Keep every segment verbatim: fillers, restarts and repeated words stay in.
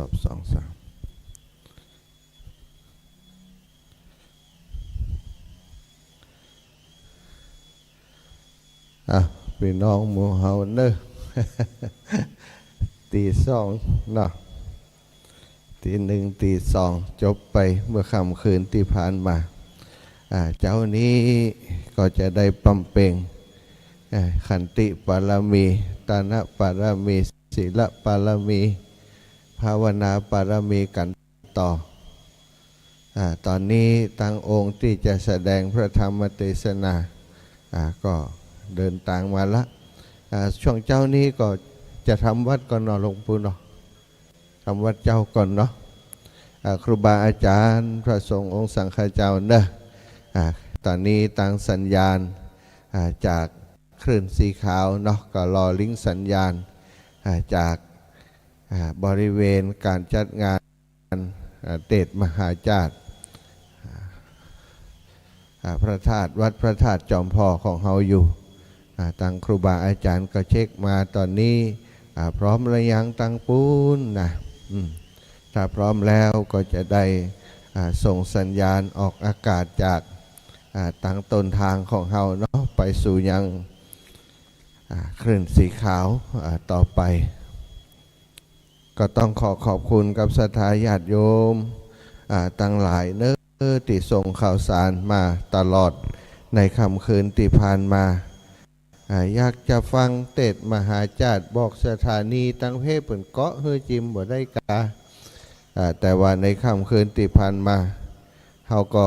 อบสองสาม อ่ะ ปี้น้องหมู่เฮาเน่อ ตี๋สองเนาะ ตี๋หนึ่ง ตี๋สอง จบไปเมื่อค่ำคืนตี้ผ่านมา อ่า เจ๊านี้ก็จะได้บำเพ็ญ อ่า ขันติปารมี ตานะปารมี ศีลปารมี ภาวนาปารมีกั๋นต่อ อ่า ต๋อนนี้ตังองค์ตี้จะแสดงพระธรรมเตสนา อ่า ก็เดินตางมาละ อ่า ช่วงเจ๊านี้ก็จะทำวัตรก่อนเนาะ หลวงปู่เนาะ ทำวัตรเจ๊าก่อนเนาะ อ่า ครูบาอาจ๋ารย์ พระสงฆ์องค์สังฆเจ้าเน่อ อ่า ต๋อนนี้ตังสัญญาณ อ่า จากคลื่นสีขาวเนาะ ก็รอลิงก์สัญญาณ อ่า จาก อ่า บริเวณก๋านจัดงาน อ่า เตสน์มหาฌาติ อ่า อ่า พระธาตุ วัดพระธาตุจอมผ่อของเฮาอยู่ อ่า ตังครูบาอาจ๋ารย์ก็เช็คมาต๋อนนี้ อ่า พร้อมหรือยังตังปู๊นนะ อืม ถ้าพร้อมแล้วก็จะได้ อ่า ส่งสัญญาณออกอากาศจาก อ่า ตังต้นตางของเฮาเนาะ ไปสู่ยัง อ่า คลื่นสีขาว อ่า ต่อไป ก็ต้องขอขอบคุณกับศรัทธาญาติโยม อ่า ตังหลายเน่อ ตี้ส่งข่าวสารมาตลอดในค่ำคืนตี้ผ่านมา อ่า อยากจะฟังเตสน์มหาฌาติ บอกสถานีตังเพ เปิ้นเกาะหื้อจิมบ่ได้กา อ่า แต่ว่าในค่ำคืนตี้ผ่านมา เฮาก็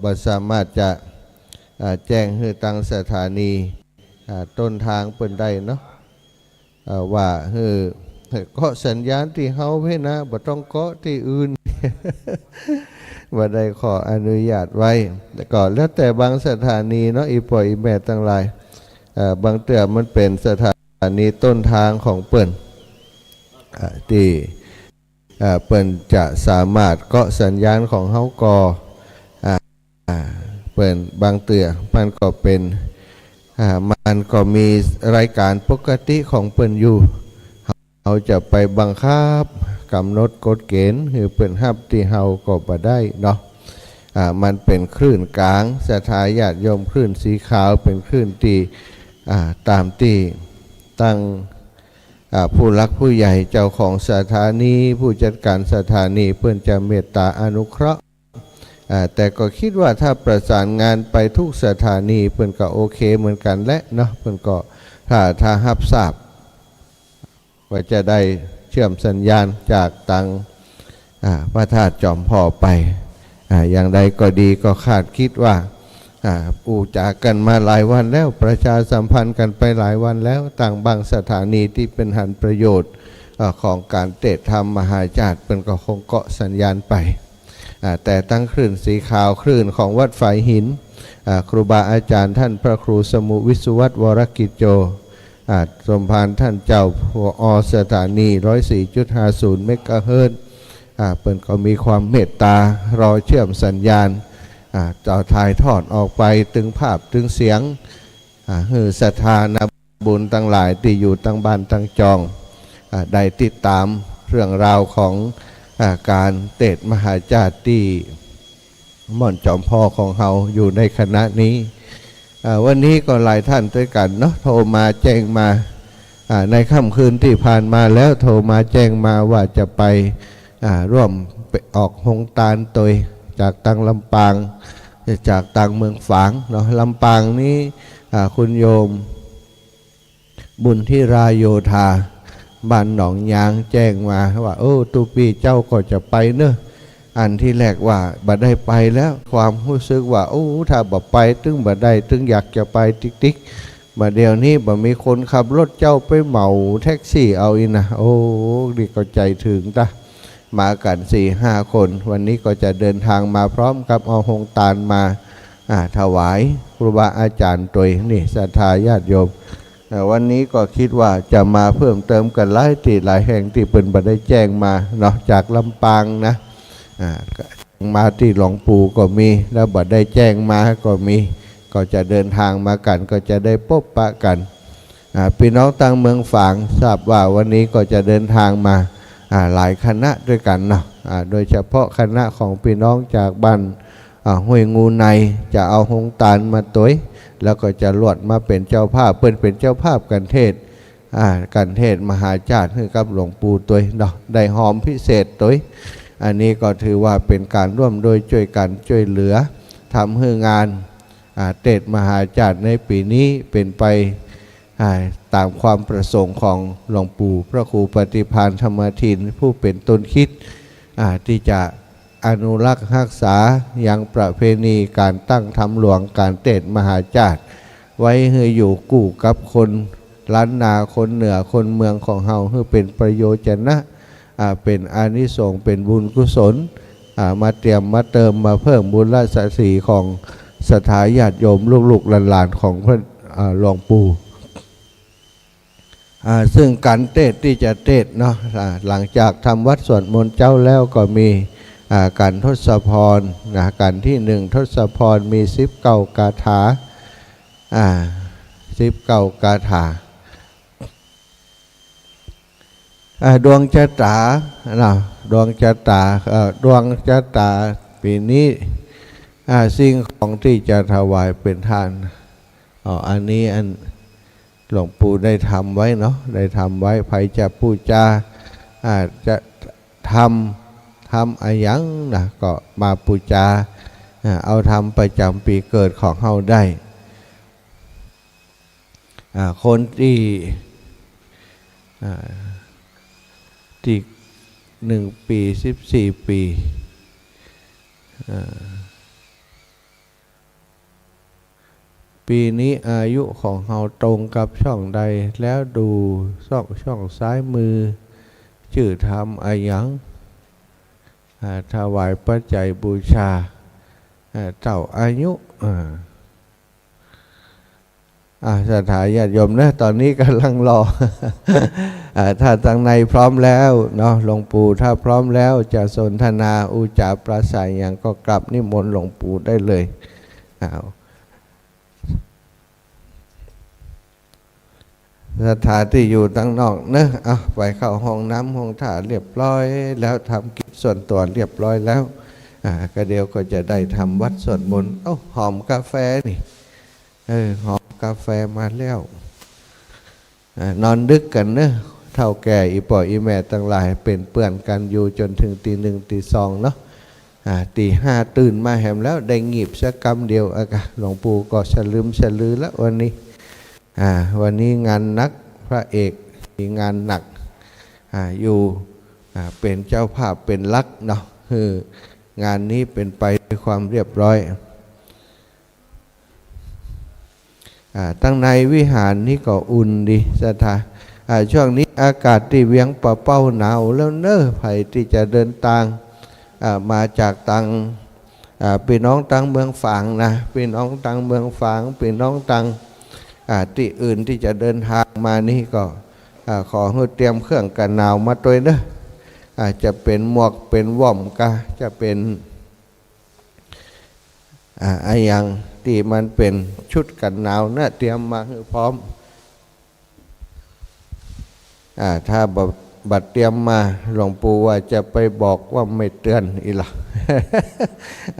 บ่สามารถจะ อ่า แจ้งหื้อตังสถานี อ่า ต้นตางเปิ้นได้เนาะ อ่า ว่าหื้อ หื้อเกาะสัญญาณตี้เฮาเพ่นะ บ่ต้องเกาะตี้อื่น บ่ได้ขออนุญาตไว้ แต่ก็แล้วแต่บางสถานีเนาะ อี่ป้ออี่แม่ตังหลาย อ่า บางเตื้อมันเป๋นสถานีต้นตางของเปิ้น อ่า ตี้ อ่า เปิ้นจะสามารถเกาะสัญญาณของเฮาก่อ อ่า อ่า เปิ้นบางเตื้อมันก็เป๋น อ่า มันก็มีรายก๋านปกติของเปิ้นอยู่ เฮาจะไปบังคับก๋ำหนดกฎเก๋ณฑ์หื้อเปิ้นฮับตี้เฮาก็บ่ได้เนาะ อ่า มันเป๋นคลื่นก๋าง ศรัทธาญาติโยม คลื่นสีขาว เป๋นคลื่นตี้ อ่า ต๋ามตี้ตัง อ่า ผู้หลักผู้ใหญ่เจ้าของสถานี ผู้จัดก๋านสถานี เปิ้นจะเมตต๋าอนุเคราะห์ อ่า แต่ก็กึ๊ดว่าถ้าประสานงานไปทุกสถานี เปิ้นก็โอเคเหมือนกั๋นแหละเนาะ เปิ้นก็ถ้า ถ้าฮับทราบ ก็จะได้เชื่อมสัญญาณจากตัง อ่า พระธาตุจอมผ่อไป อ่า อย่างใดก็ดี ก็คาดกึ๊ดว่า อ่า อู้จ๋ากั๋นมาหลายวันแล้ว ประชาสัมพันธ์กั๋นไปหลายวันแล้ว ตังบางสถานีตี้เปิ้นหันประโยชน์ อ่า ของก๋านเตสน์ธรรมมหาฌาติ เปิ้นก็คงเกาะสัญญาณไป อ่า แต่ตังคลื่นสีขาว คลื่นของวัดฝายหิน อ่า ครูบาอาจ๋ารย์ต้านพระครูสมุห์วิศวัตร วรกิจโจ อ่า สมภารต้านเจ้า ผอ.สถานี ร้อยสี่จุดห้าศูนย์ เมกะเฮิรตซ์ อ่า เปิ้นก็มีความเมตต๋า รอเชื่อมสัญญาณ อ่า จะถ่ายทอดออกไปเถิงภาพเถิงเสียง อ่า หื้อศรัทธานาบุญตังหลายตี้อยู่ตังบ้านตังจอง อ่า ได้ติดต๋ามเรื่องราวของ อ่า ก๋านเตสน์มหาฌาติตี้ ม่อนจอมผ่อของเฮาอยู่ในขณะนี้ อ่า วันนี้ก็หลายต้านตวยกั๋นเนาะ โทรมาแจ้งมา อ่า ในค่ำคืนตี้ผ่านมาแล้วโทรมาแจ้งมาว่าจะไป อ่า ร่วมไปออกโฮงตานตวย จากตังลำปาง จากตังเมืองฝางเนาะ ลำปางนี้ อ่า คุณโยม บุญธิราโยธา บ้านหนองยางแจ้งมาว่า โอ้ ตุ๊ปี้เจ้าก็จะไปเน่อ อันตี้แรกว่าบ่ได้ไปแล้ว ความฮู้สึกว่า โอ้ ถ้าบ่ไปตึงบ่ได้ ตึงอยากจะไปติ๊กๆ บ่าเดี่ยวนี้บ่มีคนขับรถเจ้า ไปเหมาแท็กซี่เอาอี้นะ โอ้ นี่ก็ใจ๋เถิงตะ มากั๋นสี่ห้าคน วันนี้ก็จะเดินตางมาพร้อมกับเอาโฮงตานมา อ่า ถวายครูบาอาจ๋ารย์ตวย นี่ศรัทธาญาติโยม เอ่อ วันนี้ก็กึ๊ดว่าจะมาเพิ่มเติมกั๋นหลายตี้หลายแห่งตี้เปิ้นบ่ได้แจ้งมาเนาะ จากลำปางนะ อ่า มาตี้หลวงปู่ก็มี แล้วบ่ได้แจ้งมาก็มี ก็จะเดินตางมากั๋น ก็จะได้ปบปะกั๋น อ่า ปี้น้องตังเมืองฝางทราบว่าวันนี้ก็จะเดินตางมา อ่า หลายคณะตวยกั๋นเนาะ อ่า โดยเฉพาะคณะของปี้น้องจากบ้าน อ่า ห้วยงูใน จะเอาโฮงตานมาตวย แล้วก็จะลวดมาเป๋นเจ้าภาพ เปิ้นเป๋นเจ้าภาพก๋านเทศน์ อ่า ก๋านเทศน์มหาจ้าดหื้อกับหลวงปู่ตวยเนาะ ได้ฮอมพิเศษตวย อันนี้ก็ถือว่าเป๋นก๋านร่วมด้วยจ้วยกั๋นจ้วยเหลือ ทำหื้องาน อ่า เทศน์มหาจ้าดในปี๋นี้เป๋นไป อ่า ต๋ามความประสงค์ของหลวงปู่พระครูปฏิภาณธรรมทิน ผู้เป๋นต้นคิด อ่า ตี้จะอนุรักษ์ฮักษายังประเพณีก๋านตั้งธรรมหลวง ก๋านเทศน์มหาจ้าด ไว้หื้ออยู่กู้กับคนล้านนา คนเหนือ คนเมืองของเฮา หื้อเป๋นประโยชนะ อ่า เป๋นอานิสงส์ เป๋นบุญกุศล อ่า มาเตรียมมาเติมมาเพิ่มบุญราชสีห์ของศรัทธาญาติโยมลูกๆหลานๆของพระ อ่า หลวงปู่ อ่า ซึ่งก๋านเทศน์ตี้จะเทศน์เนาะ อ่า หลังจากทำวัตรสวดมนต์เจ๊าแล้วก็มี อ่า ก๋านทศพรนะ ก๋านตี้หนึ่งทศพรมีสิบเก้าคาถา อ่า สิบเก้าคาถา อ่า ดวงจะต๋าเนาะ ดวงจะต๋า เอ่อ ดวงจะต๋าปี๋นี้ อ่า สิ่งของตี้จะถวายเป๋นทาน อ๋อ อันนี้อันหลวงปู่ได้ทำไว้เนาะ ได้ทำไว้ ใผจะปู๋จา อ่า จะทำ ทำอะหยังนะ ก็มาปู๋จา อ่า เอาธรรมประจ๋ำปี๋เกิดของเฮาได้ อ่า คนตี้ อ่า ตี้หนึ่งปี๋ สิบสี่ปี๋ อ่า ปี๋นี้อายุของเฮาตรงกับช่องใด แล้วดูช่อง ช่องซ้ายมือ จื้อธรรมอะหยัง อ่า ถวายปัจจัยบูชา อ่า เต้าอายุ อ่า อ่า ศรัทธาญาติโยมนะ ต๋อนนี้ก่ำลังรอ อ่า ถ้าตางในพร้อมแล้วเนาะ หลวงปู่ ถ้าพร้อมแล้วจะสนทนาอู้จ๋าปราศรัยหยังก็กราบนิมนต์หลวงปู่ได้เลย อ้าว ศรัทธาตี้อยู่ตางนอกเนาะ เอา ไปเข้าห้องน้ำห้องท่าเรียบร้อยแล้ว ทำกิจส่วนตั๋วเรียบร้อยแล้ว อ่า ก็เดี๋ยวก็จะได้ทำวัตรสวดมนต์ เอ้า หอมกาแฟนี่ เออ หอมกาแฟมาแล้ว อ่า นอนดึกกั๋นเนาะ เฒ่าแก่อี่ป้ออี่แม่ตังหลาย เป๋นเปื้อนกั๋นอยู่จ๋นเถิงตีหนึ่งตีสองเนาะ อ่า ตีห้าตื่นมาแหมแล้ว ได้งีบสักกำเดียว อะกะ หลวงปู่ก็สะลึมสะลือแล้ววันนี้ อ่า วันนี้งานหนัก พระเอกมีงานหนัก อ่า อยู่ อ่า เป๋นเจ้าภาพเป๋นหลักเนาะ คืองานนี้เป๋นไปด้วยความเรียบร้อย อ่า ตังในวิหารนี้ก็อุ่นดีศรัทธา อ่า ช่วงนี้อากาศตี้เวียงป่าเป้าหนาวแล้วเนาะ ใผตี้จะเดินตาง อ่า มาจากตาง อ่า ปี้น้องตางเมืองฝางนะ ปี้น้องตางเมืองฝาง ปี้น้องตาง อ่า ตี้อื่นตี้จะเดินตางมานี่ก็ อ่า ขอหื้อเตรียมเครื่องกั๋นหนาวมาตวยเนาะ อ่า จะเป๋นหมวกเป๋นว่อมกา จะเป๋น อ่า อะหยังตี้มันเป๋นชุดกั๋นหนาวนะ เตรียมมาหื้อพร้อม อ่า ถ้าบ่ บ่เตรียมมา หลวงปู่ว่าจะไปบอกว่าไม่เตือนอีหละ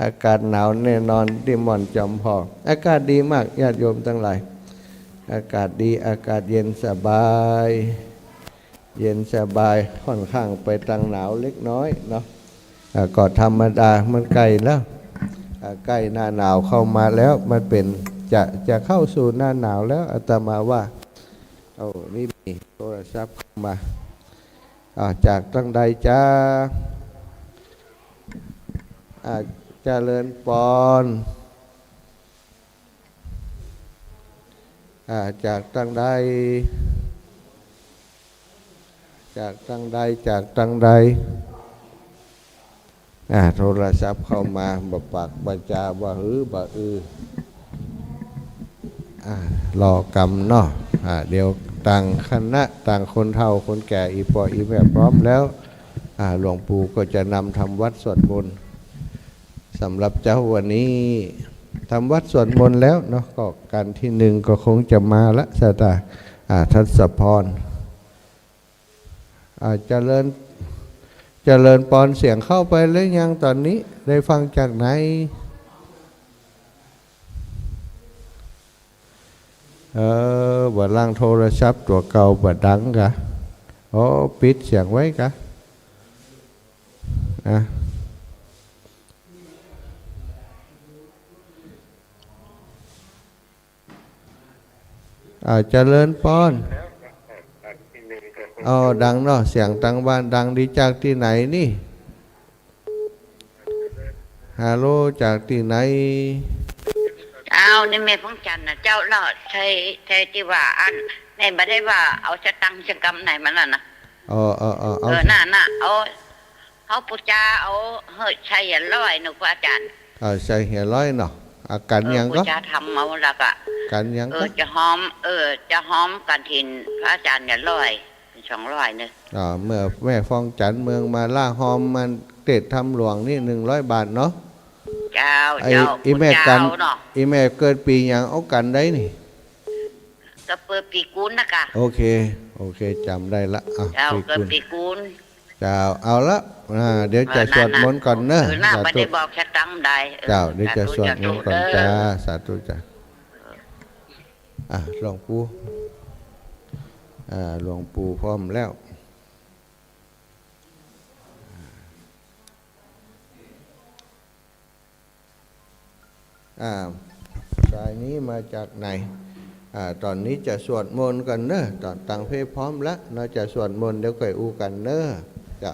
อากาศหนาวแน่นอนตี้ม่อนจอมพอง อากาศดีมาก ญาติโยมตังหลาย อากาศดี อากาศเย็นสบาย เย็นสบาย ค่อนข้างไปตางหนาวเล็กน้อยเนาะ อ่า ก็ธรรมดา มันใก้แล้ว อ่า ใก้หน้าหนาวเข้ามาแล้ว มันเป๋น จะ จะเข้าสู่หน้าหนาวแล้ว อาตมาว่า โอ้ นี่มีโทรศัพท์เข้ามา อ่า จากตางใดจ๊ะ อ่า เจริญปอน อ่า จากตางใด จากตางใด จากตางใด อ่า โทรศัพท์เข้ามา บ่ปากบ่จา บ่หือบ่อือ อ่า รอกำเนาะ อ่า เดี๋ยวตางคณะ ตางคนเฒ่าคนแก่ อี่ป้ออี่แม่พร้อมแล้ว อ่า หลวงปู่ก็จะนำทำวัตรสวดมนต์ สำหรับเจ๊าวันนี้ ทำวัตรสวดมนต์แล้วเนาะ ก็ก๋านตี้หนึ่งก็คงจะมาละ ศรัทธา อ่า ทศพร อ่า เจริญ เจริญปอน เสียงเข้าไปแล้วยังต๋อนนี้ ได้ฟังจากไหน เออ บ่าล่างโทรศัพท์ตั๋วเก่าบ่าดังกา อ๋อ ปิดเสียงไว้กา อ่ะ อ่า เจริญปอน อ๋อ ดังเนาะ เสียงตังบ้านดังดี จากตี้ไหนนี่ ฮัลโหล จากตี้ไหน เจ้า นี่แม่พวงจันทร์น่ะเจ้า แล้วใช่ ใช่ตี้ว่าอัน แม่บ่ได้ว่าเอาสตังค์สกำไหนมานั่นน่ะ อ๋อ เออ เออ เออ เอา เออ น่ะ น่ะ เอา เฮาปู๋จาเอา เฮ้ย ใส่ห้าร้อยเนาะ พระอาจารย์ เอาใส่ห้าร้อยเนาะ อากันหยังก็ เออ ปู๋จาทำเอาละกะ กันหยังก็ เออ จะหอม เออ จะหอมกฐินพระอาจารย์ห้าร้อย สองร้อยเนาะ อ่า เมื่อแม่พวงจันทร์เมืองมาลา หอมมันเตศน์ธรรมหลวงนี่ หนึ่งร้อยบาทเนาะ เจ้า ไอ้ เจ้า อีแม่กัน เจ้าเนาะ อีแม่เกิดปี๋หยัง เอากันได้นี่ ก็เกิดปี๋กุลนะกา โอเค โอเค จ๋ำได้ละ อ่ะ เจ้า ปี๋กุล เกิดปี๋กุล เจ้า เอาละ อ่า เดี๋ยวจะสวดมนต์ก่อนเนาะ เออ น่ะ สาธุ บ่ได้บอกสตังค์ได้ เออ เจ้า เดี๋ยวจะสวดมนต์ก่อน สาธุ เจ้า สาธุจ้ะ อ่ะ หลวงปู่ อ่า หลวงปู่พร้อมแล้ว อ่า สายนี้มาจากไหน อ่า ต๋อนนี้จะสวดมนต์กั๋นเนาะ ต๋อนตังเพลงพร้อมละ เฮาจะสวดมนต์ เดี๋ยวก่อยอู้กั๋นเนาะ เจ้า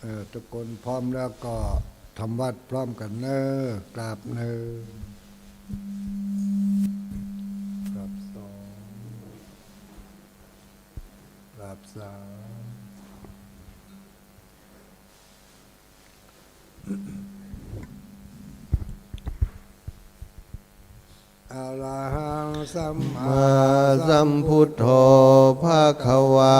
เอ่อ ทุกคนพร้อมแล้วก็ทำวัตรพร้อมกั๋นเนาะ กราบหนึ่ง กราบสอง กราบสาม อะระหังสัมมาสัมพุทโธ ภะคะวา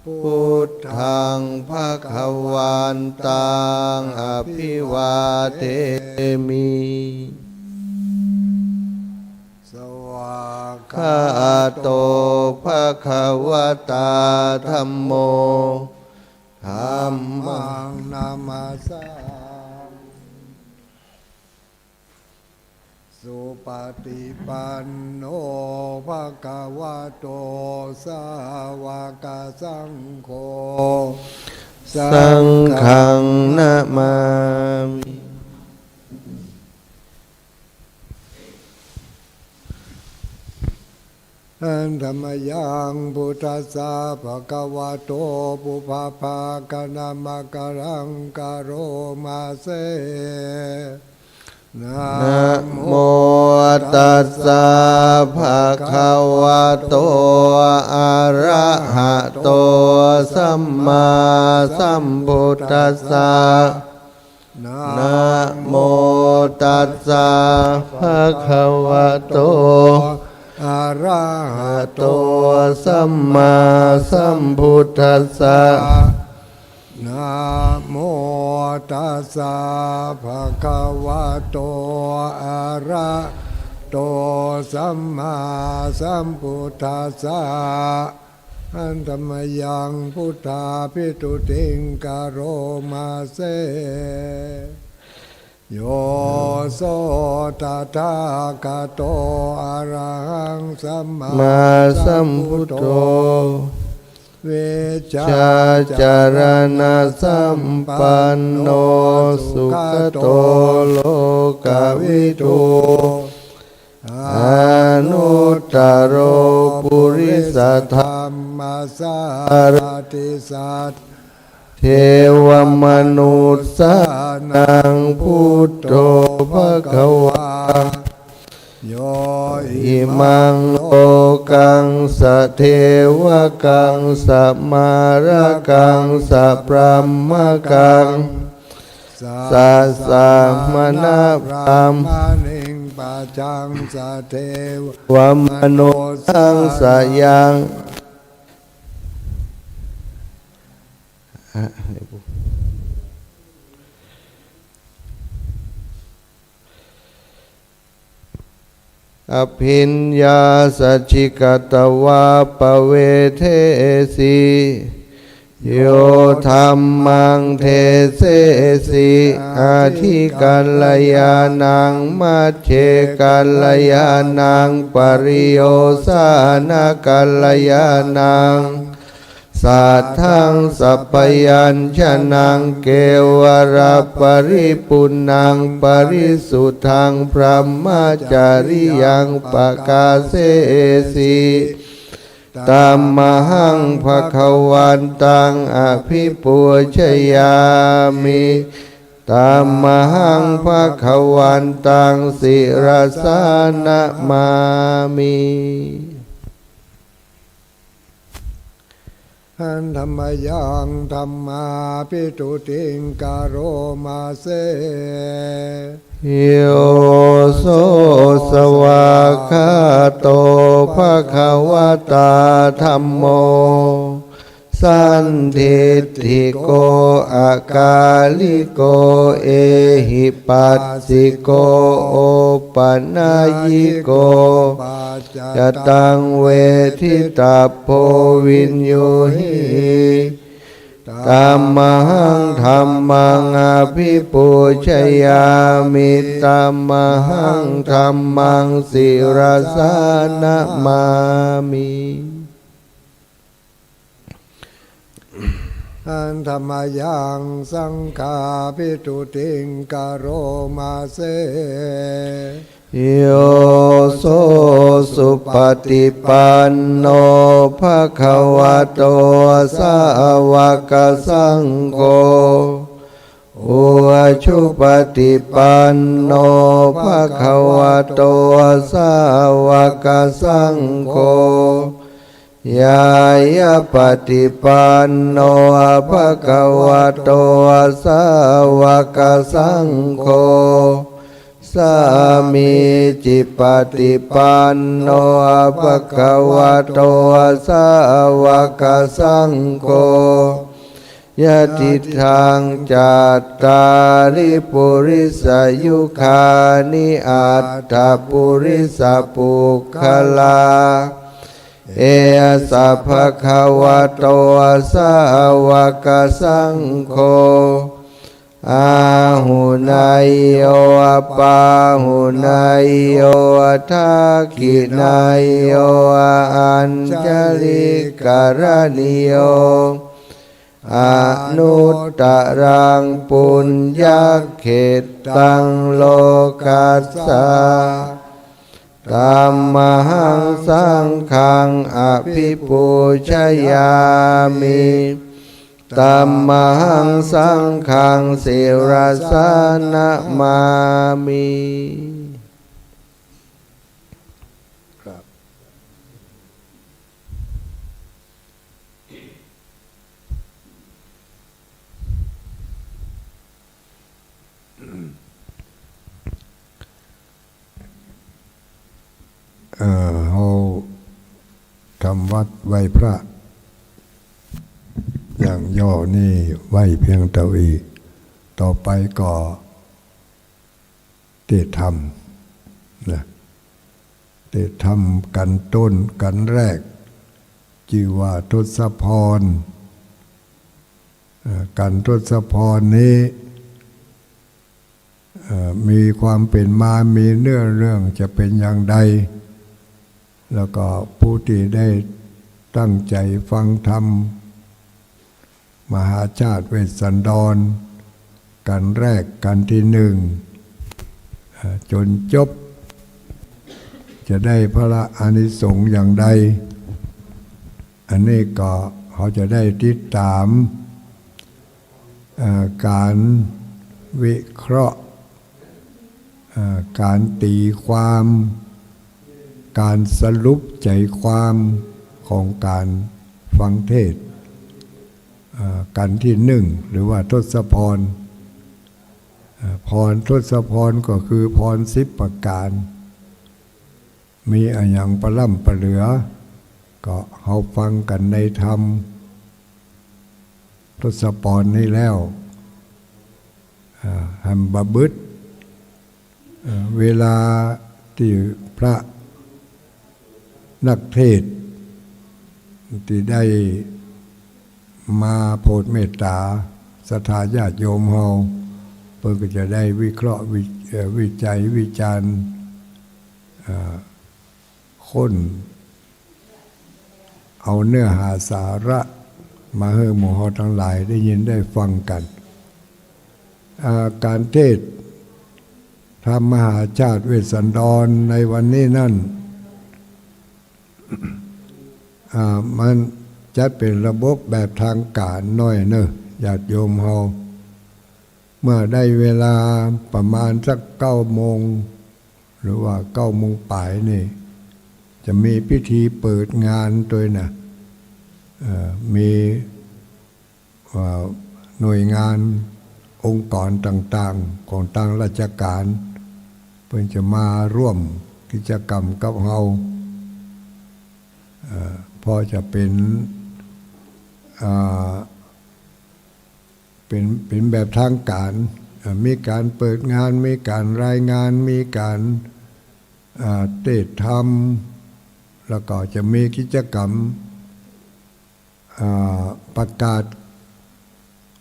พุทธัง ภะคะวันตัง อะภิวาเทมิ สวากขาโต ภะคะวะตา ธัมโม ธัมมัง นะมัสสามิ สุปฏิปันโน ภะคะวะโต สาวกสังโฆ สังฆัง นะมามิ ธัมมัง พุทธัสสะ ภะคะวะโต ปุพพะภาคะนะมะกะรัง กะโรมาเส นะโมตัสสะ ภะคะวะโต อะระหะโต สัมมาสัมพุทธัสสะ นะโมตัสสะ ภะคะวะโต อะระหะโต สัมมาสัมพุทธัสสะ นะโมตัสสะ ภะคะวะโต อะระหะโต สัมมาสัมพุทธัสสะ ธัมมัง พุทธาภิสตุติง กะโรมาเส โย โส ตถาคโต อะระหัง สัมมาสัมพุทโธ วิชชาจารณสัมปันโน สุขโต โลกวิทู อนุตตโร ปุริสธัมมสารถิ สัตถ devamanussānaṃ buddho bhagavā. Yo imaṃ lokaṃ sadevakaṃ samārakaṃ sabrahmakaṃ sasamaṇabrāhmaṇiṃ pajaṃ sadevamanussānaṃ sayaṃ อะ abhiññā sacchikatvā pavedesi. Yo dhammaṃ desesi adhikalyāṇaṃ majjhe kalyāṇaṃ pariyosānakalyāṇaṃ saddhaṃ sabyañjanaṃ kevalaparipuṇṇaṃ parisuddhaṃ brahmacariyaṃ pakāsesi. Tamahaṃ bhagavantaṃ abhipūjayāmi. Tamahaṃ bhagavantaṃ sirasā namāmi. Handa mayaṃ dhammābhituttiṃ karoma se. Yo so svākkhāto bhagavatā dhammo sandiṭṭhiko akāliko ehipassiko opanayiko paccattaṃ veditabbo viññūhi. Tamahaṃ dhammaṃ abhipūjayāmi. Tamahaṃ dhammaṃ sirasā namāmi. Handa mayaṃ saṅghābhituttiṃ karoma se. Yo so supaṭipanno bhagavato sāvakasaṅgho, ujupaṭipanno bhagavato sāvakasaṅgho, ñāyapaṭipanno bhagavato sāvakasaṅgho, sāmīcipaṭipanno bhagavato sāvakasaṅgho, yadidaṃ cattāri purisayugāni aṭṭha purisapuggalā, esa bhagavato sāvakasaṅgho, āhuneyyo pāhuneyyo dakkhiṇeyyo añjalikaraṇīyo anuttaraṃ puññakkhettaṃ lokassa. Tamahaṃ saṅghaṃ abhipūjayāmi. Tamahaṃ saṅghaṃ sirasā namāmi. ครับ เอ่อ เฮาทำวัตรไหว้พระ อย่างย่อนี้ไว้เพียงเต้าอี้ ต่อไปก็ เตธรรม นะ เตธรรมกัณฑ์ต้นกัณฑ์แรก จื้อว่าทศพร เอ่อ กัณฑ์ทศพรนี้ เอ่อ มีความเป๋นมา มีเนื้อเรื่องจะเป๋นอย่างใด แล้วก็ผู้ตี้ได้ตั้งใจ๋ฟังธรรม มหาชาติเวสสันดร กัณฑ์แรก กัณฑ์ตี้นึ่ง เอ่อ จ๋นจบ จะได้ผละอานิสงส์อย่างใด อันนี้ก็เฮาจะได้ติดต๋าม เอ่อ ก๋านวิเคราะห์ เอ่อ ก๋านตี๋ความ ก๋านสรุปใจ๋ความของก๋านฟังเทศน์ เอ่อ กัณฑ์ตี้นึ่ง หรือว่าทศพร เอ่อ พรทศพรก็คือพรสิบประก๋าน มีอะหยังปะล่ำปะเหลือ ก็เฮาฟังกั๋นในธรรมทศพรนี้แล้ว อ่า หั้นบ่บึด เอ่อ เวลาตี้พระนักเทศน์ตี้ได้มาโผดเมตต๋าศรัทธาญาติโยมเฮา เปิ้นก็จะได้วิเคราะห์วิ เอ่อ วิจัยวิจารณ์ เอ่อ ค้นเอาเนื้อหาสาระมาหื้อหมู่เฮาตังหลายได้ยินได้ฟังกั๋น อ่า ก๋านเทศน์ธรรมมหาชาติเวสสันดรในวันนี้นั้น อ่า มันจัดเป๋นระบบแบบตางก๋านหน้อยเนาะ ญาติโยมเฮา เมื่อได้เวลาประมาณสักเก้าโมง หรือว่าเก้าโมงป๋ายนี่ จะมีพิธีเปิดงานตวยนะ เอ่อ มี เอ่อ หน่วยงานองค์กรต่างๆ ของตางราชก๋าน เปิ้นจะมาร่วมกิจกรรมกับเฮา เอ่อ เพราะจะเป๋น เอ่อ เป๋น เป๋นแบบตางก๋าน เอ่อ มีก๋านเปิดงาน มีก๋านรายงาน มีก๋าน เอ่อ เตสน์ธรรม แล้วก็จะมีกิจกรรม เอ่อ ประกาศ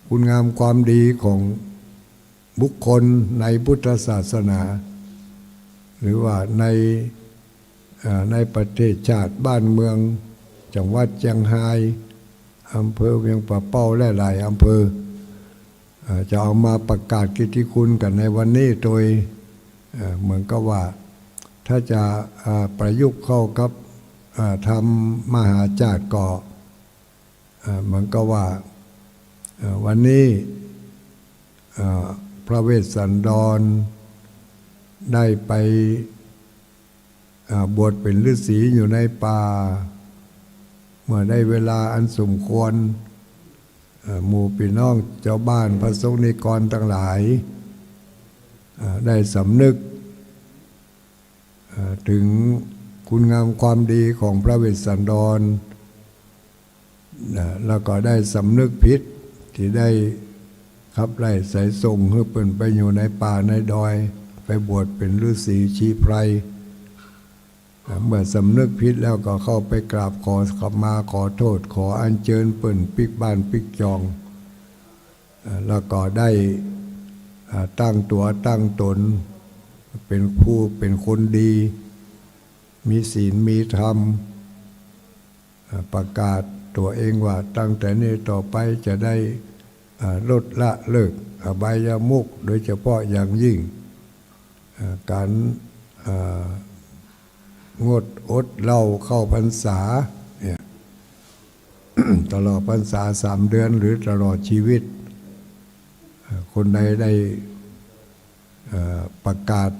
คุณงามความดีของบุคคลในพุทธศาสนา หรือว่าใน เอ่อ ในประเทศชาติบ้านเมือง จังหวัดเจียงฮาย อำเภอเวียงป่าเป้า หลายๆ อำเภอ เอ่อ จะเอามาประกาศเกียรติคุณกั๋นในวันนี้โดย เอ่อ เหมือนกับว่า ถ้าจะ เอ่อ ประยุกต์เข้ากับ เอ่อ ธรรมมหาชาติก็ เอ่อ เหมือนกับว่า เอ่อ วันนี้ เอ่อ พระเวสสันดรได้ไป เอ่อ บวชเป๋นฤๅษีอยู่ในป่า เมื่อได้เวลาอันสมควร เอ่อ หมู่ปี้น้องจาวบ้านพระสงฆ์นิกรตังหลาย เอ่อ ได้สำนึก เอ่อ เถิงคุณงามความดีของพระเวสสันดร นะ แล้วก็ได้สำนึกผิดตี้ได้ขับไล่ไสส่งหื้อเปิ้นไปอยู่ในป่าในดอย ไปบวชเป๋นฤๅษีชีไพร นะ เมื่อสำนึกผิดแล้วก็เข้าไปกราบขอขมาขอโต้ษ ขออัญเจิญเปิ้นปิ๊กบ้านปิ๊กจอง เอ่อ แล้วก็ได้ อ่า ตั้งตั๋วตั้งต๋น เป๋นผู้เป๋นคนดี มีศีลมีธรรม เอ่อ ประกาศตั๋วเองว่าตั้งแต่นี้ต่อไปจะได้ เอ่อ ลดละเลิกอบายมุข โดยเฉพาะอย่างยิ่ง เอ่อ ก๋าน เอ่อ งดอดเหล้าเข้าพรรษาเนี่ย ตลอดพรรษาสามเดือนหรือตลอดชีวิต เอ่อ คนใดได้ เอ่อ ประกาศ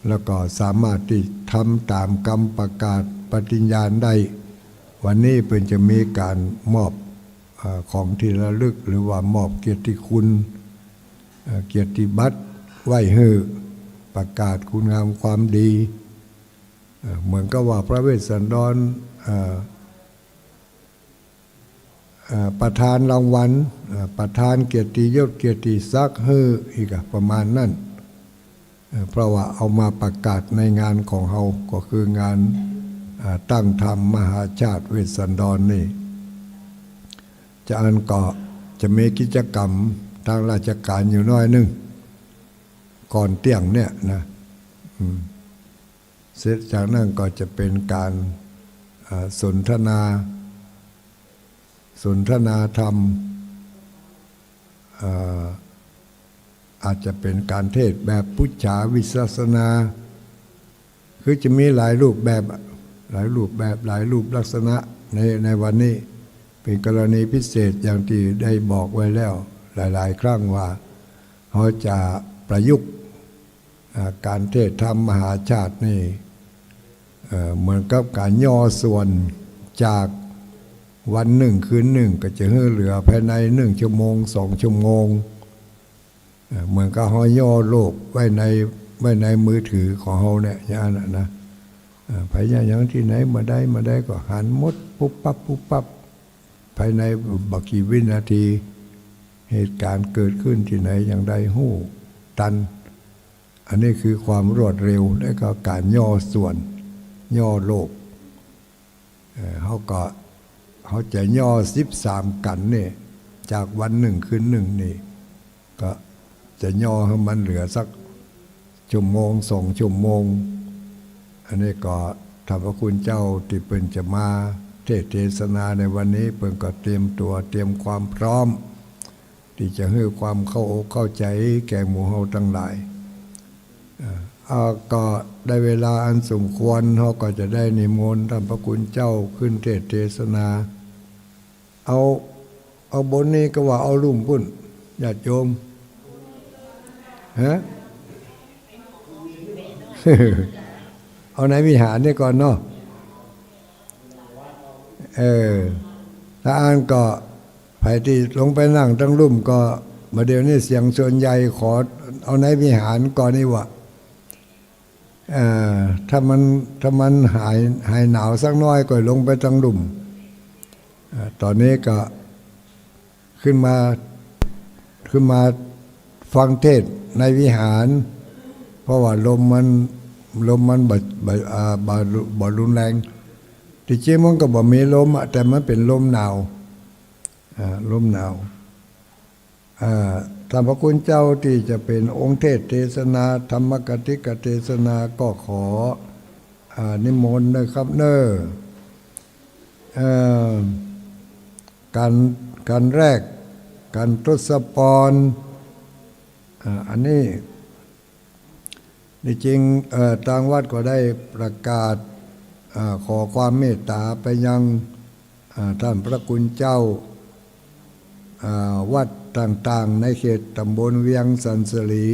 แล้วก็สามารถตี้ทำต๋ามกำประกาศปฏิญาณได้ วันนี้เปิ้นจะมีก๋านมอบ เอ่อ ของตี้ระลึก หรือว่ามอบเกียรติคุณ เอ่อ เกียรติบัตรไว้หื้อ ประกาศคุณงามความดี เอ่อ เหมือนกับว่าพระเวสสันดร เอ่อ เอ่อ ประทานรางวัล เอ่อ ประทานเกียรติยศเกียรติศักดิ์หื้ออีกอะ ประมาณนั้น เอ่อ เพราะว่าเอามาประกาศในงานของเฮา ก็คืองาน เอ่อ ตั้งธรรมมหาชาติเวสสันดรนี่ จะอั้นก็จะมีกิจกรรมตางราชก๋านอยู่หน้อยนึ่ง ก่อนเตี้ยงเนี่ยนะ อืม เสร็จจากนั้นก็จะเป๋นก๋าน อ่า สนทนา สนทนาธรรม อ่า อาจจะเป๋นก๋านเทศน์แบบปุจฉาวิสัชนา คือจะมีหลายรูปแบบ หลายรูปแบบ หลายรูปลักษณะ ใน ในวันนี้ เป๋นกรณีพิเศษอย่างตี้ได้บอกไว้แล้ว หลายๆ ครั้งว่าเฮาจะประยุกต์ อ่า ก๋านเทศน์ธรรมมหาชาตินี่ เอ่อ เหมือนกับก๋านย่อส่วนจากวันนึ่งคืนนึ่ง ก็จะหื้อเหลือภายในนึ่งชั่วโมง สองชั่วโมง เอ่อ เหมือนกับเฮาย่อโลกไว้ใน ไว้ในมือถือของเฮาเนี่ย อย่างนั้นน่ะนะ เอ่อ ไปหยังตี้ไหนเมื่อใดเมื่อใดก็หันหมด ปุ๊บปั๊บ ปุ๊บปั๊บ ภายในบ่กี่วินาที เหตุก๋ารณ์เกิดขึ้นตี้ไหนอย่างใดฮู้ตัน อันนี้คือความรวดเร็ว และก็ก๋านย่อส่วน ย่อโลก เอ่อ เฮาก็ เฮาจะย่อสิบสามกัณฑ์นี่ จากวันนึ่งคืนนึ่งนี่ ก็จะย่อหื้อมันเหลือสักชั่วโมง สองชั่วโมง อันนี้ก็ท่านพระคุณเจ้าตี้เปิ้นจะมาเทศน์เทศนาในวันนี้ เปิ้นก็เตรียมตั๋วเตรียมความพร้อม ตี้จะหื้อความเข้าอกเข้าใจ๋แก่หมู่เฮาตังหลาย เอ่อ เอา ก็ได้เวลาอันสมควร เฮาก็จะได้นิมนต์ท่านพระคุณเจ้าขึ้นเทศน์เทศนา เอา เอาบนนี้ก็ว่าเอาลุ่มปุ้น ญาติโยม ฮะ เอาในวิหารนี่ก่อนเนาะ เออ ถ้าอั้นก็ ใผตี้ลงไปนั่งตังลุ่มก็ บ่าเดี่ยวนี้เสียงส่วนใหญ่ขอเอาในวิหารก่อนนี่หว่า เอ่อ ถ้ามัน ถ้ามันหาย หายหนาวสักน้อยก็ลงไปตังลุ่ม เอ่อ ต๋อนนี้ก็ขึ้นมา ขึ้นมาฟังเทศน์ในวิหาร เพราะว่าลมมัน ลมมันบ่ บ่ อ่า บ่ บ่รุนแรง ตี้จริงมันก็บ่มีลมอะ แต่มันเป๋นลมหนาว อ่า ลมหนาว อ่า ท่านพระคุณเจ้าตี้จะเป๋นองค์เทศน์เทศนา ธรรมกถิกเทศนา ก็ขอ อ่า นิมนต์นะครับเน่อ เอ่อ กัณฑ์ กัณฑ์แรก กัณฑ์ทศพร อ่า อันนี้ ตี้จริง เอ่อ ตางวัดก็ได้ประกาศ เอ่อ ขอความเมตต๋าไปยัง เอ่อ ท่านพระคุณเจ้า เอ่อ วัดต่างๆ ในเขตต๋ำบลเวียงสันสลี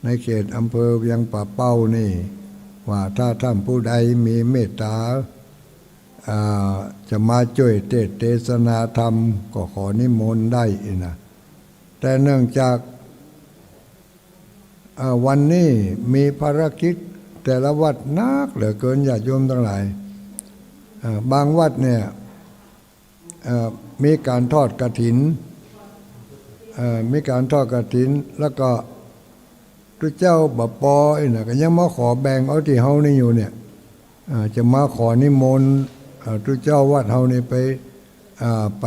ในเขตอำเภอเวียงป่าเป้านี่ ว่าถ้าท่านผู้ใดมีเมตต๋า เอ่อ จะมาจ้วยเทศน์เทศนาธรรม ก็ขอนิมนต์ได้นะ แต่เนื่องจาก เอ่อ วันนี้มีภารกิจแต่ละวัดนักเหลือเกิน ญาติโยมตังหลาย เอ่อ บางวัดเนี่ย เอ่อ มีก๋านทอดกฐิน เอ่อ มีก๋านทอดกฐิน แล้วก็ตุ๊เจ้าบ่ปออี้นะ ก็ยังมาขอแบ่งเอาตี้เฮานี่อยู่เนี่ย เอ่อ จะมาขอนิมนต์ เอ่อ ตุ๊เจ้าวัดเฮานี่ไป เอ่อ ไป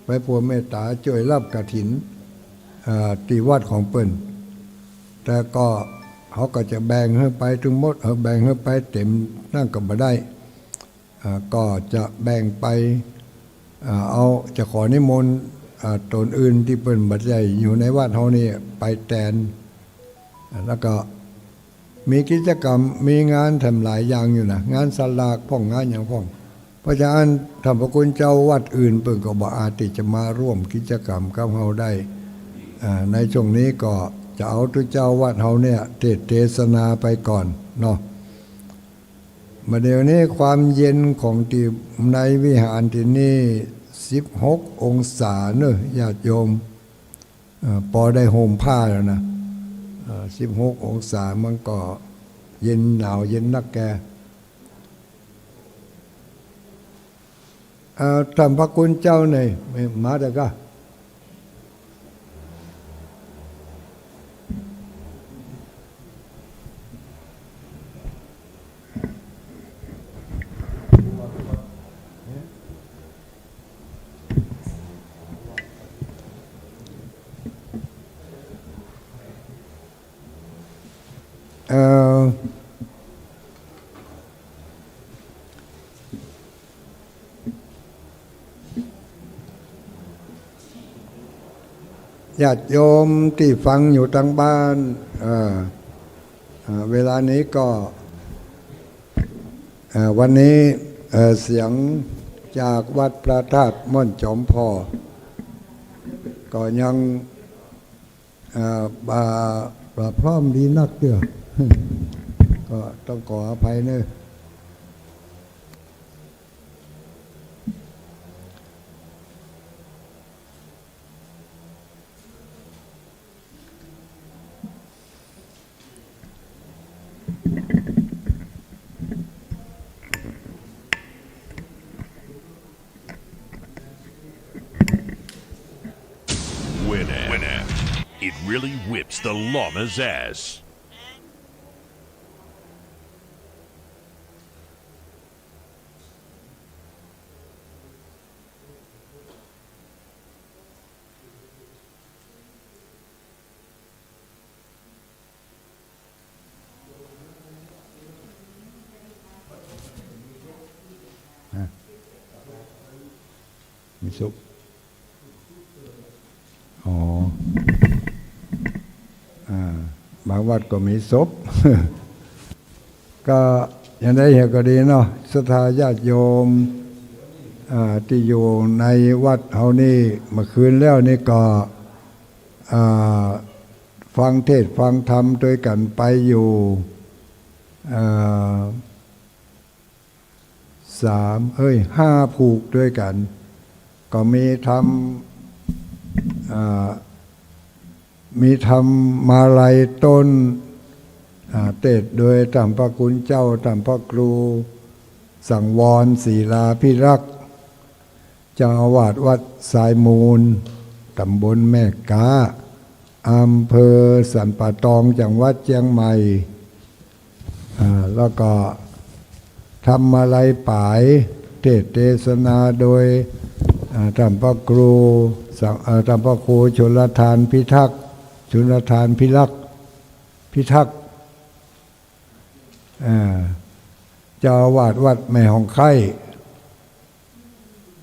ไปโผดเมตต๋าจ้วยฮับกฐิน เอ่อ ตี้วัดของเปิ้น แต่ก็ เฮาก็จะแบ่งหื้อไปตึงหมด เออ แบ่งหื้อไปเต๋มนั่นก็บ่ได้ เอ่อ ก็จะแบ่งไป เอ่อ เอา จะขอนิมนต์ เอ่อ ต๋นอื่นตี้เปิ้นบ่ได้อยู่ในวัดเฮานี่ไปแตน แล้วก็มีกิจกรรม มีงานแถมหลายอย่างอยู่นะ งานสลากพ่อง งานหยังพ่อง เพราะฉะนั้นท่านพระคุณเจ้าวัดอื่นเปิ้นก็บ่อาจตี้จะมาร่วมกิจกรรมกับเฮาได้ อ่า ในช่วงนี้ก็จะเอาตุ๊เจ้าวัดเฮาเนี่ยเทศน์เทศนาไปก่อนเนาะ บ่าเดี่ยวนี้ความเย็นของตี้ในวิหารตี้นี่ สิบหกองศาเน่อ ญาติโยม เอ่อ ปอได้ห่มผ้าแล้วนะ เอ่อ สิบหกองศา มันก็เย็นหนาวเย็นนักแก เอ่อ ท่านพระคุณเจ้านี่ มาเต๊อะกา เอ่อ ญาติโยมตี้ฟังอยู่ตางบ้าน เอ่อ เอ่อ เวลานี้ก็ เอ่อ วันนี้ เอ่อ เสียงจากวัดพระธาตุม่อนจอมผ่อ ก็ยัง อ่า บ่ บ่พร้อมดีนักเตื้อ ก็ต้องขออภัยเนอะ Winner. Winner. It really whips the llama's ass. Hah? มีศพ อ๋อ อ่า บางวัดก็มีศพ ก็อย่างใดเหียก็ดีเนาะ ศรัทธาญาติโยม อ่า ตี้อยู่ในวัดเฮานี่ เมื่อคืนแล้วนี่ก็ อ่า ฟังเทศน์ฟังธรรมตวยกั๋นไปอยู่ อ่า สาม เอ้ย ห้าผูกตวยกั๋น ก็มีธรรม อ่า มีธรรมาลัยต้น อ่า เตสน์โดยต้านพระคุณเจ้า ต้านพระครูสังวร ศิลาภิรักษ์ เจ้าอาวาสวัดทรายมูล ต๋ำบลแม่ก๊า อำเภอสันป่าตอง จังหวัดเจียงใหม่ อ่า แล้วก็ธรรมาลัยป๋าย เทศน์เตสนาโดย อ่า ต้านพระครูสัง อ่า ต้านพระครูชลทานพิทักษ์ ชลทานพิรักษ์ พิทักษ์ อ่า เจ้าอาวาสวัดแม่ฮ่องไคล้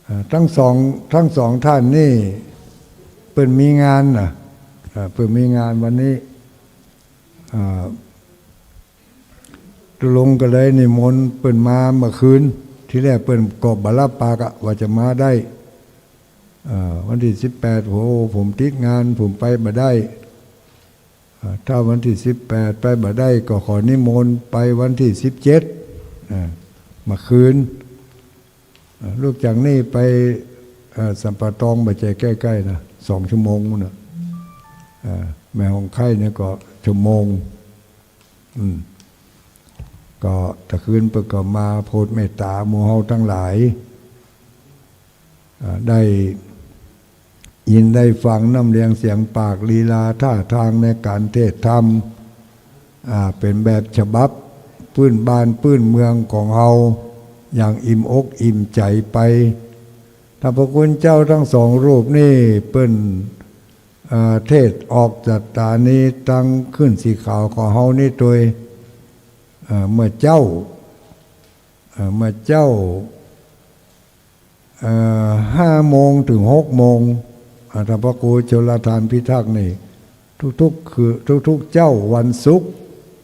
อ่า ตึงสอง ตึงสองต้านนี่เปิ้นมีงานน่ะ อ่า เปิ้นมีงานวันนี้ อ่า ตุ๊ลุงก็เลยนิมนต์เปิ้นมาเมื่อคืน ทีแรกเปิ้นก็บ่ฮับปากอะ ว่าจะมาได้ อ่า วันตี้สิบแปด โห ผมติดงาน ผมไปบ่ได้ อ่า ถ้าวันตี้สิบแปดไปบ่ได้ ก็ขอนิมนต์ไปวันตี้สิบเจ็ด อ่า เมื่อคืน อ่า ลุกจากนี่ไป อ่า สันป่าตองบ่ใจ้ใก้ๆ นะ สองชั่วโมงปู้นน่ะ อ่า แม่ฮ่องไคล้นี่ก็ชั่วโมง อืม ก็ตะคืนเปิ้นก็มาโผดเมตต๋าหมู่เฮาตังหลาย อ่า ได้ยินได้ฟังน้ำเสียงเสียงปาก ลีลาท่าตางในก๋านเทศน์ธรรม อ่า เป๋นแบบฉบับปื้นบ้านปื้นเมืองของเฮา อย่างอิ่มอกอิ่มใจ๋ไป ต้านพระคุณเจ้าตึงสองรูปนี่เปิ้น อ่า เทศน์ออกสัตตานีตังคลื่นสีขาวของเฮานี่ตวย อ่า เมื่อเจ๊า อ่า เมื่อเจ๊า เอ่อ ห้าโมงเถิงหกโมง อ่า ต้านพระครูชลทานพิทักษ์นี่ ทุกๆ คือ ทุกๆ เจ๊าวันศุกร์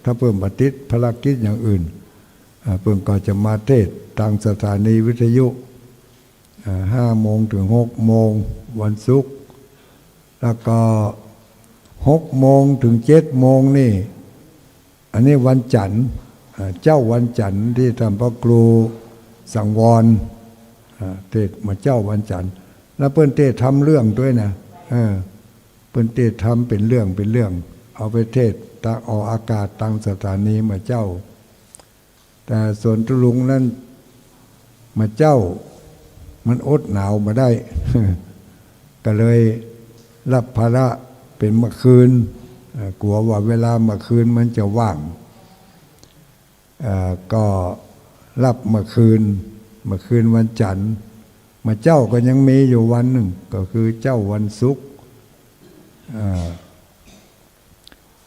ถ้าเปิ้นบ่ติดภารกิจอย่างอื่น อ่า เปิ้นก็จะมาเทศน์ตางสถานีวิทยุ อ่า ห้าโมงเถิงหกโมงวันศุกร์ แล้วก็หกโมงเถิงเจ็ดโมงนี่ อันนี้วันจั๋นทร์ อ่า เจ๊าวันจั๋นทร์ตี้ต้านพระครูสังวร อ่า เทศน์เมื่อเจ๊าวันจั๋นทร์ แล้วเปิ้นเทศน์ธรรมเรื่องตวยนะ เออ เปิ้นเทศน์ธรรมเป๋นเรื่องเป๋นเรื่อง เอาไปเทศน์ตาง ออกอากาศตางสถานีเมื่อเจ๊า แต่ส่วนตุ๊ลุงนั้น เมื่อเจ๊ามันอดหนาวบ่ได้ ก็เลยฮับภาระเป๋นเมื่อคืน เอ่อ กั๋วว่าเวลาเมื่อคืนมันจะว่าง เอ่อ ก็ฮับเมื่อคืน เมื่อคืนวันจั๋นทร์ เมื่อเจ๊าก็ยังมีอยู่วันนึ่ง ก็คือเจ๊าวันศุกร์ เอ่อ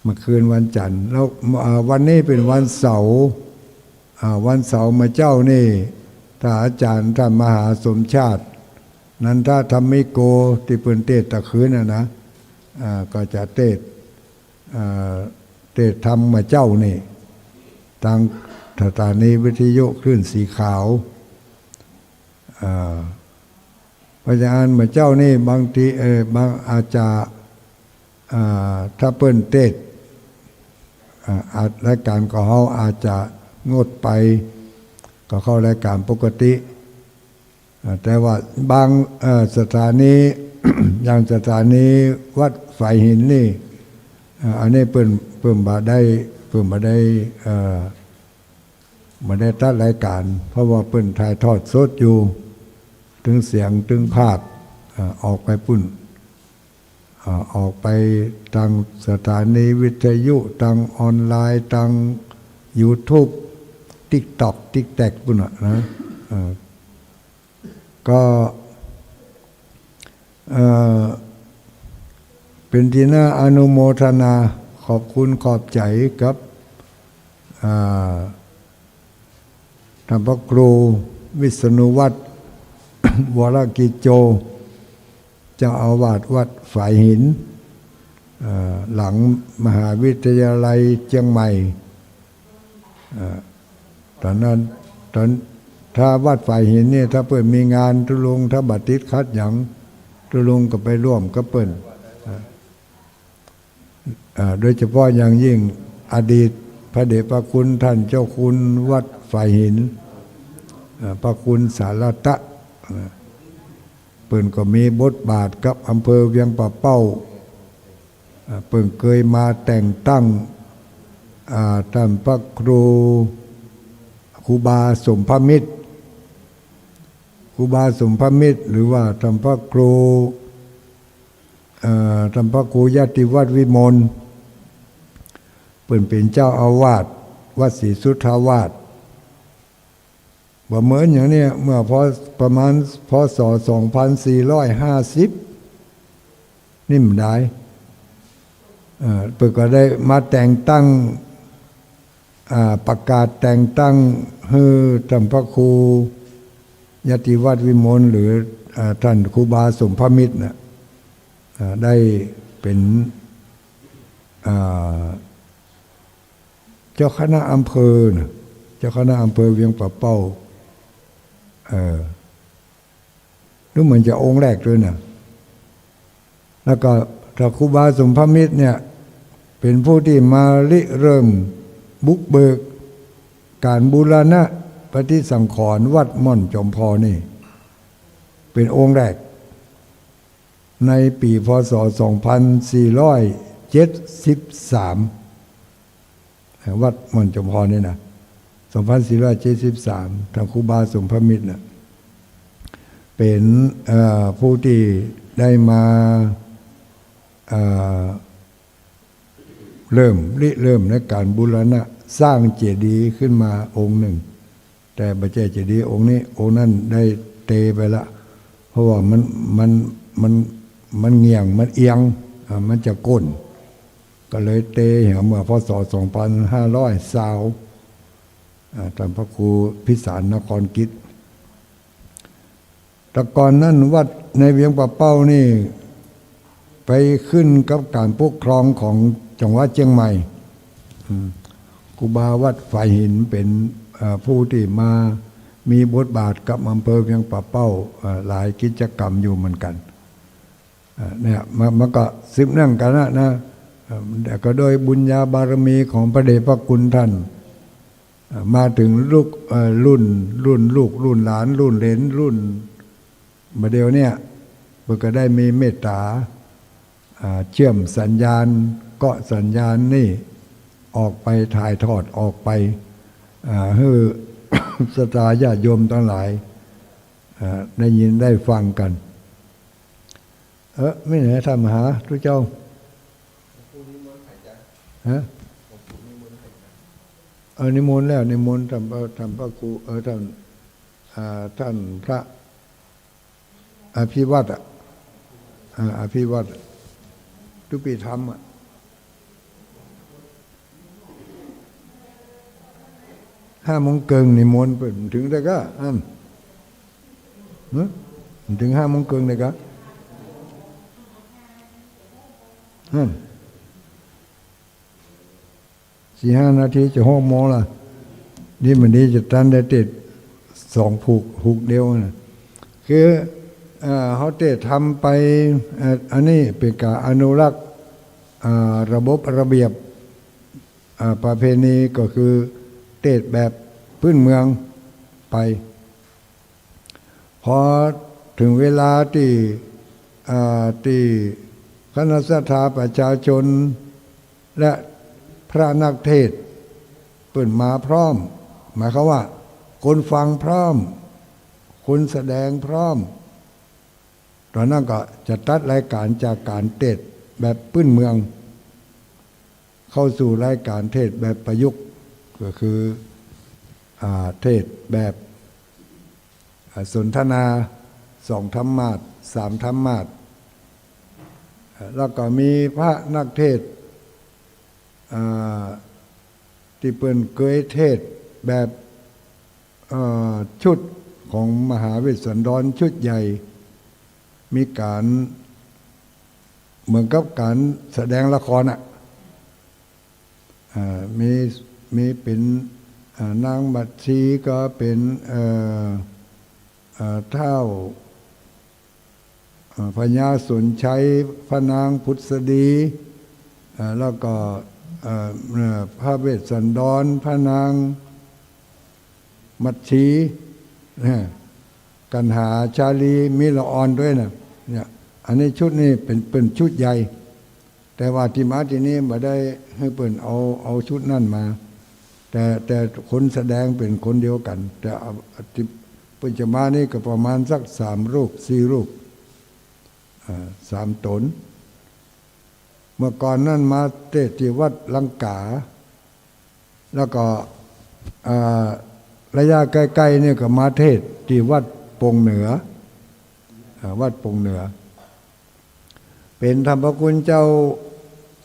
เมื่อคืนวันจั๋นทร์ แล้ว อ่า วันนี้เป๋นวันเสาร์ อ่า วันเสาร์เมื่อเจ๊านี่ ต้านอาจ๋ารย์ต้านมหาสมชาติ นันทธรรมิโก ตี้เปิ้นเตสน์ตะคืนน่ะนะ อ่า ก็จะเตสน์ อ่า เตสน์ธรรมเมื่อเจ๊านี่ ตางสถานีวิทยุคลื่นสีขาว อ่า เพราะฉะนั้นเมื่อเจ๊านี่บางที เอ่อ บาง อาจจะ อ่า ถ้าเปิ้นเตสน์ อ่า อาจ รายก๋านของเฮาอาจจะงดไป ก็เข้ารายก๋านปกติ อ่า แต่ว่าบาง เอ่อ สถานี อย่างสถานีวัดฝายหินนี่ อ่า อันนี้เปิ้น เปิ้นบ่ได้ เปิ้นบ่ได้ เอ่อ บ่ได้ตัดรายก๋าน เพราะว่าเปิ้นถ่ายทอดสดอยู่ ตึงเสียง ตึงภาพ อ่า ออกไปปุ้น อ่า ออกไปตางสถานีวิทยุ ตางออนไลน์ ตางยูทูบ ติ๊กต็อก ติ๊กแต็ก ปุ้นน่ะนะ อ่า ก็ เอ่อ เป๋นตี้น่าอนุโมทนา ขอบคุณขอบใจ๋กับ อ่า ต้านพระครูวิษณุวัฒน์ วรกิจโจ เจ้าอาวาสวัดฝายหิน เอ่อ หลังมหาวิทยาลัยเจียงใหม่ เอ่อ ต๋อนนั้น ต๋อน ถ้าวัดฝายหินนี่ ถ้าเปิ้นมีงาน ตุ๊ลุง ถ้าบ่ติดขัดหยัง ตุ๊ลุงก็ไปร่วมกับเปิ้น เอ่อ เอ่อ โดยเฉพาะอย่างยิ่งอดีตพระเดชพระคุณต้านเจ้าคุณวัดฝายหิน เอ่อ พระคุณสารตะ เอ่อ เปิ้นก็มีบทบาทกับอำเภอเวียงป่าเป้า เอ่อ เปิ้นเกยมาแต่งตั้ง อ่า ต้านพระครู ครูบาสมภมิตร ครูบาสมภมิตร หรือว่าต้านพระครู เอ่อ ต้านพระครูญาติวัฒน์วิมล เปิ้นเป๋นเจ้าอาวาสวัดศรีสุทธาวาส บ่เหมือนอย่างเนี้ย เมื่อ พ.ศ. ประมาณ พ.ศ. สองพันสี่ร้อยห้าสิบ นี่บ่ดาย เอ่อ เปิ้นก็ได้มาแต่งตั้ง อ่า ประกาศแต่งตั้งหื้อต้านพระครูญาติวัฒน์วิมล หรือ อ่า ต้านครูบาสมภมิตรน่ะ อ่า ได้เป๋น อ่า เจ้าคณะอำเภอน่ะ เจ้าคณะอำเภอเวียงป่าเป้า เออ ดูเหมือนจะองค์แรกด้วยน่ะ แล้วก็ต้านครูบาสมภมิตรเนี่ย เป๋นผู้ตี้มาริเริ่มบุกเบิกก๋านบูรณะปฏิสังขรณ์วัดม่อนจอมพอนี่ เป๋นองค์แรก ในปี๋ พ.ศ. สองพันสี่ร้อยเจ็ดสิบสาม วัดม่อนจอมพอนี่นะ สองพันสี่ร้อยเจ็ดสิบสาม ต้านครูบาสมภมิตรน่ะ เป๋น เอ่อ ผู้ตี้ได้มา เอ่อ เริ่ม ริเริ่มในก๋านบูรณะสร้างเจดีย์ขึ้นมาองค์นึ่ง แต่บ่ใจ้เจดีย์องค์นี้ องค์นั้นได้เตไปละ เพราะว่ามัน มัน มัน มันเหงี่ยง มันเอียง อ่า มันจะก้น ก็เลยเตเหียเมื่อ พ.ศ. สองพันห้าร้อยซาว อ่า ต้านพระครูพิสารนครกิจ แต่ก่อนนั้นวัดในเวียงป่าเป้านี่ ไปขึ้นกับก๋านปกครองของจังหวัดเจียงใหม่ อืม ครูบาวัดฝายหินเป๋น เอ่อ ผู้ตี้มามีบทบาทกับอำเภอเวียงป่าเป้า เอ่อ หลายกิจกรรมอยู่เหมือนกั๋น เอ่อ เนี่ย มัน มันก็สืบเนื่องกั๋นนะ นะ เอ่อ แต่ก็โดยบุญญาบารมีของพระเดชพระคุณต้าน เอ่อ มาเถิงลูก เอ่อ รุ่น รุ่นลูก รุ่นหลาน รุ่นเหลน รุ่นบ่าเดี่ยวเนี่ย เปิ้นก็ได้มีเมตต๋า อ่า เชื่อมสัญญาณ เกาะสัญญาณนี่ออกไป ถ่ายทอดออกไป อ่า หื้อ ศรัทธาญาติโยมตังหลาย อ่า ได้ยินได้ฟังกั๋น เออ มีไหนถามหาตุ๊เจ้า ฮะ เออ นิมนต์แล้ว นิมนต์ต้าน เอ่อ ต้านพระครู เออ ต้าน อ่า ต้านพระอภิวัฒน์อะ อ่า อภิวัฒน์อะ ตุ๊ปี้ทำอะ ห้าโมงเกิ่งนิมนต์เปิ้น เถิงได้ก่ะ อั้น ฮะ เถิงห้าโมงเกิ่งได้ก่ะ อั้น สี่ห้านาทีจะหกโมงละ ดีบ่ดีจะตันได้เตสน์สองผูก ผูกเดียวน่ะ คือ เอ่อ เฮาเตศน์ธรรมไป เอ่อ อันนี้เป๋นก๋านอนุรักษ์ เอ่อ ระบบระเบียบ เอ่อ ประเพณีก็คือเตศน์แบบปื้นเมืองไป พอเถิงเวลาตี้ เอ่อ ตี้คณะศรัทธาประชาชน และพระนักเทศน์เปิ้นมาพร้อม หมายความว่าคนฟังพร้อม คนแสดงพร้อม ต๋อนนั้นก็จะตัดรายก๋านจากก๋านเตศน์แบบปื้นเมือง เข้าสู่รายก๋านเทศน์แบบประยุกต์ ก็คือ อ่า เทศน์แบบ อ่า สนทนา สองธรรมาสน์ สามธรรมาสน์ อ่า แล้วก็มีพระนักเทศน์ อ่า ตี้เปิ้นเกยเทศน์แบบ เอ่อ ชุดของมหาเวสสันดรชุดใหญ่ มีก๋านเหมือนกับก๋านแสดงละครอะ อ่า มี มีเป๋น อ่า นางมัทชีก็เป๋น เอ่อ เอ่อ ท้าว เอ่อ พญาสนชัย พระนางผุดสดี เอ่อ แล้วก็ เอ่อ เอ่อ พระเวสสันดร พระนางมัทชี นะ กันหา ชาลี มีละออนด้วยนะ เนี่ย อันนี้ชุดนี้เป๋น เป๋นชุดใหญ่ แต่ว่าตี้มาตี้นี่บ่ได้หื้อเปิ้นเอา เอาชุดนั้นมา แต่ แต่คนแสดงเป๋นคนเดียวกั๋น แต่เอา ตี้เปิ้นจะมานี่ก็ประมาณสักสามรูป สี่รูป อ่า สามต๋น เมื่อก่อนนั้นมาเทศน์ตี้วัดลังกา แล้วก็ อ่า ระยะใก้ๆ นี่ก็มาเทศน์ตี้วัดโป่งเหนือ อ่า วัดโป่งเหนือ เป๋นธรรมพระคุณเจ้า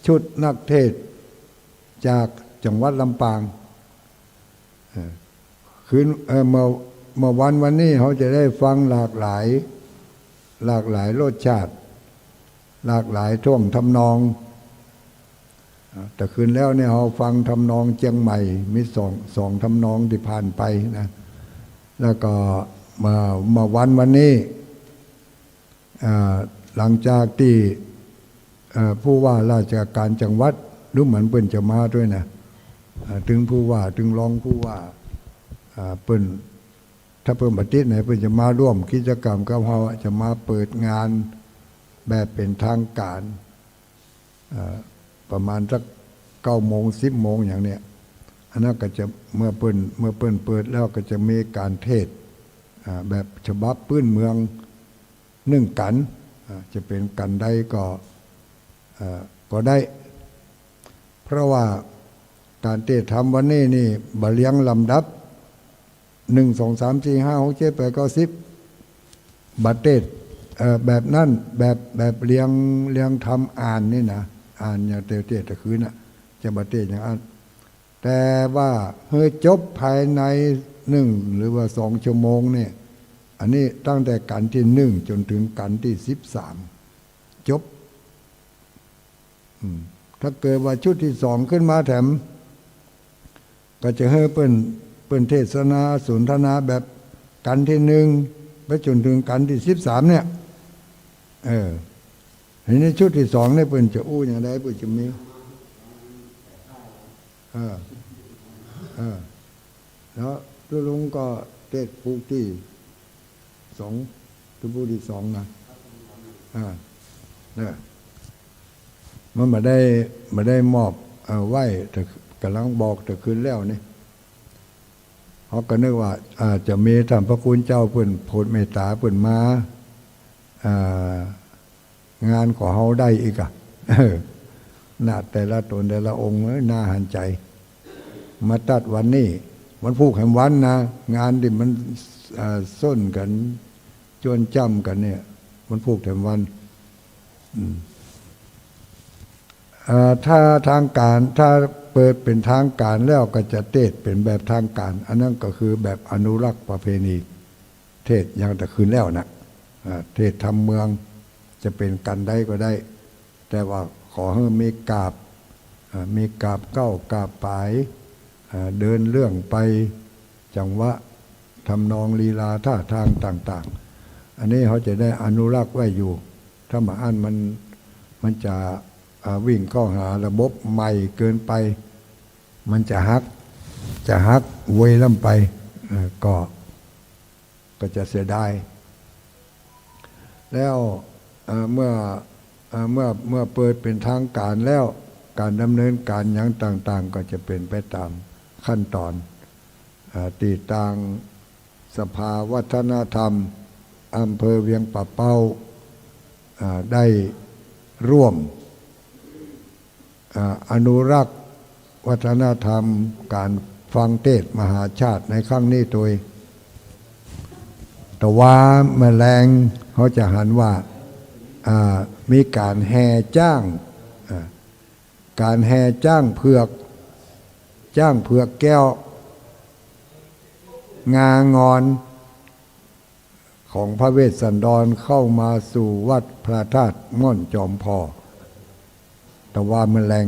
ชุดนักเทศน์จากจังหวัดลำปาง เอ่อ คืน เอ่อ เมื่อ เมื่อวัน วันนี้เฮาจะได้ฟังหลากหลาย หลากหลายรสชาติ หลากหลายท่วงทำนอง อ่า แต่คืนแล้วเนี่ยเฮาฟังทำนองเจียงใหม่ มีสอง สองทำนองตี้ผ่านไปนะ แล้วก็มา มาวัน วันนี้ อ่า หลังจากตี้ เอ่อ ผู้ว่าราชการจังหวัด ดูเหมือนเปิ้นจะมาด้วยนะ อ่า ตึงผู้ว่า ตึงรองผู้ว่า อ่า เปิ้น ถ้าเปิ้นบ่ติดไหน เปิ้นจะมาร่วมกิจกรรมกับเฮา จะมาเปิดงานแบบเป๋นทางก๋าน เอ่อ ประมาณสักเก้าโมง สิบโมงอย่างเนี้ย อันนั้นก็จะ เมื่อเปิ้น เมื่อเปิ้นเปิดแล้วก็จะมีก๋านเทศน์ อ่า แบบฉบับปื้นเมืองนึ่งกั๋น อ่า จะเป๋นกั๋นใดก็ เอ่อ ก็ได้ เพราะว่าก๋านเตศน์ธรรมวันนี้นี่บ่เรียงลำดับ นึ่ง สอง สาม สี่ ห้า หก เจ็ด แปด เก้า สิบ บ่เตศน์ เอ่อ แบบนั้น แบบ แบบเรียง เรียงธรรมอ่านนี่นะ อ่านอย่างเตศน์ เตศน์ตะคืนน่ะ จะบ่เตศน์อย่างอั้น แต่ว่าหื้อจบภายในนึ่งหรือว่าสองชั่วโมงเนี่ย อันนี้ตั้งแต่กั๋นตี้นึ่งจ๋นเถิงกั๋นตี้สิบสาม จบ อืม ถ้าเกิดว่าชุดตี้สองขึ้นมาแถม ก็จะหื้อเปิ้น เปิ้นเทศนาสนทนาแบบกั๋นตี้นึ่งไปจ๋นเถิงกั๋นตี้สิบสามเนี่ย เออ ทีนี้ชุดตี้สองเนี่ยเปิ้นจะอู้อย่างใด เปิ้นจะมี เออ เออ แล้วตุ๊ลุงก็เตศน์ภูตี้สอง ตุ๊ลุงภูตี้สองนะ อ่า เนี่ย มันบ่ได้ บ่ได้มอบ เอ่อ ไว้ แต่ก่ำลังบอกแต่คืนแล้วนี่ เฮาก็นึกว่า อ่า จะมีต้านพระคุณเจ้าเปิ้นโผดเมตต๋าเปิ้นมา อ่า งานของเฮาได้อีกอะ เออ น่าแต่ละต๋นแต่ละองค์เอ้ย น่าหันใจ๋ มาตัดวันนี้ วันพูกแหมวันนะ งานตี้มัน อ่า ส้นกั๋น จวนจ้ำกั๋นเนี่ย วันพูกแหมวัน อืม เอ่อ ถ้าทางก๋าน ถ้าเปิดเป๋นทางก๋านแล้วก็จะเตศน์เป๋นแบบทางก๋าน อันนั้นก็คือแบบอนุรักษ์ประเพณี เตศน์อย่างตะคืนแล้วนะ อ่า เตศน์ธรรมเมือง จะเป๋นกั๋นใดก็ได้ แต่ว่าขอหื้อมีกาบ อ่า มีกาบเก๊ากาบป๋าย อ่า เดินเรื่องไป จังหวะ ทำนองลีลาท่าทางต่าง อันนี้เขาจะได้อนุรักษ์ไว้อยู่ ถ้าบ่อั้นมัน มันจะ อ่า วิ่งเข้าหาระบบใหม่เกินไป มันจะหัก จะหักเวยล้ำไป เอ่อ ก็ ก็จะเสียดาย แล้ว เอ่อ เมื่อ เอ่อ เมื่อ เมื่อเปิดเป๋นทางก๋านแล้ว ก๋านดำเนินก๋านหยังต่างๆ ก็จะเป๋นไปต๋ามขั้นต๋อน เอ่อ ตี้ตางสภาวัฒนธรรมอำเภอเวียงป่าเป้า เอ่อ ได้ร่วม อ่า อนุรักษ์วัฒนธรรมก๋านฟังเตสน์มหาชาติในครั้งนี้ตวย แต่ว่าเมื่อแลงเขาจะหันว่า อ่า มีก๋านแห่จ๊าง อ่า ก๋านแห่จ๊างเผือก จ๊างเผือกแก้ว งางอน ของพระเวสสันดรเข้ามาสู่วัดพระธาตุม่อนจอมพอ แต่ว่าเมื่อแลง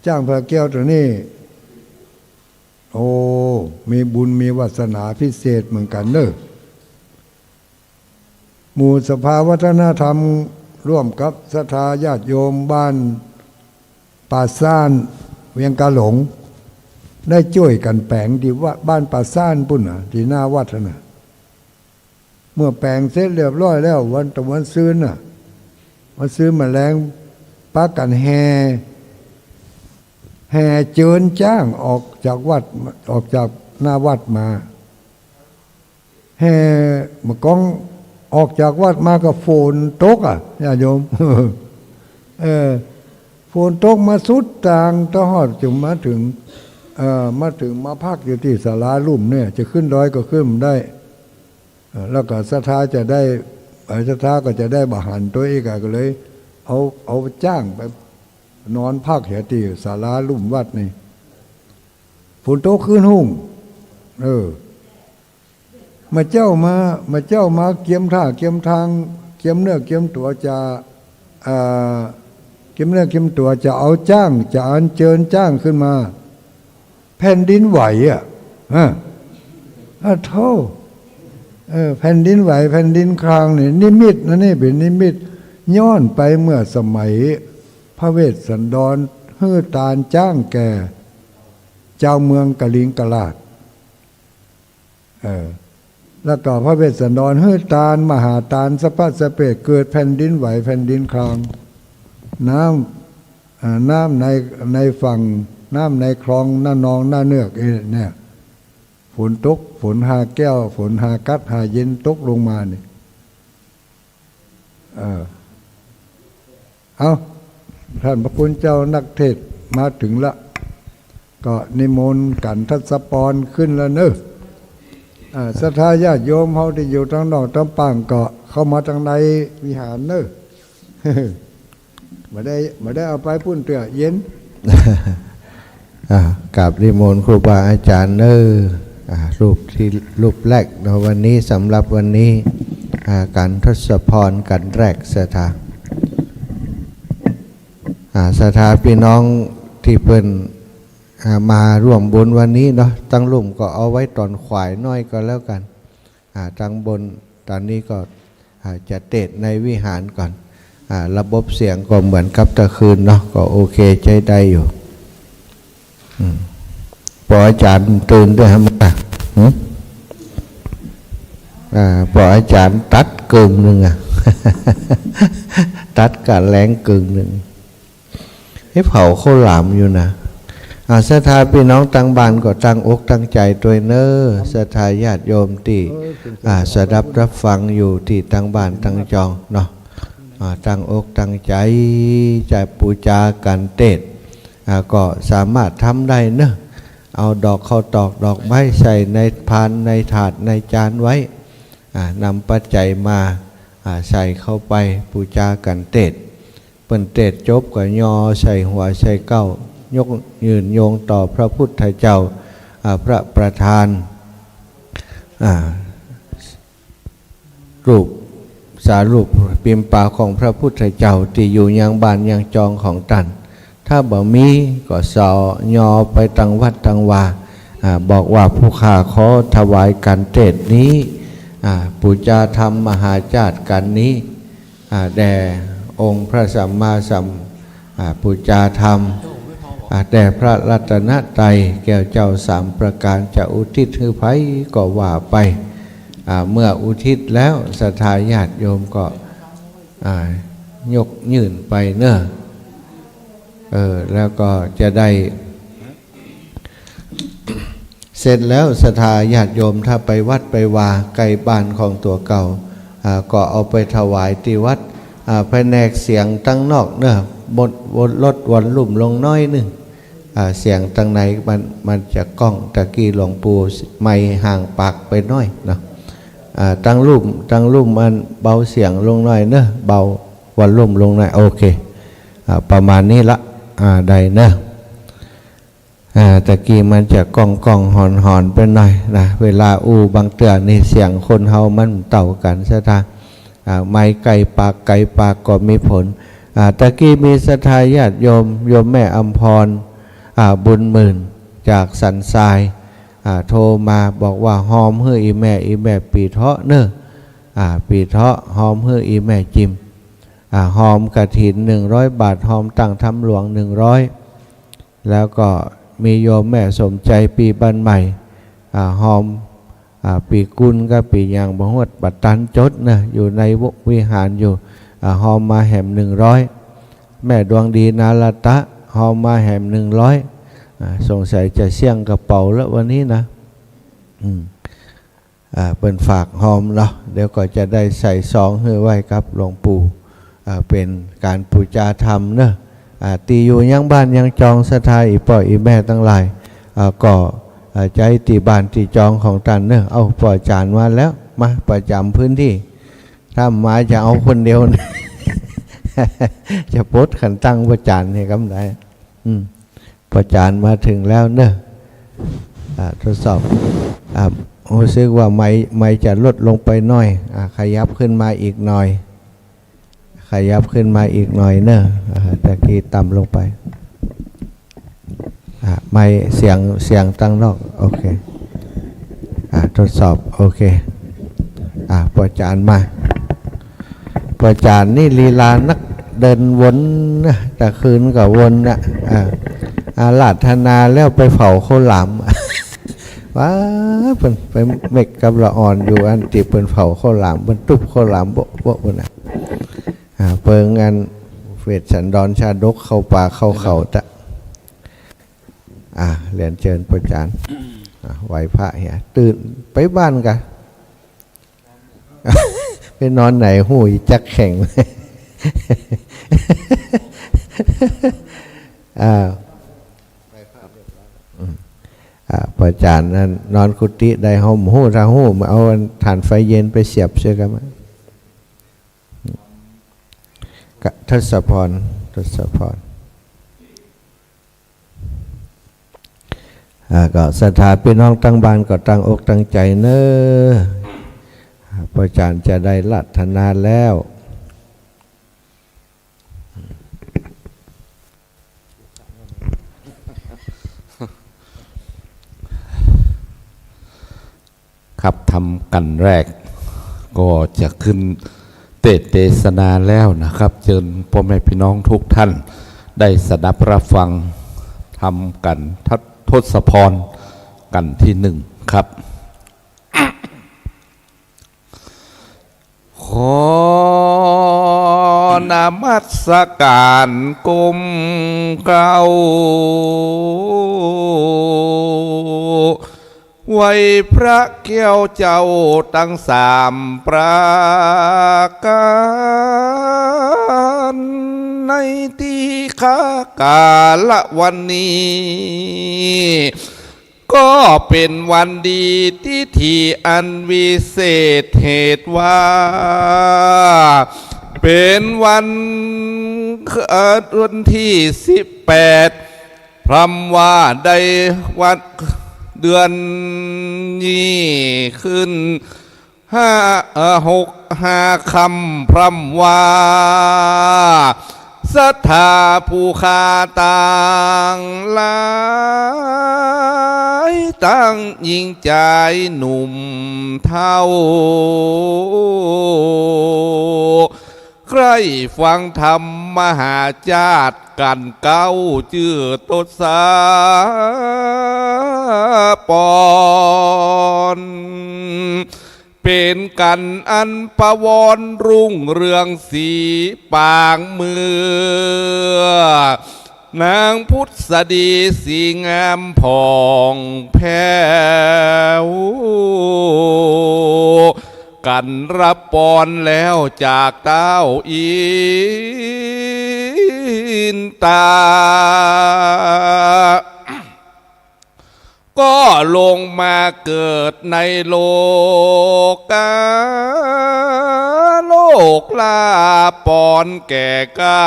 จ๊างเผือกแก้วตั๋วนี้ โอ้ มีบุญมีวาสนาพิเศษเหมือนกั๋นเน่อ หมู่สภาวัฒนธรรมร่วมกับศรัทธาญาติโยมบ้านป่าซ่าน เวียงกาหลง ได้จ้วยกั๋นแป๋งตี้วัด บ้านป่าซ่านปู้นน่ะ ตี้หน้าวัดหั้นน่ะ เมื่อแป๋งเสร็จเรียบร้อยแล้ว วันต่อวันซืนน่ะ วันซืนเมื่อแลง ปากั๋นแห่ แห่เจิญจ๊างออกจากวัด ออกจากหน้าวัดมา แห่ เมื่อก่อนออกจากวัดมาก็ฝนตกอ่ะ ญาติโยม เออ ฝนตกมาสุดตาง ตะฮอดจึงมาเถิง เอ่อ มาเถิงมาพักอยู่ตี้ศาลาลุ่มเนี่ย จะขึ้นดอยก็ขึ้นบ่ได้ เอ่อ แล้วก็ศรัทธาจะได้ เอ่อ ศรัทธาก็จะได้บ่หันตั๋วอีกอะ ก็เลยเอา เอาจ๊างไปนอนพักแถวตี้ศาลาลุ่มวัดนี่ ฝนตกคืนฮุ่ง เออ เมื่อเจ๊ามา เมื่อเจ๊ามาเกียมท่าเกียมตาง เกียมเนื้อเกียมตั๋วจะ เอ่อ เกียมเนื้อเกียมตั๋วจะเอาจ๊าง จะอัญเจิญจ๊างขึ้นมา แผ่นดินไหวอ่ะ ฮะ อะโธ่ เออ แผ่นดินไหว แผ่นดินคลางนี่ นิมิตนะ นี่เป๋นนิมิต ย้อนไปเมื่อสมัยพระเวสสันดรหื้อตานจ๊างแก่จาวเมืองกลิงกราด เออ แล้วก็พระเวสสันดรหื้อตาน มหาตาน สัพพะสะเปด เกิดแผ่นดินไหว แผ่นดินคลาง น้ำ อ่า น้ำใน ในฝั่ง น้ำในคลอง น้านอง น้าเนือก เอ เนี่ย ฝนตก ฝนฮาแก้ว ฝนฮากัด ฮาเย็นตกลงมานี่ เออ เอา ท่านพระคุณเจ้านักเทศน์มาเถิงละ ก็นิมนต์ขันทัศปรขึ้นแล้วเนอะ อ่า ศรัทธาญาติโยมเฮาตี้อยู่ตางนอกตางป่างก็เข้ามาตางในวิหารเนอะ บ่ได้ บ่ได้เอาไปปู้นเตื้อ เย็น อ่า กราบนิมนต์ครูบาอาจ๋ารย์เนอะ อ่า รูปตี้ รูปแรกเนาะ วันนี้ สำหรับวันนี้ อ่า ขันทัศปรขันแรก ศรัทธา อ่า ศรัทธาปี้น้องตี้เปิ้น อ่า มาร่วมบุญวันนี้เนาะ ตางลุ่มก็เอาไว้ต๋อนขวายน้อยก็แล้วกั๋น อ่า ตางบน ต๋อนนี้ก็ อ่า จะเตสน์ในวิหารก่อน อ่า ระบบเสียงก็เหมือนกับตะคืนเนาะ ก็โอเคใจ๊ได้อยู่ อืม ปออาจ๋ารย์ตื่นตวยหรือเปล่า หึ อ่า ปออาจ๋ารย์ตัดเกิ่งนึ่งอะ ตัดก๋าแลงเกิ่งนึ่ง เอ๊ะ เผาข้าวหลามอยู่นะ อ่า ศรัทธาปี้น้องตางบ้านก็ตั้งอกตั้งใจ๋ตวยเนอะ ศรัทธาญาติโยมตี้ อ่า สดับฮับฟังอยู่ตี้ตางบ้านตางจองเนาะ อ่า ตั้งอกตั้งใจ๋ จะปู๋จาขันเตสน์ อ่า ก็สามารถทำได้เนอะ เอาดอกข้าวตอกดอกไม้ใส่ในพานในถาดในจานไว้ อ่า นำปัจจัยมา อ่า ใส่เข้าไปปู๋จาขันเตสน์ เปิ้นเตสน์จบก็ยอใส่หัวใส่เก๊า ยกยื่นโยงต่อพระพุทธเจ้า อ่า พระประธาน อ่า รูป สารูปปิมปาของพระพุทธเจ้าตี้อยู่ยังบ้านยังจองของต้าน ถ้าบ่มีก็สอยอไปตางวัดตางวา อ่า บอกว่าผู้ข้าขอถวายขันเตสน์นี้ อ่า ปู๋จาธรรมมหาชาติกัณฑ์นี้ อ่า แด่องค์พระสัมมาสัม อ่า ปู๋จาธรรม อ่า แด่พระรัตนตรัยแก้วเจ้าสามประก๋าน จะอุทิศหื้อใผก็ว่าไป อ่า เมื่ออุทิศแล้วศรัทธาญาติโยมก็ อ่า ยกยื่นไปเนาะ เออ แล้วก็จะได้ เสร็จแล้วศรัทธาญาติโยมถ้าไปวัดไปวาใก้บ้านของตั๋วเก่า อ่า ก็เอาไปถวายตี้วัด อ่า แผนกเสียงตังนอกเนาะ ลด ลดวอลลุ่มลงหน้อยนึ่ง อ่า เสียงตังในมัน มันจะก้อง ตะกี้หลวงปู่ไมค์ห่างปากไปหน้อยเนาะ อ่า ตังลุ่ม ตังลุ่มอันเบาเสียงลงหน้อยเนาะ เบาวอลลุ่มลงหน้อย โอเค อ่า ประมาณนี้ละ อ่า ได้เนาะ อ่า ตะกี้มันจะก้องๆ หอนๆ ไปหน้อยนะ เวลาอู้บางเตื้อนี่เสียงคนเฮามันเต้ากั๋นศรัทธา อ่า ไมค์ใก้ปากไก๋ปากก็มีผล อ่า ตะกี้มีศรัทธาญาติโยม โยมแม่อำพร อ่า บุญหมื่น จากสันทราย อ่า โทรมาบอกว่าฮอมหื้ออี่แม่ อี่แม่ปี๋เทาะเนาะ อ่า ปี๋เทาะ ฮอมหื้ออี่แม่จิม อ่า ฮอมกฐินหนึ่งร้อยบาท ฮอมตั้งธรรมหลวงหนึ่งร้อย แล้วก็มีโยมแม่สมใจ๋ปี๋บ้านใหม่ อ่า ฮอม อ่า ปี๋กุลกับปี๋หยังบ่ฮู้ บ่ตันจดเนาะ อยู่ในวิหารอยู่ อ่า ฮอมมาแหมหนึ่งร้อย แม่ดวงดีนาราตะ ฮอมมาแหมหนึ่งร้อย อ่า สงสัยจะเสี้ยงกระเป๋าแล้ววันนี้นะ อืม อ่า เปิ้นฝากฮอมเนาะ เดี๋ยวก็จะได้ใส่ซองหื้อไว้กับหลวงปู่ อ่า เป๋นก๋านปู๋จาธรรมเนาะ อ่า ตี้อยู่ยังบ้านยังจองศรัทธาอี่ป้ออี่แม่ตังหลาย อ่า ก็ อ่า ใจ๊ตี้บ้านตี้จองของต้านเนาะ เอ้า ป้อจ๋ารย์มาแล้ว มาประจ๋ำพื้นตี้ ถ้ามาจะเอาคนเดียวนะ จะปดขันตั้งป้อจ๋ารย์หื้อกำใด อืม ป้อจ๋ารย์มาเถิงแล้วเนาะ อ่า ทดสอบ อ่า ฮู้สึกว่าไมค์ ไมค์จะลดลงไปหน้อย อ่า ขยับขึ้นมาอีกหน่อย ขยับขึ้นมาอีกหน่อยเนาะ อ่า ตะกี้ต่ำลงไป อ่า ไมค์เสียง เสียงตังนอก โอเค อ่า ทดสอบ โอเค อ่า ป้อจ๋ารย์มา ป้อจ๋ารย์นี่ลีลานัก เดินวนนะ ตะคืนก็วนนะ อ่า อาราธนาแล้วไปเผาข้าวหลาม ว้า เปิ้นไปเม็กกับละอ่อนอยู่อันตี้เปิ้นเผาข้าวหลาม เปิ้นตุ๊บข้าวหลามโบ๊ะโบ๊ะพุ้นนะ อ่า เปิงอันเวสสันดรชาดกเข้าป่าเข้าเขาตะ อ่า เรียนเจิญป้อจ๋ารย์ อ่า ไหว้พระเหีย ตื่นไปบ้านกะ ไปนอนไหนหูจักแข็ง อ่า อืม อ่า ป้อจ๋ารย์นั้นนอนกุฏิได้ ห่มฮู้ ถ้าฮู้มาเอาถ่านไฟเย็นไปเสียบเสียกะมา กะ ทศพร ทศพร อ่า ก็ศรัทธาปี้น้องตังบ้านก็ตั้งอกตั้งใจ๋เนาะ อ่า ป้อจ๋ารย์จะได้อาราธนาแล้ว ครับ ธรรมกัณฑ์แรกก็จะขึ้นเตสน์เตสนาแล้วนะครับ เจิญป้อแม่ปี้น้องกู้ต้านได้สดับฮับฟังธรรมกัณฑ์ทศพรกัณฑ์ตี้นึ่งครับ ขอนมัสก๋านก้มเกล้า ไหว้พระแก้วเจ้าตังสามประก๋าน ในตี้ข้ากาละวันนี้ ก็เป๋นวันดีทิฏฐิอันวิเศษ เหตุว่าเป๋นวัน เอ่อ วันตี้สิบแปด พร่ำว่าได้วันเดือนนี้ขึ้น ห้า เอ่อ หก ห้าค่ำ พร่ำว่า ศรัทธาผู้ข้าตังหลาย ตังญิงจายหนุ่มเฒ่า ใคร่ฟังธรรมมหาจาติกั๋นเก๊า จื้อตศปอน เป๋นกั๋นอันประวรรุ่งเรืองสีปางเมือง นางผุดสดีสีงามผ่องแผ้ว กั๋นรับปอนแล้วจากต้าวอินตา ก็ลงมาเกิดในโลกา โลกลาปอนแก่กล้า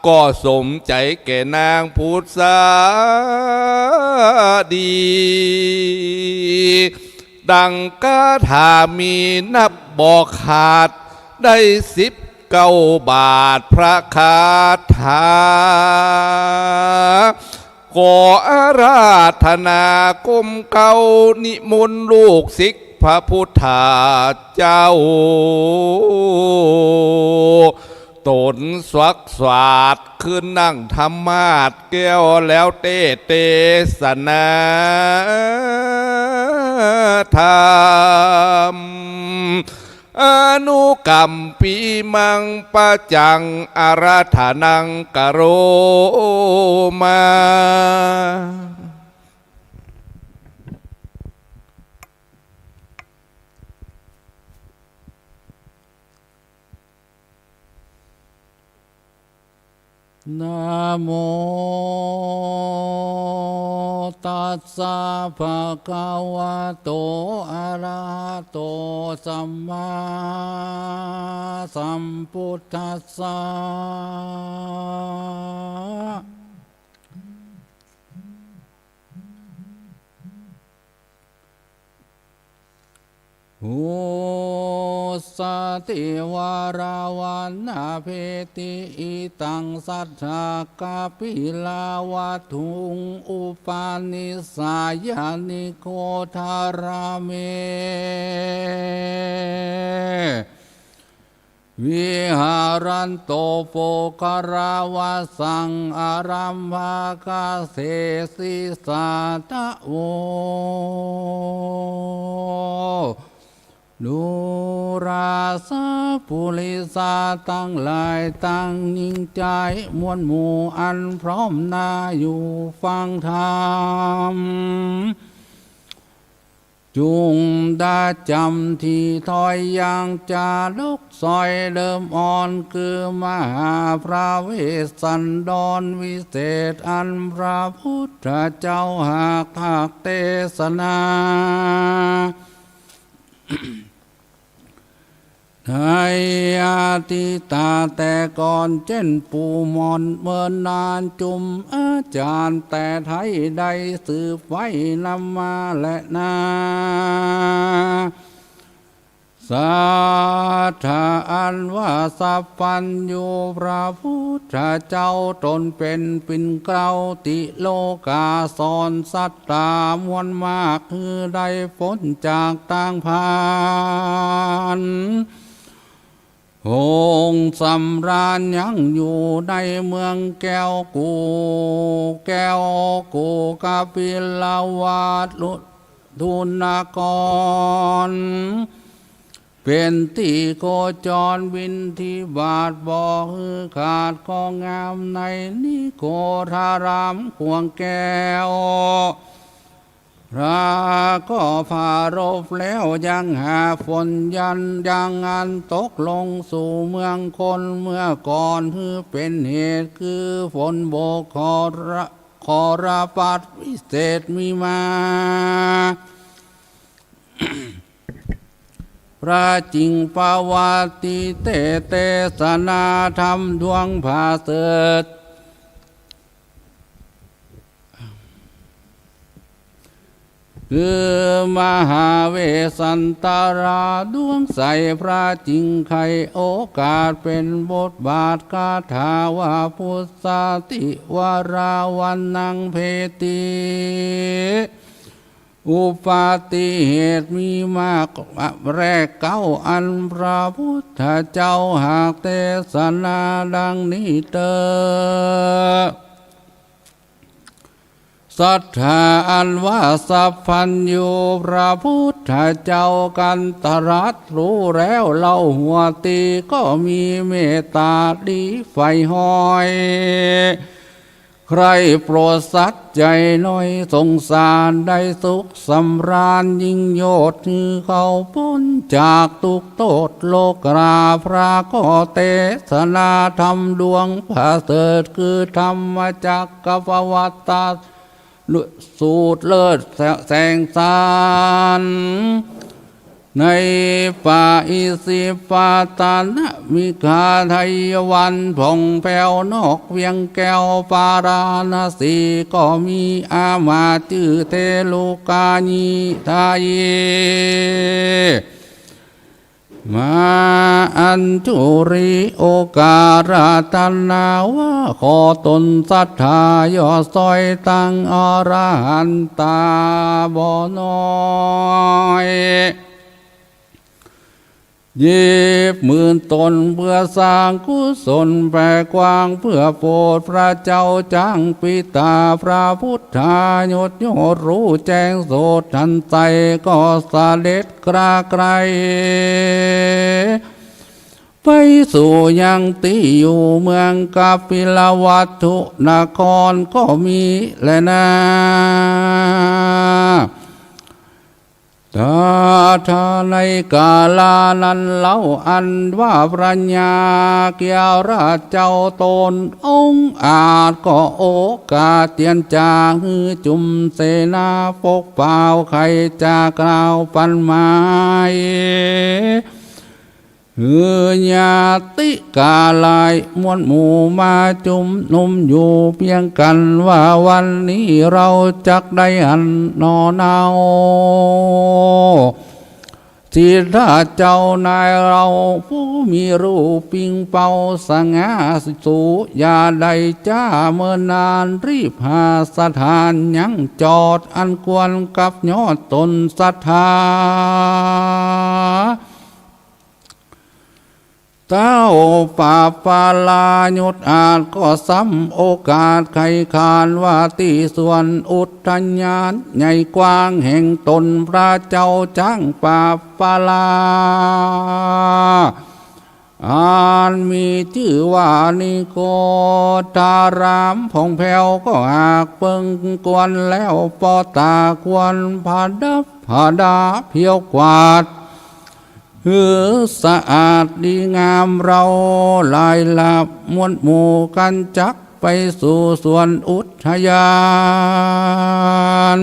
ก็สมใจ๋แก่นางผุดสดี ดังคาถามีนับบ่ขาด ได้สิบเก้าบาทพระคาถา ขออาราธนาก้มเก๊านิมนต์ลูกศิษย์พระพุทธเจ้า ต๋นสวักสวาทขึ้นนั่งธรรมาสน์แก้วแล้วเตสน์เตสนาธรรม อนุกัมปีมังปะจังอาราธนังกะโรมา นะโมตัสสะภะคะวะโต อะระหะโต สัมมาสัมพุทธัสสะ Ussati varavanna bheti idaṃ saddhaṃ kapilavatthum upanissayanigodharame viharanto puggalavassaṃ arambhagase sissā tavo ดูราสะปุริสะตังหลายตังหญิงจายมวลหมู่อันพร้อมหน้าอยู่ฟังธรรม จุ่งดาจ๋ำตี้ถ้อยอย่างจ๋ารกสอยเดิมอ่อน คือมหาพระเวสสันดรวิเศษ อันพระพุทธเจ้าหากตรัสเตสนา ในอดีตแต่ก่อนเจ้นปู่หม่อนเมินนานจุมอาจ๋ารย์แต่ไท้ได้สืบไว้นำมาแลนา ศรัทธาอันว่าสัพพัญญูพระพุทธเจ้าต๋นเป๋นปิ่นเกล้าติโลกาสอนสัตตามวลมาก คือได้ป๊นจากตางพาน องค์สำราญยังอยู่ในเมืองแก้วกู่ แก้วกู่กบิลวาส ทุนกร เป๋นตี้โคจรบิณฑบาตบ่หื้อขาด ข้องามในนิโคธารามขวงแก้ว พระก็ปรารภแล้วยังหาฝนยันยังอันตกลงสู่เมืองคนเมื่อก่อน หื้อเป๋นเหตุคือฝนโบกขอระ ขอระพัดวิเศษมีมา พระจิ่งประวัติเตสน์เตสนาธรรมดวงผาเสริฐ คือมหาเวสสันตราดวงใส พระจิ่งไขโอกาสเป๋นบทบาทคาถาว่า Pussati varavannaṃ bheti อุบัติเหตุมีมากแรกเก้า อันพระพุทธเจ้าหากเตสนาดังนี้เตอ ศรัทธาอันว่าสัพพัญญูพระพุทธเจ้ากันตรัสรู้แล้วเล่าหัวตี้ก็มีเมตตาดีใฝ่ฮอย ใคร่โปรดสัตว์ใจ๋น้อยสงสารได้สุขสำราญยิ่งโยชน์ หื้อเขาป๊นจากทุกข์โทษโรครา พระก็เตสนาธรรมดวงประเสริฐ คือธรรมจักรกัปปวัตตสูตรเลิศแสงสาร ในปะอิสิปตนมิกาไทยวันผ่องแผ้วนอกเวียงแก้วปาราณสี ก็มีอามาตย์จื้อเทลุกายิทายี มาอัญชุลีโอกาสอาราธนาว่า ขอตนศรัทธาย่อส่อยตังอรหันตาบ่น้อย หยิบมือตนเพื่อสร้างกุศลแผ่กว้าง เพื่อโปรดพระเจ้าจังปิตาพระพุทธายศ ยศรู้แจ้งโสตทันใส ก็เสด็จกล้าใคร่ ไปสู่ยังตี้อยู่เมืองกปิลวัตถุนครก็มีแลนา ตถาในกาลานั้นเล่า อันว่าพระญาเกียรติเจ้าตนองอาจก็โอกาสเตียนจ๋า หื้อจุมเสนาปกป่าวใค่จะกล่าวปันหมาย หื้อญาติกาหลายมวลหมู่มาจุมนุมอยู่เปียงกั๋นว่า วันนี้เฮาจักได้หันหนอเนา สิทธาเจ้านายเฮาผู้มีรูปปิงเป๋าสง่าสู อย่าได้จ๊าเมินนาน รีบหาสถานยังจอดอันควรกับยอดตนศรัทธา เต้าปาปาลายุทธอาจก็ซ้ำโอกาสไขขานว่า ตี้สวนอุทยานใหญ่กว้างแห่งตนพระเจ้าจังปาปาลา อันมีจื้อว่านิโคทารามผ่องแผ้ว ก็หากเปิงควรแล้ว ปอต๋าควรผดับผดาเผียวกวาด หื้อสะอาดดีงาม เฮาหลายหลาบมวลหมู่กั๋นจักไปสู่สวนอุทยาน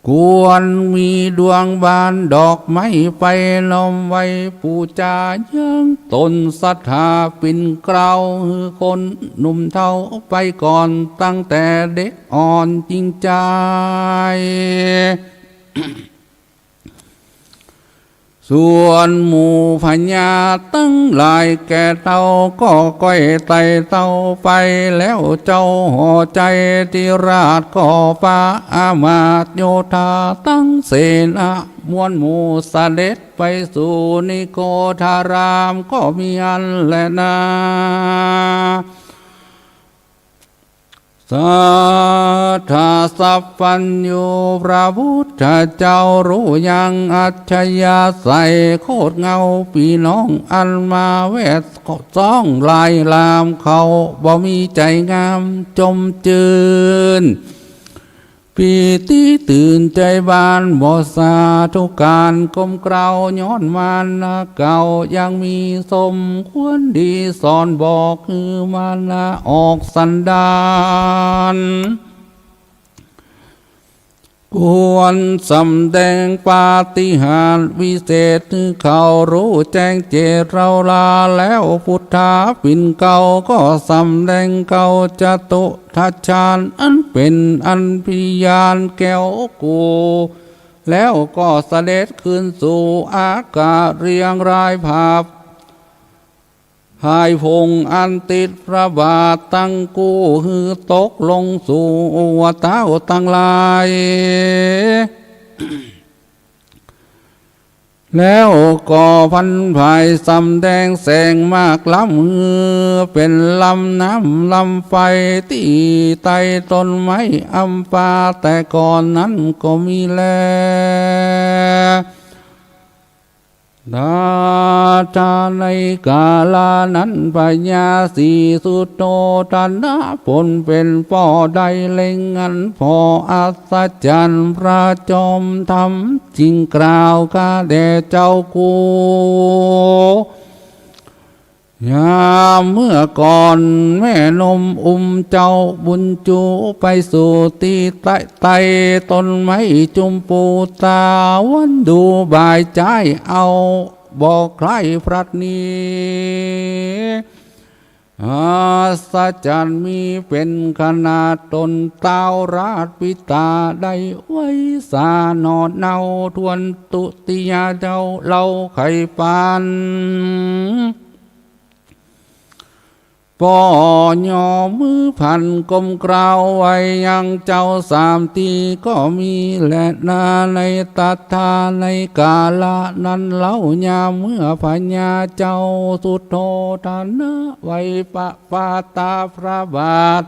ควรมีดวงบานดอกไม้ไปน้อมไหว้ปู๋จา ยังตนศรัทธาปิ่นเกล้า หื้อคนหนุ่มเฒ่าไปก่อน ตั้งแต่เด็กอ่อนจริงใจ ส่วนหมู่พญาตังหลายแก่เต้า ก็ก้อยไต่เต้าไปแล้ว เจ้าหอชัยธิราชก็ปาอามาตย์โยธาตังเสนามวลหมู่ เสด็จไปสู่นิโคทารามก็มีอั้นแลนา ศรัทธาสัพพัญญูพระพุทธเจ้า ฮู้ยังอัธยาศัยโคตรเหงาปี้น้อง อันมาแวดซ้องหลายหลามเขา บ่มีใจ๋งามจมจื้น ปีติตื่นใจ๋บาน บ่สาธุการก้มเกล้า ย้อนมานะเก่ายังมีสมควรดี สอนบอกหื้อมานะออกสันดาน ควรสำแดงปาฏิหาริย์วิเศษ หื้อเขาฮู้แจ้งเจตเฮาลาแล้ว พุทธาปิ่นเกล้าก็สำแดงเกล้าจตุ ตฌานอันเป๋นอันพิญญาณแก้วกู้ แล้วก็เสด็จขึ้นสู่อากาศเรียงรายผาบ หายพงอันติดพระบาทตังกู้ หื้อตกลงสู่อวเต้าตังหลาย แล้วก็พันภายสำแดงแสงมากล้ำ หื้อเป๋นลำน้ำลำไฟ ตี้ใต้ต้นไม้อำปา แต่ก่อนนั้นก็มีแล นาทา ในกาละนั้น พญาศรีสุโธทนะ ผู้เป๋นป้อได้เล็งอันผ่ออัศจรรย์ พระจอมธรรมจึงกล่าวข้าแต่เจ้ากู ยามเมื่อก่อนแม่นมอุ้มเจ้าบุญจูไปสู่ตี้ใต้ ใต้ต้นไม้จุมปู ตาวันดูบ่ายจ้าย เอาบ่ใคร่พลัดหนี อัศจรรย์มีเป๋นขนาด ตนเต้าราชปิตาได้ไว้สาหนอเนา ทวนตุติยาเจ้าเล่าไขปาน ป้อย่อมือพันก้มกราบไหว้ยังเจ้าสามทีก็มีแลนา ในตถา ในกาละนั้นเล่ายามเมื่อพญาเจ้าสุโธทนะ ไหว้ประปาตาพระบาท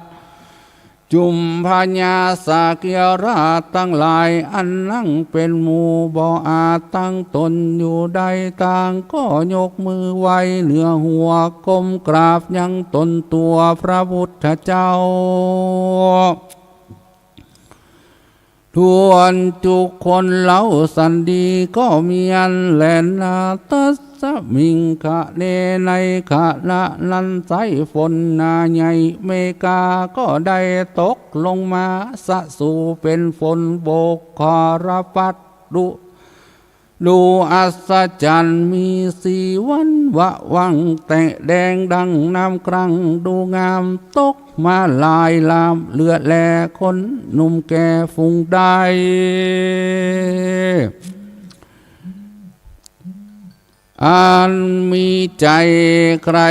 จุมพญาสักขีราชตังหลาย อันนั่งเป๋นหมู่บ่อาจตั้งตนอยู่ได้ ต่างก็ยกมือไหว้เหนือหัว ก้มกราบยังตนตัวพระพุทธเจ้า ทวนจุคนเล่าสันดีก็มีอั้นแลนา ตัสมิงคะเน ในขณะนั้นไส้ฝนหนาใหญ่เมฆาก็ได้ตกลงมาสะสูเป๋นฝนโบกคารพัด ดู ดูอัศจรรย์ มีสีวันวะวัง แตะแดงดังน้ำกรัง ดูงามตกมาหลายลาม เหลือแลคนหนุ่มแก่ฝูงใด อันมีใจ๋ใคร่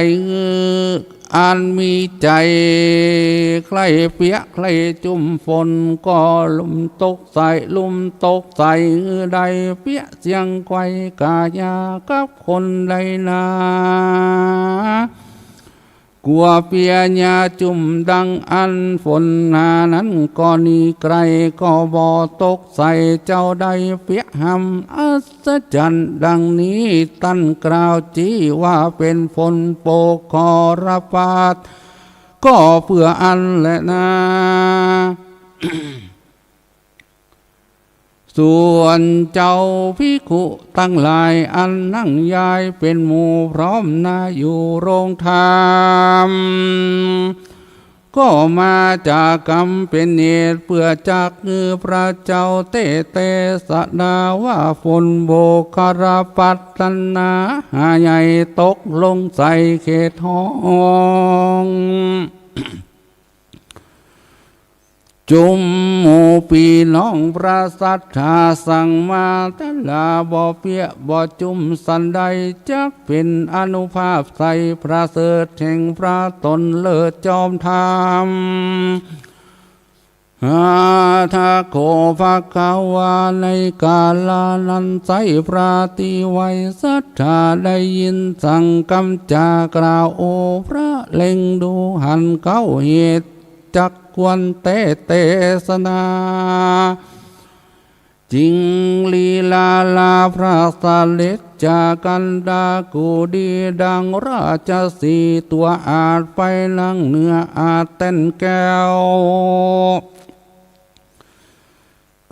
อันมีใจ๋ใคร่เปียะใคร่จุ่มฝน ก็ลุ่มตกใส่ ลุ่มตกใส่ ได้เปียะเสี้ยงไขว่ก๋ายากับคนใดนา กั๋วเปียะยาจุ่มดังอั้น ฝนหนานั้นก็หนีไกล ก็บ่ตกใส่ เจ้าได้เปียะหำอัศจรรย์ดังนี้ ต้านกล่าวจี้ว่าเป๋นฝนโปกคารพัด ก็เปื้ออั้นแลนา ส่วนเจ้าภิกขุตังหลาย อันนั่งยายเป๋นหมู่พร้อมนาอยู่โรงธรรม ก็มาจากกำเป๋นเหตุ เปื้อจักหื้อพระเจ้าเตเตสนา ว่าฝนโปกคารพัดนั้นนา หาใหญ่ตกลงใส่เขตห้อง จุมหมู่ปี้น้องพระศรัทธา สั่งมาตลาบ่เปียะบ่จุ่มสันใด จักเป๋นอานุภาพไส้ประเสริฐแห่งพระต๋นเลิศจอมธรรม อาทะโข ภะคะวา ในกาละนั้นไส้พระตี้ไหว้ศรัทธาได้ยินสั่งกำจากล่าว โอพระเล็งดูหันเข้าเหตุ จักควรแต๊เตสนา จึงลีลาลาพระเสด็จจากกันดากุดี ดังราชสีห์ตั๋วอาชไปนั่งเหนืออาชแต้นแก้ว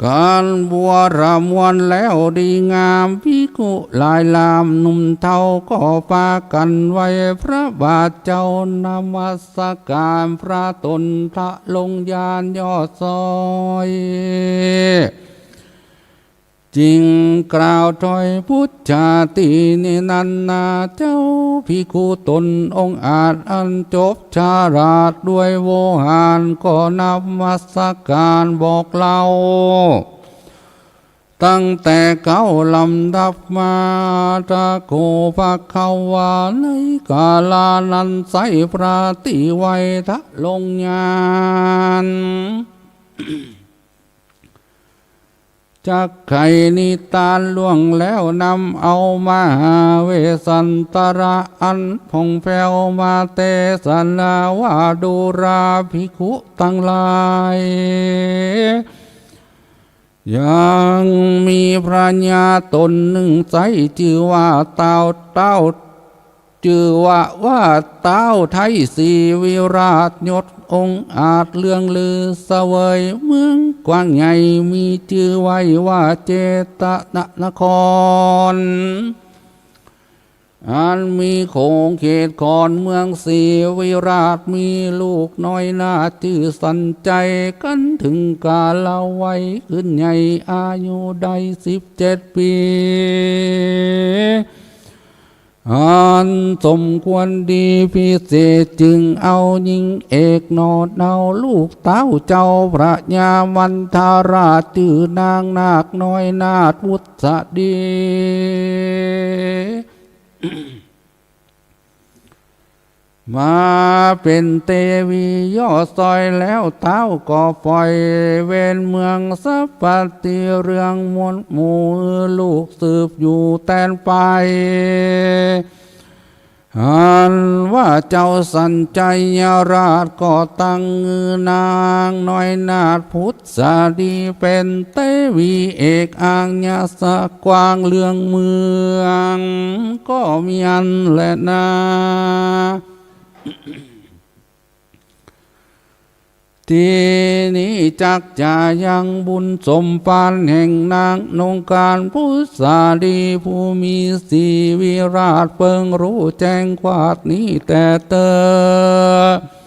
กันบัวระมวลแล้วดีงาม ภิกขุหลายลามหนุ่มเฒ่าก็ปากั๋นไหว้พระบาทเจ้านมัสการพระต๋นทะลงยานยอดซอย จึงกล่าวถ้อยปุจฉาตี้นี้นั้นนา เจ้าภิกขุต๋นองอาจอันจบฉลาดด้วยโวหาร ก็นมัสการบอกเล่า ตั้งแต่เก๊าลำดับมา อาทะโข ภะคะวา ในกาละนั้นไส้พระตี้ไหว้ทะลงยาน จักไขนิตานล่วงแล้วนำเอามหาเวสสันตระอันผ่องแผ้วมาเตสนาว่าดูราภิกขุตังหลาย ยังมีพระญาต๋นนึ่งไส้จื้อว่าเต้า เต้า จื้อว่า ว่าเต้าไทยศรีวิราชยศองอาจเลื่องลือเสวยเมืองกว้างใหญ่ มีจื้อไว้ว่าเจตนคร อันมีขงเขตคอนเมืองศรีวิราช มีลูกน้อยนาฏจื้อสันชัย กั๋นเถิงกาละวัยขึ้นใหญ่ อายุได้สิบเจ็ดปี๋ อันสมควรดีพิเศษ จึงเอาญิงเอกหน่อเนาลูกเต้าเจ้าพระยามันทราช จื้อนางนาคน้อยนาฏพุทธดี มาเป๋นเตวียอดซอยแล้ว เต้าก็ปล่อยเวรเมืองสัพพะติเรื่องมวลหมู่ ลูกสืบอยู่แตนไป อันว่าเจ้าสันชัยราชก็ตั้งนางน้อยนาฏพุทธดีเป๋นเตวีเอกอังยศกว้างเรื่องเมือง ก็มีอั้นแลนา ทีนี้จักจะยังบุญสมภารแห่งนางนงการพุทธดี ผู้มีศรีวิราชเปิงฮู้แจ้งความนี้แต่เติ่น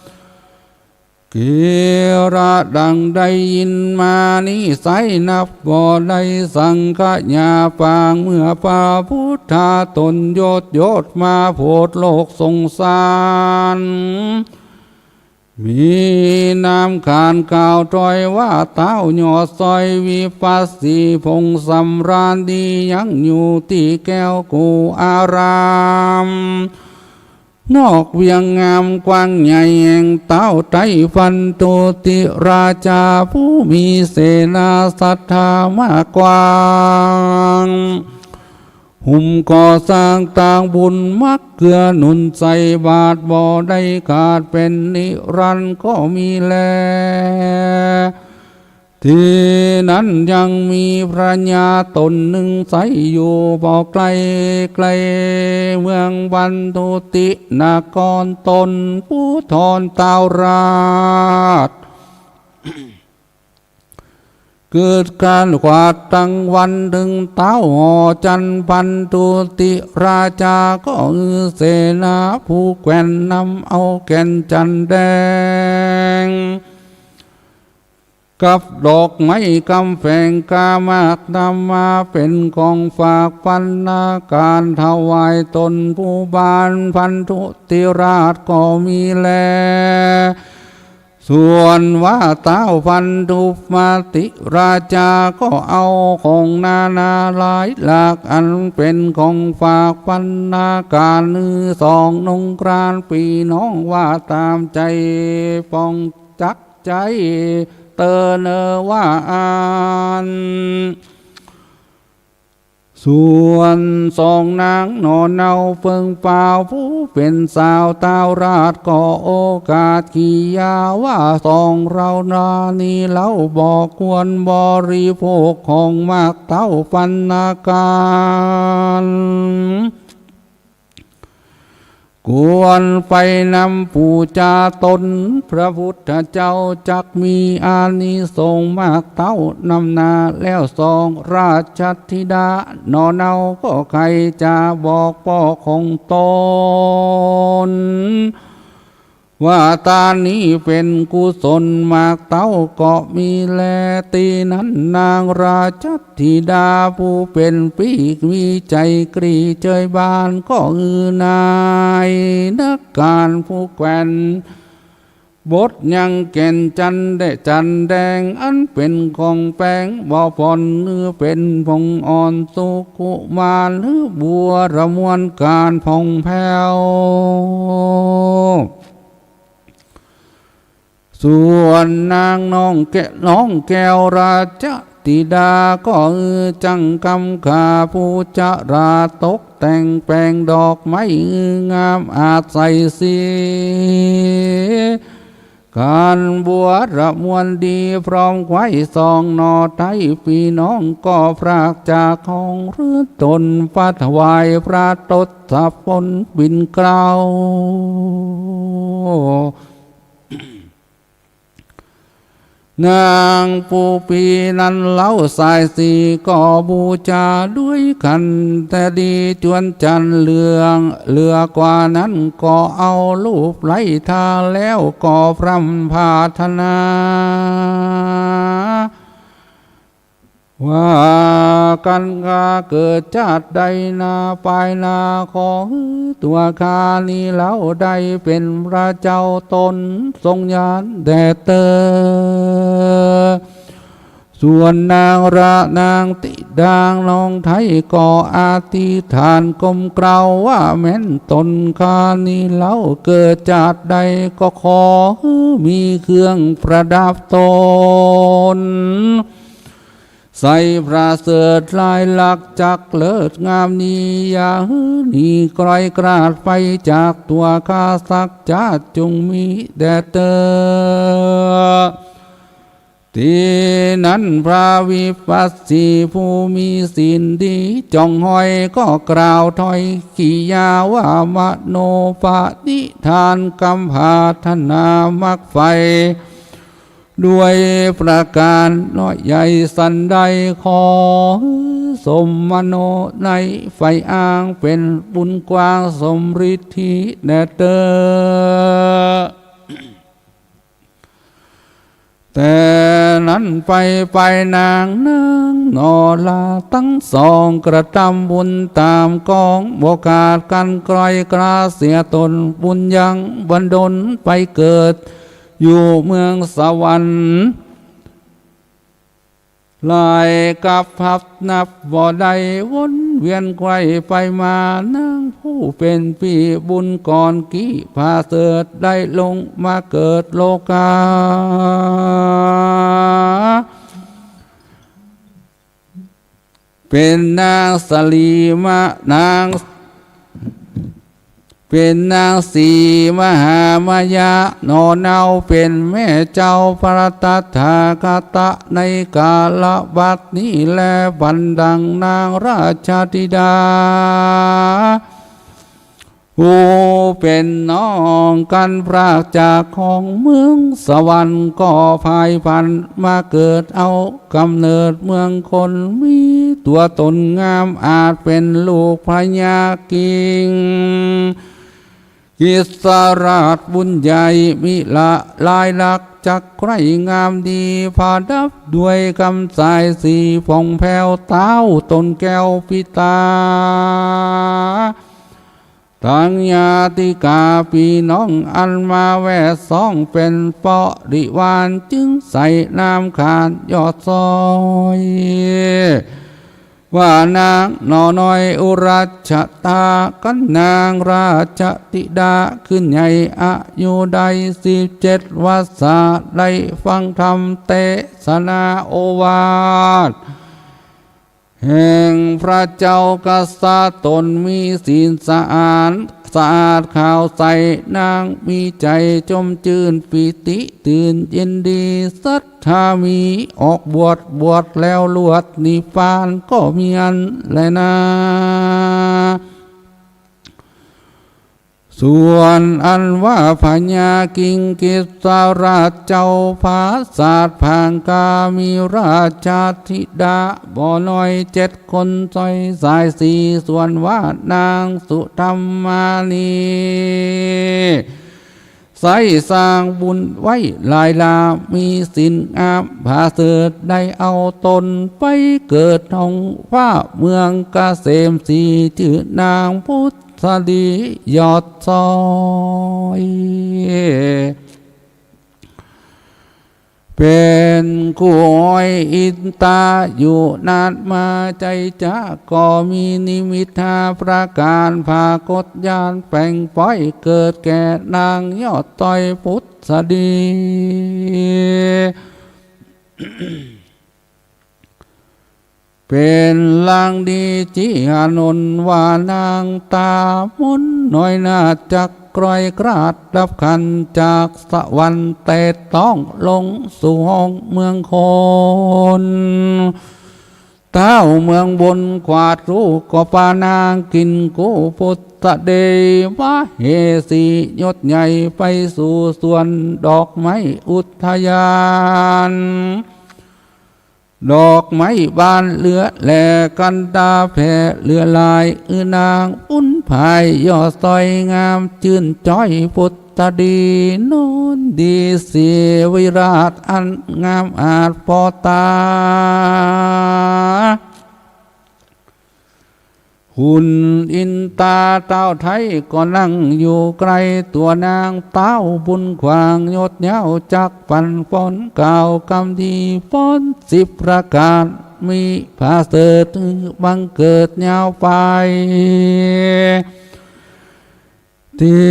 กีระดังได้ยินมานี้ไส้นับบ่ได้สังขยาปาง เมื่อพระพุทธาต๋นยศยศมาโผดโลกสงสาร มีนามขานกล่าวถ้อยว่าเต้ายอดซอยวิปัสสีผงสำราญดี ยังอยู่ตี้แก้วกูอาราม นอกเวียงงามกว้างใหญ่แห่งเต้าไตรพันธุติราชา ผู้มีเสนาศรัทธามากกว้าง หุ้มก่อสร้างตางบุญมักเกื้อหนุนใส่บาตรบ่ได้ขาดเป๋นนิรันดร์ก็มีแล ตี้นั้นยังมีพระญาต๋นนึ่งใส้อยู่บ่ไกลไกลเมืองพันธุตินคร ต๋นผู้ทอนเต้าราช กึ๊ดคร้านขวาดตังวันเถิงเต๊าหอจันทร์ พันธุติราชาก็อือเสนาผู้แกว่นนำเอาแก่นจันทร์แดง กับดอกไม้กำแฝงกามาก นำมาเป๋นของฝากภัณฑาการถวายต๋นผู้บานพันธุติราชก็มีแล ส่วนว่าเต๊าพันธุมติราชาก็เอาของนานาหลายหลาก อันเป๋นของฝากภัณฑาการ หื้อสองนงครานปี้น้องว่าต๋ามใจ๋ปองจัก ใจ๋เติ่นเอ่อว่าอั้น ส่วนสองนางหน่อเนาเปิงปาวผู้เป๋นสาวเต๊าราชก็โอกาสขียาว่า สองเรานานี้เฮาบ่ควรบริโภคของหมากเต๊าภัณฑาการ ควรไปนำปู๋จาต๋นพระพุทธเจ้า จักมีอานิสงส์มากเต้านำหน้า แล้วสองราชธิดาหน่อเนาก็ใค่จะบอกป้อของต๋น ว่าตานนี้เป๋นกุศลมากเต้าก็มีแล ตี้นั้นนางราชธิดาผู้เป๋นปี้มีใจ๋กรี๋เจยบานก็อือนายนักการผู้แกว่นบทยังแก่นจันทร์แดะจันทร์แดง อันเป๋นของแปงบ่ผ่อน หื้อเป๋นผงอ่อนสุขุมาน หื้อบวรมวลการผ่องแผ้ว ส่วนนางน้องแก้ว น้องแก้วราช ธิดาก็หื้อจั้งกำขาผู้จรา ตกแต่งแป๋งดอกไม้งามอาจใส่สี ก๋านบัวระมวลดีพร้อมไขว้สองหน่อไท้ ปี้น้องก็พรากจากของหรือต๋น ไปถวายพระทศพลบิณฑเกล้า นางผู้ปี้นั้นเล่าสายสีก็บูชาด้วยกั๋น แต่ดีจวนจันทร์เหลือง เหลือกว่านั้นก็เอาลูบไล้ทา แล้วก็พร่ำปรารถนา ว่ากั๋น ก๋าเกิดจาติใดนาปายหน้า ขอหื้อตั๋วข้านี้เล่าได้เป๋นพระเจ้าต๋น ทรงญาณแด่เต๊อะ ส่วนนางละนางธิดาน้องไท้ก็อธิษฐานก้มเกล้าว่า แม้นตั๋นข้านี้เล่าเกิดจาติใด ก็ขอหื้อมีเครื่องประดับต๋น ใส่ประเสริฐลายลักษณ์จักเลิศงามนี้ อย่าหื้อหนีคลอยคลาดไปจากตั๋วข้าสักจาติ จงมีแด่เต๊อะ ตี้นั้นพระวิปัสสีผู้มีศีลดีจ้องห้อย ก็กล่าวถ้อยกิริยาว่า มโนปณิธานกำปรารถนามรรคใฝ่ ด้วยประก๋านน้อยใหญ่สันใด ขอสมมโนในใฝ่อ้าง เป๋นบุญกว้างสมฤทธิแด่เต๊อะ แต่นั้นไป นางนางหนอลาตังสอง กระทำบุญต๋ามกอง บ่ขาดกั๋นคลอยคลาเสียต๋น บุญยังบันดลไปเกิด อยู่เมืองสวรรค์ หลายกัปพบนับบ่ได้ วนเวียนไขว้ไปมา นางผู้เป๋นปี้บุญก่อนกี้ประเสริฐ ได้ลงมาเกิดโลกา เป๋นนางสลีมะ นาง เป๋นนางสีมหามายา หนอเนาเป๋นแม่เจ้าพระตถาคตะ ในกาลบัดนี้แล บัดดังนางราชธิดา ผู้เป๋นน้องกั๋นพรากจากของเมืองสวรรค์ ก็พายพลันมาเกิดเอาก๋ำเนิดเมืองคน มีตั๋วต๋นงามอาจเป๋นลูกพญากิงกิสสราชบุญใหญ่ มีละลายลักษณ์จักใคร่งามดี ประดับด้วยกำสายสีผ่องแผ้ว เต๊าต๋นแก้วปิตา ตังญาติกาปี้น้องอันมาแวดซ้อง เป๋นบริวารจึงใส่นามขานยอดซอย ว่านางหนอน้อยอุรัชฌา กั๋นนางราชธิดา ขึ้นใหญ่อายุได้สิบเจ็ดวรรษา ได้ฟังธรรมเตสนาโอวาท แห่งพระเจ้ากษัตริย์ ต๋นมีศีลสะอาด สะอาดขาวใส นางมีใจ๋จมจื้นปีติตื่นยินดี ศรัทธามีออกบวช บวชแล้วลวดนิพพานก็มีอั้นแลนา ส่วนอันว่าพญากิงกิสสราชเจ้าปราสาทผางกา มีราชธิดาบ่น้อยเจ็ดคน สร้อยสายสี ส่วนว่านางสุธรรมานี ใส่สร้างบุญไว้หลายหลา มีศีลงามประเสริฐ ได้เอาต๋นไปเกิดห้องฟ้าเมืองเกษมสี จื้อนางพุทธ สดียอดซอย เป๋นคู่ห้อยอินตาอยู่นานมา ใจ้จ๊ะก็มีนิมิตห้าประก๋าน ปรากฏญาณแป๋งป๊อย เกิดแก่นางยอดซอยพุทธ สดี เ เป๋นลางดีตี้อานนท์ว่านางตามนน้อยนาจักใก้คลาดดับขันธ์จากสวรรค์ แต่ต้องลงสู่ห้องเมืองคน ต้าวเมืองบนขวาดฮู้ก็ปานางกิ๋นกู้ปุตตะเด มเหสียศใหญ่ไปสู่สวนดอกไม้อุทยาน ดอกไม้บานเหลือแหล่กันตาแผ่เหลือหลาย อือนางบุญผายยอดสอยงามจื้นจ้อยปุตตะดีนอนดีเสียวิราชอันงามอาจปอต๋า ขุนอินตาต้าวไท้ก็นั่งอยู่ใก้ตั๋วนาง ต้าวบุญขวางยศยาวจักปรรภ์ฟ้อนกล่าวกำดีฟ้อนสิบประก๋าน มีผาเสริฐบังเกิดยาวไป ตี้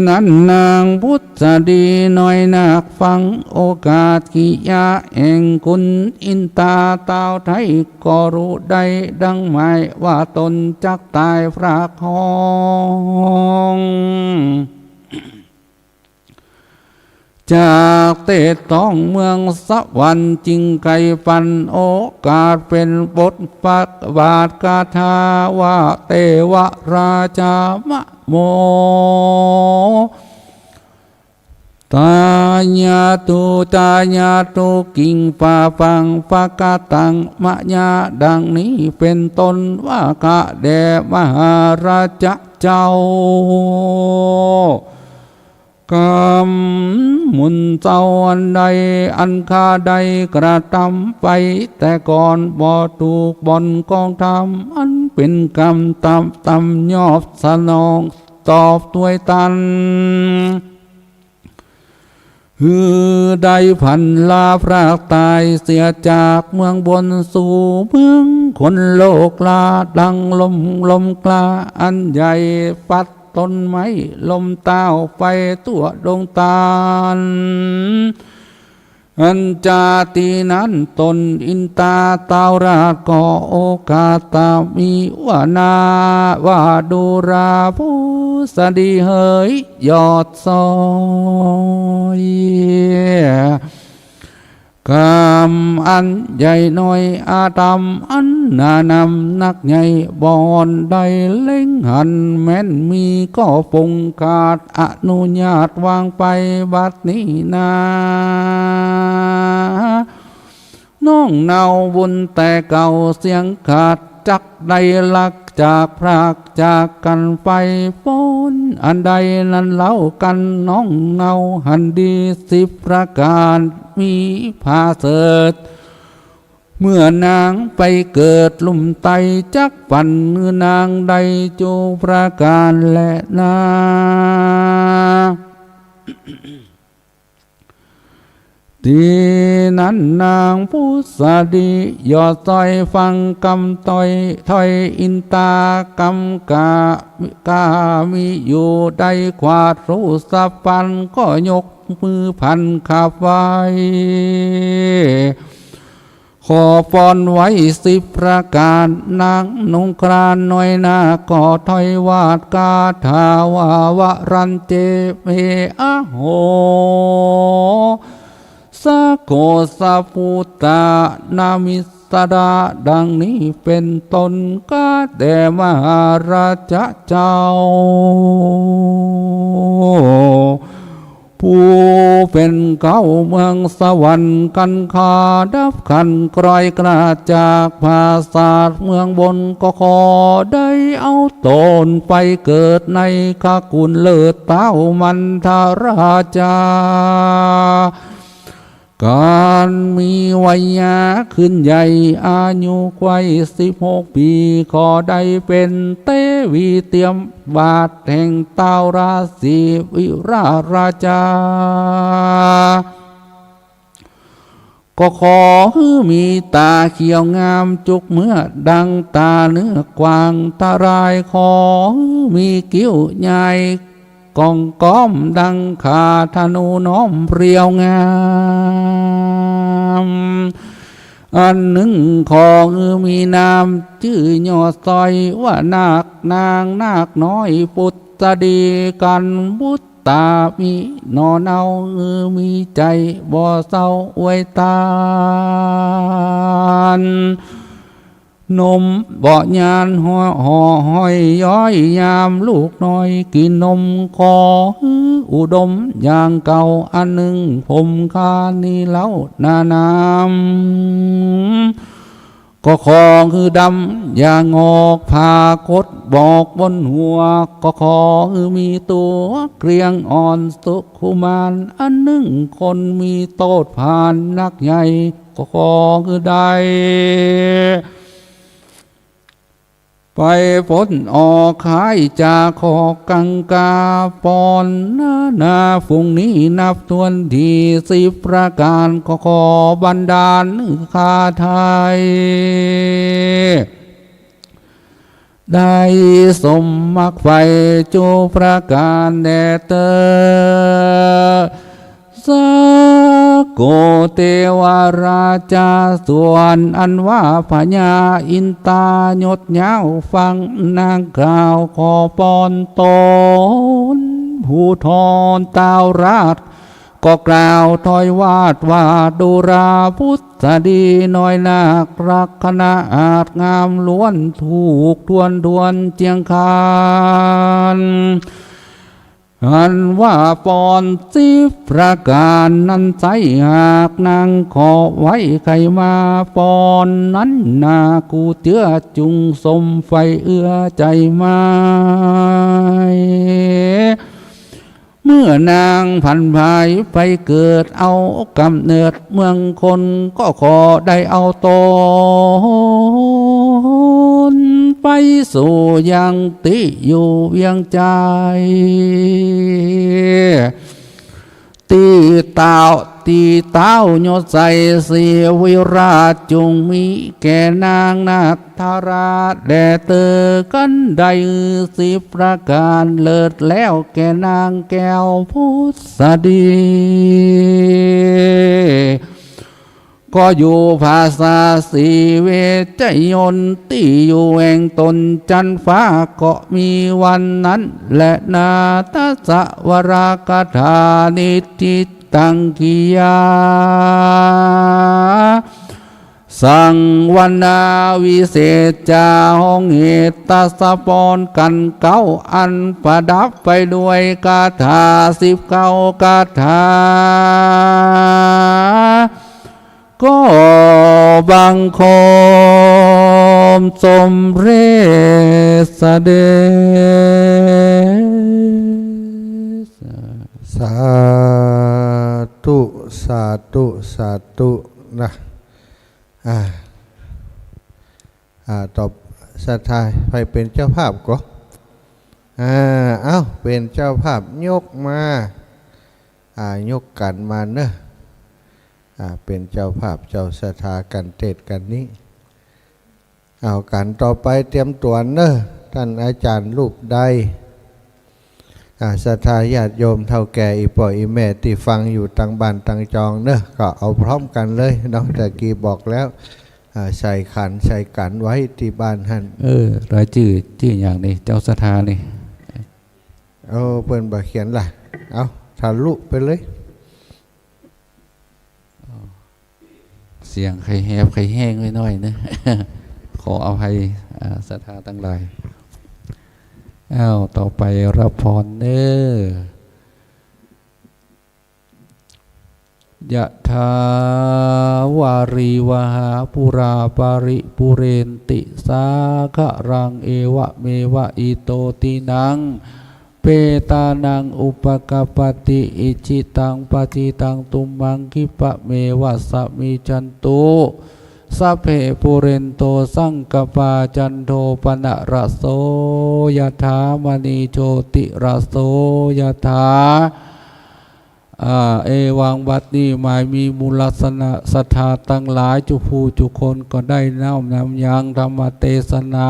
นั้นนางปุตตะดีน้อยนาฟังโอกาสกิริยาแห่งขุนอินตาต้าวไท้ก็ฮู้ได้ดังหมายว่าต๋นจักต๋ายพรากฮ้อง จากเตศต้องเมืองสวรรค์ จึงใค่ปันโอกาสเป๋นบทประบาทคาถาว่า เตวะราชามะโม ตายะตุ ตายะตุ กิงปาปัง ปะกะตัง มะยะ ดังนี้เป๋นต้น ว่าข้าแด่มหาราชะเจ้า กำมุนเจ้าอันใด อันข้าได้กระตำไปแต่ก่อน บ่ถูกบ่อนของธรรม อันเป๋นกำตำ ตำยอบสนองตอบตวยตัน หื้อได้พลันลาพรากต๋ายเสียจากเมืองบนสู่เมืองคนโลกลา ดังลม ลมกล้าอันใหญ่ปัดต้นไม้ ลมต้าวไปทั่วดงตาล อันจาตี้นั้นต๋นอินตาต้าวราชก็โอกาสตะมีว่านา ว่าดูราปุตตะดีเหยยอดสอย กำอันใหญ่น้อย อาธรรมอันหนานำนักใหญ่ บ่อนได้เล็งหันแม่นมี ก็ปงขาดอนุญาตวางไปบัดนี้นา น้องเนาบุญแต่เก่าเสี้ยงขาด จักได้ลักจากพรากจากกั๋นไป ฟ้อนอันใดนั้นเล่ากั๋น น้องเนาหันดีสิบประก๋าน มีผาเสริฐ เมื่อนางไปเกิดลุ่มใต้ จักปันหื้อนางได้จูประก๋านแลนา ตี้นั้นนางปุตตะดียอดสอยฟังกำถ้อย ถ้อยอินตากำกา กามีอยู่ได้ขวาดฮู้สัพพัน ก็ยกมือพันขับไหว้ ขอปอนไว้สิบประก๋าน นางนงครานน้อยนาก็ถ้อยวาดคาถาว่า วรัญเจ เม อะโห สะโข สะปุตตะ นามิสสะดา ดังนี้เป๋นต้น ข้าแต่มหาราชะเจ้า ผู้เป๋นเก๊าเมืองสวรรค์ กั๋นข้าดับขันธ์คลอยกล้าจากผาสาทเมืองบน ก็ขอได้เอาต๋นไปเกิดในขกุลเลิศเต้ามันทราชา กั๋นมีวัยยะขึ้นใหญ่ อายุใค่สิบหกปี๋ ขอได้เป๋นเตวีเตียมบาทแห่งเต้าราศีวิราชราชา ก็ขอหื้อมีต๋าเขียวงามจุกเมือดังต๋าเนื้อกวาง ทรายขอหื้อมีคิ้วใหญ่ ก้องก้อมดังข่าธนูน้อมเปรียวงาม อันนึ่ง ขอหื้อมีนามจื้อยอดสร้อยว่านาคนางนาคน้อยปุตตดี กันบุตตามีหน่อเนา หื้อมีใจ๋บ่เศร้าอวยตาน หนมบ่ยานห่อ ห่อห้อยย้อยยามลูกน้อยกิ๋นนม ขอหื้ออุดมอย่างเก่า อันนึ่งผมข้านี้เล่านา นาม ก็ขอหื้อดำอย่างหงอก ผากดบอกบนหัว ก็ขอหื้อมีตั๋วเกลี้ยงอ่อนสุขุมาน อันนึ่งคนมีโตษผานนักใหญ่ ก็ขอหื้อได้ ไปป๊นออกขายจากขอกกังกา ปอนนานาฝูงนี้นับถ้วนตี้สิบประก๋าน ก็ขอบันดาลหื้อข้าไทย ได้สมมักใฝ่จุประก๋านแด่เต๊อ สาโกเตวราจา ส่วนอันว่าพญาอินตายศยาวฟังนางกล่าวขอปอนต๋น ผู้ทอนตาวราช ก็กล่าวถอยวาทว่า ดูราปุตตดีน้อยนาค ลักขณะอาจงามล้วน ถูกถ้วนถ้วนเจียงคาน อันว่าปอนสิบประก๋านนั้นไซร้ หากนางขอไว้ใค่มาปอนนั้นนา กูเจื้อจุ่งสมใฝ่เอื้อใจ๋ไม้ เมื่อนางผันผายไปเกิดเอาก๋ำเนิดเมืองคน ก็ขอได้เอาต๋นไปสู่ยังตี้อยู่เวียงใจ๋ ตี้เต๊า ตี้เต๊ายศใสศรีวิราช จุ่งมีแก่นางนาถราชแลเต๊อ กันได้สิบประก๋านเลิศแล้วแก่นางแก้วพุทธดี ก็อยู่ผาสาศรีเวชยนต์ ตี้อยู่แห่งต๋นจั๊นฟ้า ก็มีวันนั้นแลนาถสวรกถานิทธิตังกิยา สังวนาวิเศษจา ฮ้องเหตุตสะปอนกั๋นเก๊า อันประดับไปด้วยคาถาสิบเก้าคาถา ก็บังคมสมเร็จเสด็จ สาธุ สาธุ สาธุนะ อ่า อ่า ต่อศรัทธาใผเป๋นเจ้าภาพก่อ อ่า เอ้า เป๋นเจ้าภาพยกมา อ่า ยกขันมาเนาะ อ่า เป๋นเจ้าภาพเจ้าศรัทธากั๋นเตศน์กั๋นนี้ เอาขันต่อไปเตรียมตั๋วเนาะ ต้านอาจ๋ารย์รูปใด อ่า ศรัทธาญาติโยมเฒ่าแก่อี่ป้ออี่แม่ตี้ฟังอยู่ตังบ้านตังจองเนาะ ก็เอาพร้อมกั๋นเลยเนาะ ตะกี้บอกแล้ว อ่า ใส่ขันใส่ขันไว้ตี้บ้านหั้น เออ รายจื้อ จื้อหยังนี่ เจ้าศรัทธานี่ เออ เปิ้นบ่เขียนละ เอา ทะลุไปเลย เสียงใค่แหบใค่แห้งไปหน้อยเนาะ ขออภัย อ่า ศรัทธาตังหลาย อ้าว ต่อไปรับพรเนาะ ยะถาวาริวหาปูราปะริปูเรนติสาคะรัง เอวะเมวะอิโตตินัง เปตานังอุปะกัปปะติ อิจิตังปัตถิตังตุมหัง คิปะเมวะสะมิชชันตุ สัพเพปูเรนตุสังกัปปา จันโทปะนะระโส ยะถา มะณีโชติระโส ยะถา อ่า เอวัง บัดนี้หมายมีมูลศรัทธาตังหลายจุผู้จุคนก็ได้น้อมนำยังธรรมเตสนา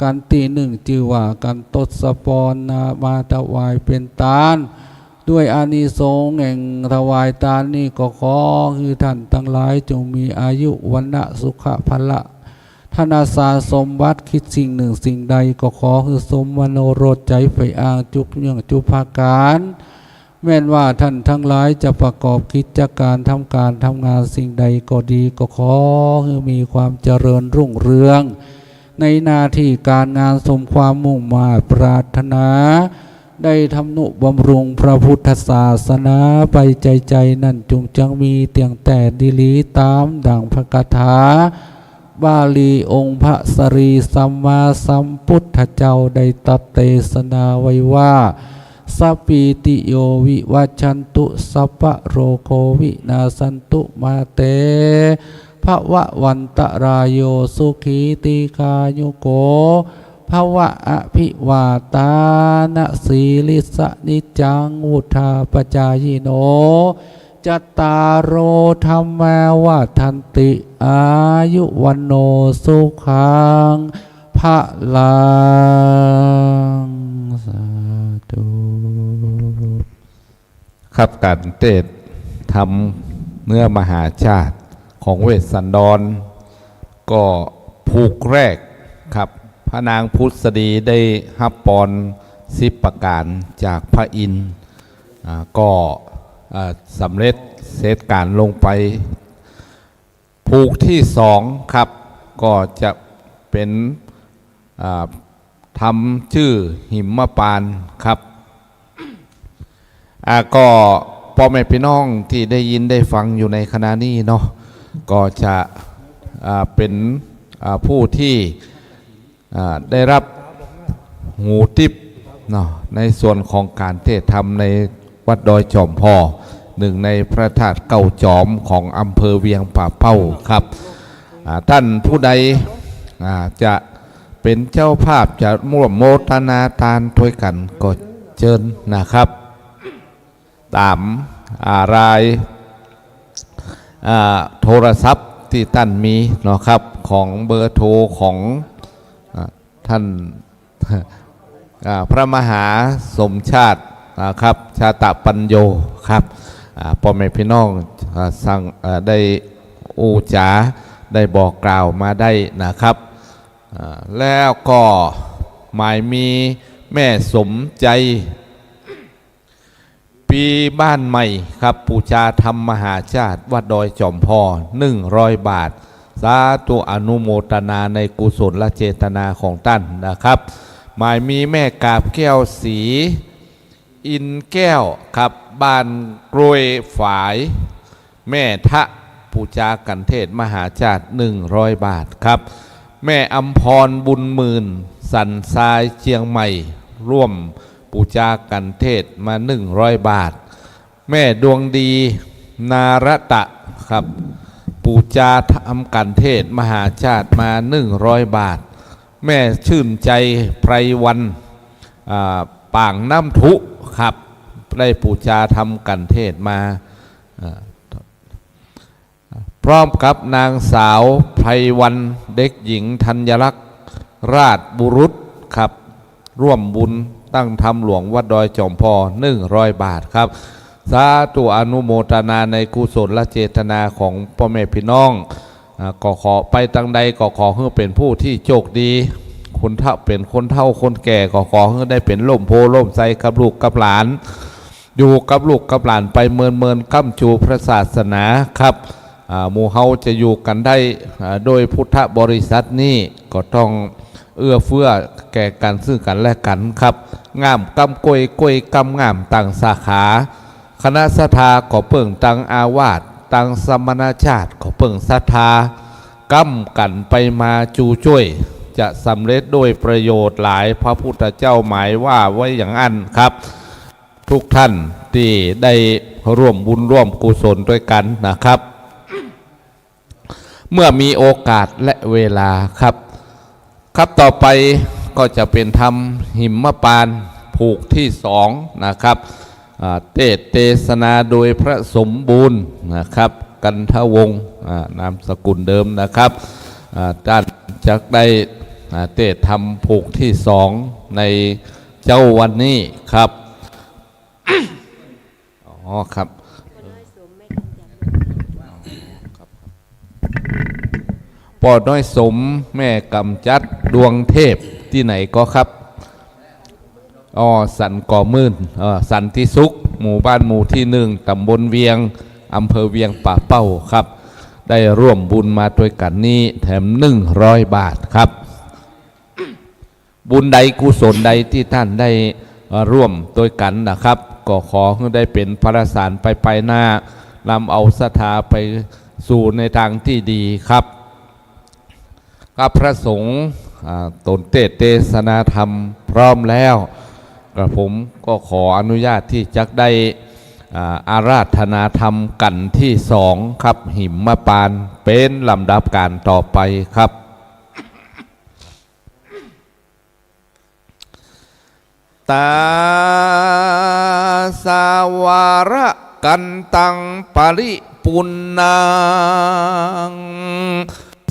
กั๋นตี้นึ่งจื้อว่ากั๋นตดสะปอนนามาถวายเป๋นตาน ด้วยอานิสงส์แห่งถวายตานนี้ก็ขอหื้อท่านตังหลายจงมีอายุ วรรณะ สุขะ พละ ธนสารสมบัติ คิดสิ่งหนึ่งสิ่งใดก็ขอหื้อสมมโนรสใจ๋ใฝ่อ้างจุกเยื่องจุกผาก๋าน แม่นว่าท่านตังหลายจะประกอบกิจก๋านทำก๋านทำงานสิ่งใดก็ดีก็ขอหื้อมีความเจริญรุ่งเรือง ในหน้าตี้ก๋านงานสมความมุ่งมาดปรารถนา ได้ทำนุบำรุงพระพุทธศาสนาไปใจ๋ๆ นั้นจุ่งจักมีเตี้ยงแต๊ดีหลีต๋ามดั่งพระคาถาบาลีองค์พระสรีสัมมาสัมพุทธเจ้าได้ตรัสเตสนาไว้ว่า สัพพีติโยวิวัชชันตุ สัพพะโรโควินาสสันตุ มาเต ภวะวันตะราโย สุขี ตีฆายุโก ภวะ อภิวาทานะสีลิสสะ นิจจัง วุฑฒาปะจายิโน จัตตาโร ธัมมา วัฑฒันติ อายุ วัณโณ สุขัง พะลัง สาธุ ครับ ก๋านเตสน์ธรรมเนื้อมหาชาติของเวสสันดร ก็ผูกแรกครับ พระนางผุสดีได้ฮับปอนสิบประก๋านจากพระอินทร์ อ่า ก็ อ่า สำเร็จเสร็จก๋านลงไป ผูกตี้สองครับ ก็จะเป๋น อ่า ธรรมจื้อหิมมะปานต์ครับ อ่า ก็ป้อแม่ปี้น้องตี้ได้ยินได้ฟังอยู่ในขณะนี้เนาะ ก็จะ อ่า เป๋น อ่า ผู้ตี้ อ่า ได้ฮับหูติ๊บเนาะ ในส่วนของก๋านเตสน์ธรรมในวัดดอยจ๋อมผ่อ นึ่งในพระธาตุเก้าจ๋อมของอำเภอเวียงป่าเป้าครับ อ่า ต้านผู้ใด อ่า จะเป๋นเจ้าภาพจะร่วมโมทนาตานตวยกั๋นก็เจิญนะครับ ต๋าม อ่า ราย อ่า โทรศัพท์ตี้ต้านมีเนาะครับ ของเบอร์โทรของ อ่า ต้าน อ่า พระมหาสมชาตินะครับ ชาตะปัญโญครับ อ่า ป้อแม่ปี้น้อง อ่า สั่ง อ่า ได้อู้จ๋า ได้บอกกล่าวมาได้นะครับ อ่า แล้วก็หมายมีแม่สมใจ๋ ปีบ้านใหม่ครับ ปู๋จาธรรมมหาชาติ วัดดอยจ๋อมผ่อ นึ่งร้อยบาท สาธุอนุโมทนาในกุศลเจตนาของต้านนะครับ หมายมีแม่กาบแก้วศรี อินแก้วครับ บ้านกล้วยฝาย แม่ทะ ปู๋จากัณฑ์เทศน์มหาชาติ นึ่งร้อยบาทครับ แม่อำพร บุญหมื่น สันทราย เจียงใหม่ ร่วมปู๋จากัณฑ์เทศน์มา นึ่งร้อยบาท แม่ดวงดี นารตะครับ ปู๋จาธรรมกัณฑ์เทศน์มหาชาติมา นึ่งร้อยบาท แม่ชื่นใจ ไพรวัน อ่า ปางน้ำทุครับ ได้ปู๋จาธรรมกัณฑ์เทศน์มา อ่า พร้อมกับนางสาวไพรวัน เด็กหญิงธัญลักษณ์ ราชบุรุษครับ ร่วมบุญตั้งธรรมหลวงวัดดอยจ๋อมผ่อ นึ่งร้อยบาทครับ สาธุอนุโมทนาในกุศลเจตนาของป้อแม่ปี้น้อง อ่า ก็ขอไปตางใดก็ขอหื้อเป๋นผู้ตี้โชคดี คนเฒ่า เป๋นคนเฒ่าคนแก่ก็ขอหื้อได้เป๋นร่มโพธิ์ร่มไทรกับลูกกับหลาน อยู่กับลูกกับหลานไปเมินๆ ก้ำจูพระศาสนาครับ อ่า หมู่เฮาจะอยู่กั๋นได้ อ่า โดยพุทธบริษัทนี้ก็ต้องเอื้อเฟื้อแก่กั๋นซึ่งกั๋นและกั๋นครับ ง่ามก้ำกล้วย กล้วยก้ำง่ามต่างสาขา คณะศรัทธาก็เปิ้งตังอาวาส ตังสมณชาติก็เปิ้งศรัทธา ก้ำกั๋นไปมาจูจ้วย จะสำเร็จโดยประโยชน์หลาย พระพุทธเจ้าหมายว่าไว้อย่างอั้นครับ ทุกท่านตี้ได้ร่วมบุญร่วมกุศลตวยกั๋นนะครับ เมื่อมีโอกาสและเวลาครับ ครับ ต่อไปก็จะเป๋นธรรมหิมมะปานต์ผูกตี้สองนะครับ อ่า เตสน์เตสนาโดยพระสมบูรณ์นะครับ กันทวงศ์ อ่า นามสกุลเดิมนะครับ อ่า ต้านจักได้ อ่า เตสน์ธรรมผูกตี้สองในเจ๊าวันนี้ครับ อ๋อ ครับ ป้อน้อยสม แม่กำจัด ดวงเทพ ตี้ไหนก็ครับ อ๋อ สันก่อมื่น เอ่อ สันติสุข หมู่บ้านหมู่ตี้หนึ่ง ตำบลเวียง อำเภอเวียงป่าเป้าครับ ได้ร่วมบุญมาตวยกั๋นนี้ แถมหนึ่งร้อยบาทครับ บุญใดกุศลใดตี้ต้านได้ เอ่อ ร่วมตวยกั๋นนะครับ ก็ขอหื้อได้เป๋นพละสารไปไปหน้า นำเอาศรัทธาไปสู่ในตางตี้ดีครับ ครับ พระสงฆ์ อ่า ต๋นเตสน์เตสนาธรรมพร้อมแล้ว กระผมก็ขออนุญาตตี้จักได้ อ่า อาราธนาธรรมกั๋นตี้สองครับ หิมมะปาน เป๋นลำดับก๋านต่อไปครับ ตาสาวาระกันตังปริปุณณัง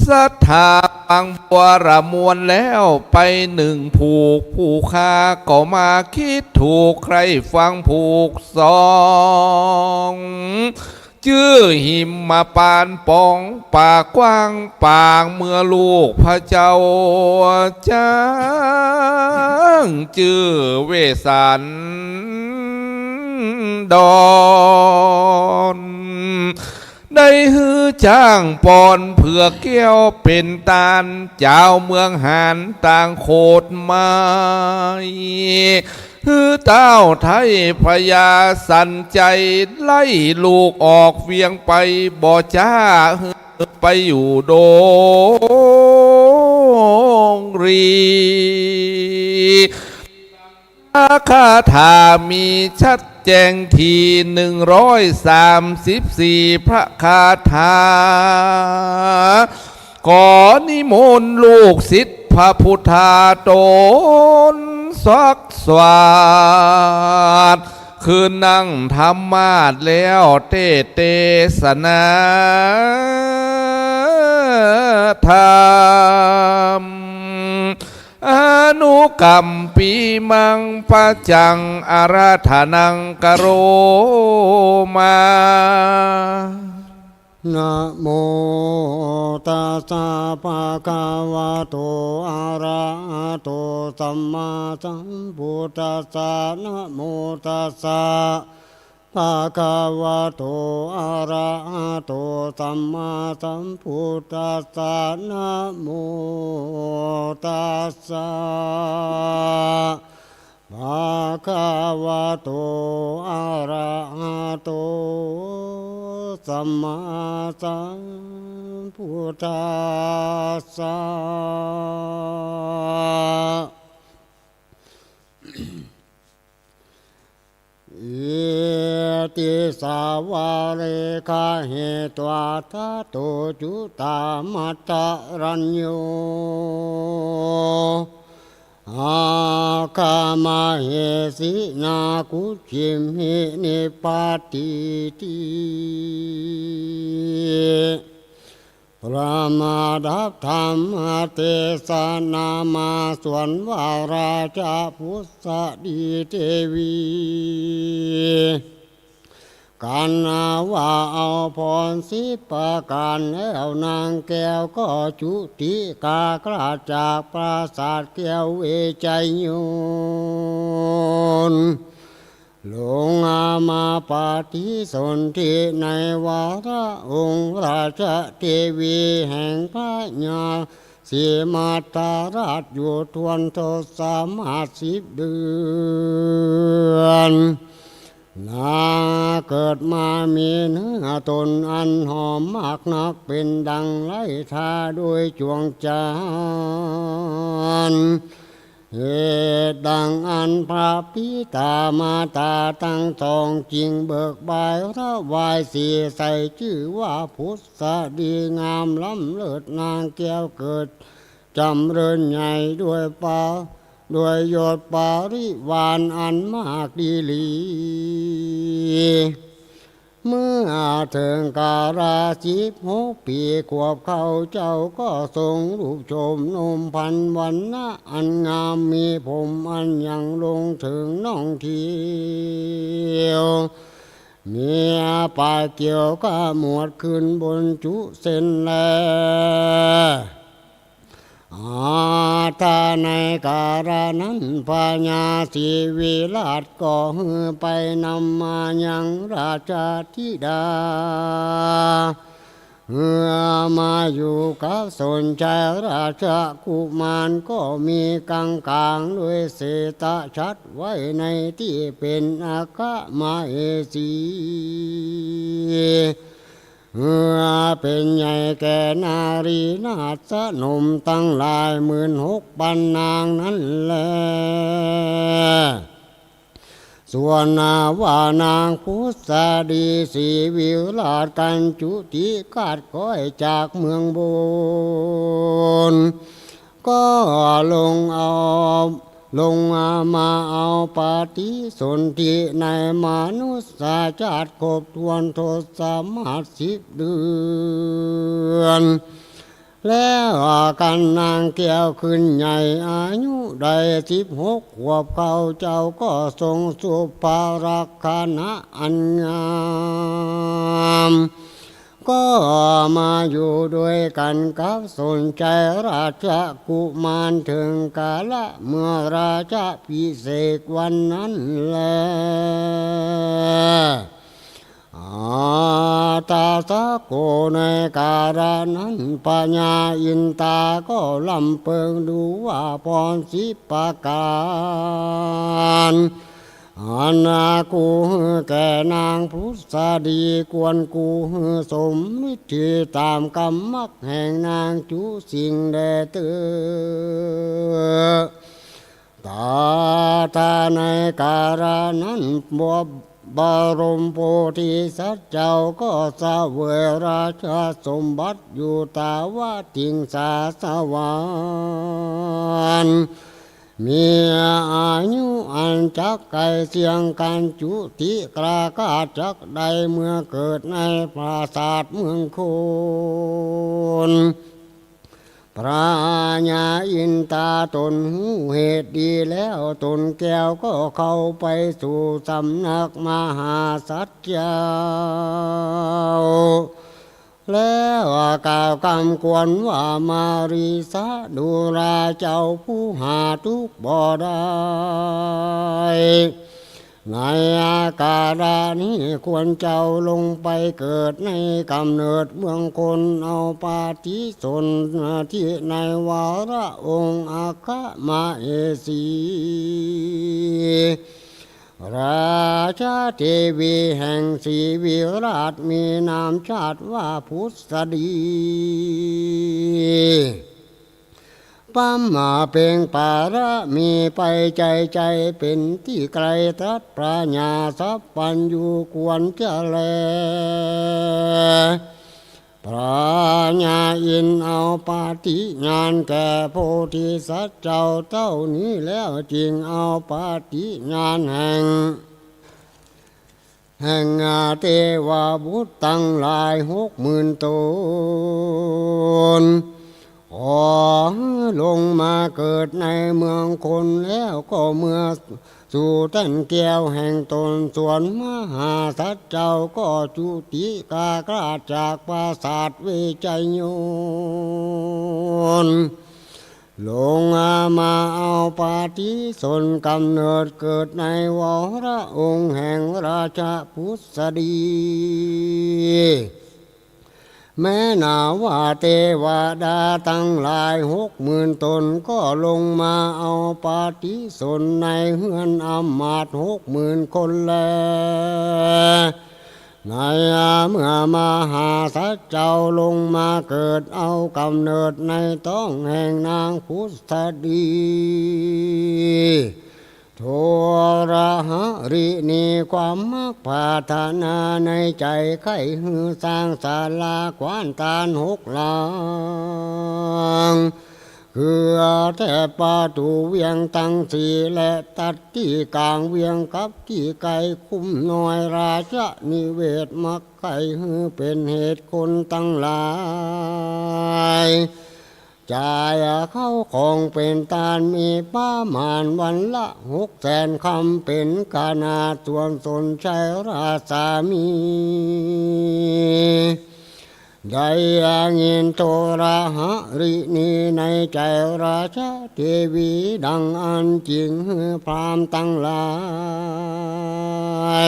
ศรัทธาฟังบัวระมวลแล้วไปนึ่งผูก ผู้ข้าก็มาคิดถูกใคร่ฟังผูกสอง จื้อหิมมะปานป๋องปากกว้างปาง เมื่อลูกพระเจ้าจ๊างจื้อเวสสันดร ได้หื้อจ๊างปอนเผือกแก้วเป๋นตาน จาวเมืองหานต่างโขดไม้ หื้อต้าวไทยพญาสันชัย ไล่ลูกออกเวียงไป บ่จ๊าหื้อไปอยู่ดงรี พระคาถามีชัดแจ้งตี้หนึ่งร้อยสามสิบสี่พระคาถา ขอนิมนต์ลูกศิษย์พระพุทธาต๋นสักสวาท คือนั่งธรรมาสน์แล้วเตสน์เตสนาธรรม อนุกัมปีมัง ปัจจังอาราธนังกะโรมา นะโมตัสสะ ภะคะวะโต อะระหะโต สัมมาสัมพุทธัสสะ นะโมตัสสะ ภะคะวะโต อะระหะโต สัมมาสัมพุทธัสสะ นะโมตัสสะ ภะคะวะโต อะระหะโต สัมมาสัมพุทธัสสะ อิติสาวะเรขะเหตวาทะโต จุตามัตตะรัญโญ อัคคะมะเหสี นาคุจฉิมหิ นิปาติติ พระมาดับธรรมเตสนามา ส่วนวาราจะผุสดีเทวี กันนาว่าเอาพรสิบประก๋านแล้ว นางแก้วก็จุติกากราชจากปราสาทแก้วเวไชยยนต์ ลงมาปฏิสนธิในวาระองค์ราชเทวีแห่งพญาศรีมัตตราชอยู่ทวนทศมาศสิบเดือน นาเกิดมามีเนื้อตนอันหอมมากนัก เป๋นดังไล้ทาโดยจวงจันทร์ เหตุดังอันพระปิตามาตาตังสองจึงเบิกบายถวายสีใส่จื้อว่าผุสดีงามล้ำเลิศ นางแก้วเกิดจ๋ำเริญใหญ่ด้วยปา ด้วยยศปริวารอันมากดีหลี เมื่อเถิงกาลาสิบหกปี๋ขวบ เขาเจ้าก็ทรงรูปโฉมนมพรรณวรรณะอันงาม มีผมอันยังลงเถิงน่องเตียว มีปากเกี่ยวขมวดขึ้นบนจุเส้นแล อัฏฐะ ในกาละนั้น พญาศรีวิราชก็หื้อไปนำมายังราชธิดา เฮือมาอยู่กับสนชัยราชกุมาร ก็มีกังขางด้วยเศรษฐฉัตรไว้ในตี้เป๋นอัคคมเหสี เฮือเป๋นใหญ่แก่นารีนาถหนุ่มตังหลายหมื่นหกปันนางนั้นแล ส่วนนางว่านางผุสดี ศรีวิราชกัญจุติ คาดคอยจากเมืองบน ก็ลงเอา ลงมาเอาปฏิสนธิในมนุษย์ชาติครบถ้วนทศมาศสิบเดือน แล้วกันนางแก้วขึ้นใหญ่อายุได้สิบหกขวบ เขาเจ้าก็ทรงสุภลักษณะอันงาม ก็มาอยู่ด้วยกันกับสนชัยราชกุมาร เถิงกาละเมื่อราชาภิเษกวันนั้นแล อัฏฐะ สะโข ในกาละนั้น พญาอินทาก็ลำเปิงดูว่าพรสิบประก๋าน อันน่ากู้หื้อแก่นางผุสดี ควรกู้หื้อสมฤทธิต๋ามกำมักแห่งนางจุสิงห์แลเต๊อะ ตถา ในกาละนั้น บรมโพธิสัตว์เจ้าก็เสวยราชสมบัติอยู่ตาวติงสาสวรรค์ มีอายุอันจักไกลเสี้ยงกัญจุติ กล้าคาดจักได้เมื่อเกิดในปราสาทเมืองคน พญาอินทาตนฮู้เหตุดีแล้ว ตนแก้วก็เข้าไปสู่สำนักมหาสัตว์เจ้า แล้วกล่าวกำกวญว่า มารีสะ ดูราเจ้าผู้หาทุกข์บ่ได้ ในกาละนี้ควรเจ้าลงไปเกิดในกำเนิดเมืองคน เอาปฏิสนธิในวรองค์อัคคมเหสี ราชเทวีแห่งศรีวิราช มีนามชาติว่าผุสดี บำเพ็ญบารมีไปใจ๋ใจ๋ เป๋นตี้ใกล้ตรัสปัญญาสัพพัญญูควรจะแล พญาอินทร์เอาปฏิญาณแก่โพธิสัตว์เจ้าเต้านี้แล้ว จึงเอาปฏิญาณแห่ง แห่งเทวบุตรตังหลายหกหมื่นต๋น ขอหื้อลงมาเกิดในเมืองคน แล้วก็เมื่อสู่ต้นแก้วแห่งต๋น ส่วนมหาสัตว์เจ้าก็จุติคลาดจากปราสาทเวชชยนต์ ลงมาเอาปฏิสนธิกำเนิดเกิดในวรองค์แห่งราชผุสดี แม้นาว่าเทวดาตังหลายหกหมื่นต๋น ก็ลงมาเอาปฏิสนธิในเฮือนอำมาตย์หกหมื่นคนแล ในเมื่อมหาสัตว์เจ้าลงมาเกิดเอากำเนิดในต๊องแห่งนางผุสดี โทรหริณี ความมักปรารถนาในใจ๋ใค่หื้อสร้างศาลาขวานตานหกหลัง คือแถบประตู๋เวียงตังสี่ และตัดตี้ก๋างเวียงกับตี้ใก้คุ้มน้อยราชนิเวศน์ มักใค่หื้อเป๋นเหตุคนตังหลาย จ่ายเข้าของเป๋นตานมีประมาณวันละหกแสนคำเป๋นขนาด ส่วนสนชัยราชสามี ได้ยินโทรหริณีในใจ๋ราชเทวีดังอั้น จึงหื้อพราหมณ์ตังหลา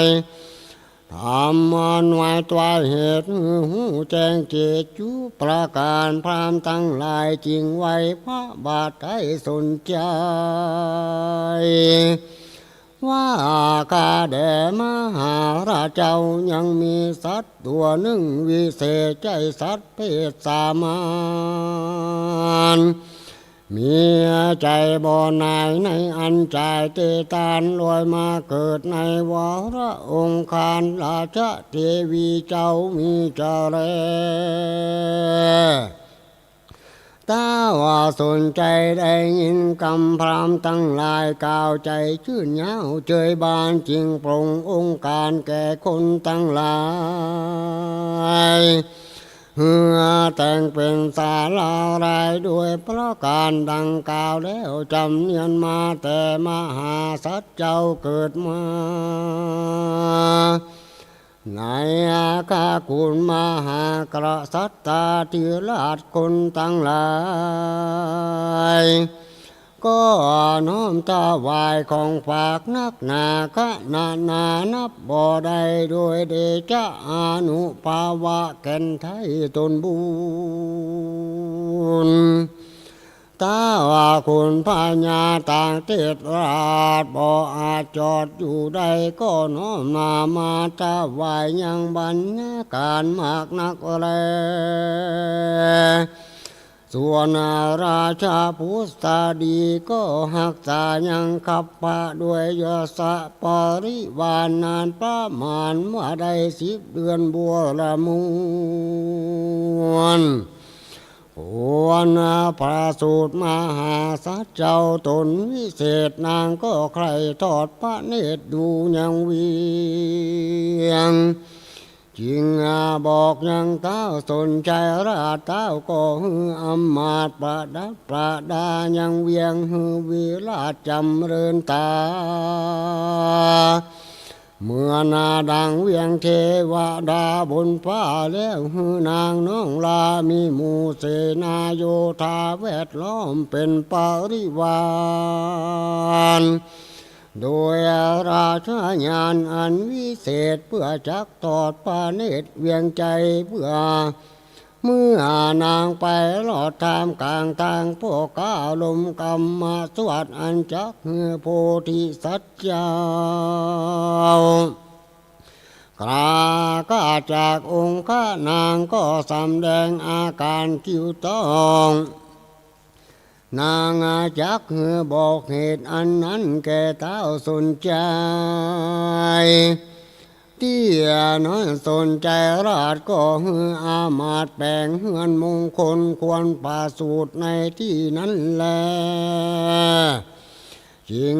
ย ถามมาหน่วยตวยเหตุหื้อฮู้แจ้งเจตจุประก๋าน พราหมณ์ตังหลายจึงไหว้พระบาทไท้สนชัย ว่าข้าแด่มหาราชเจ้า ยังมีสัตว์ตั๋วนึ่งวิเศษ ใจ้สัตว์เพศสามัญ มีใจ๋บ่หน่ายในอันจ่ายเตตาน ลอยมาเกิดในวรองคาร ราชเทวีเจ้ามีจะแล ถ้าว่าสนชัยได้ยินกำพราหมณ์ตังหลายกล่าว ใจ๋จื้นยาวเจยบาน จึงปรงองคารแก่คนตังหลาย หื้อแต่งเป๋นศาลาราย โดยประก๋านดังกล่าวแล้ว จ๋ำเนียนมาแต่มหาสัตว์เจ้าเกิดมา ในอาคากุลมหากษัตริย์ตาธิราชคนตังหลาย ก็น้อมถวายของฝากนักหนา ขนาดนานับบ่ได้ โดยเดชะอานุภาพะแก่นไท้ตนบุญ ถ้าว่าคนพญาต่างเทศราชบ่อาจจอดอยู่ได้ ก็น้อมนามาถวายยังบรรณาการมากนักแล ส่วนราชบุตรีก็ฮักษายังคัพพะด้วยยศปริวารนานประมาณว่าได้สิบเดือนบัวละมวล ควรประสูติมหาสัตว์เจ้าตนวิเศษ นางก็ใคร่ทอดพระเนตรดูยังเวียง จึงบอกยังท้าวสนชัยราช ท้าวก็หื้ออำมาตย์ประดับประดายังเวียง หื้อวิราชจำเริญต๋า เหมือนดังเวียงเทวดาบนฟ้า แล้วหื้อนางน้องลามีหมู่เสนาโยธาแวดล้อมเป๋นปริวาร โดยราชญาณอันวิเศษ เพื่อจักทอดพระเนตรเวียงใจ๋ เพื่อเมื่อนางไปรอดท่ามกลางตาง พวกข้าลมกำมะสวัสดิ์อันจักหื้อโพธิสัตว์เจ้า กล้าข้าจากองค์ข้านางก็สำแดงอาก๋านคิ้วต้อง นางจักหื้อบอกเหตุอันนั้นแก่ท้าวสนชัย เตี้ยน้อยสนชัยราชก็หื้ออำมาตย์แป๋งเฮือนมงคลควรประสูติในตี้นั้นแล จึง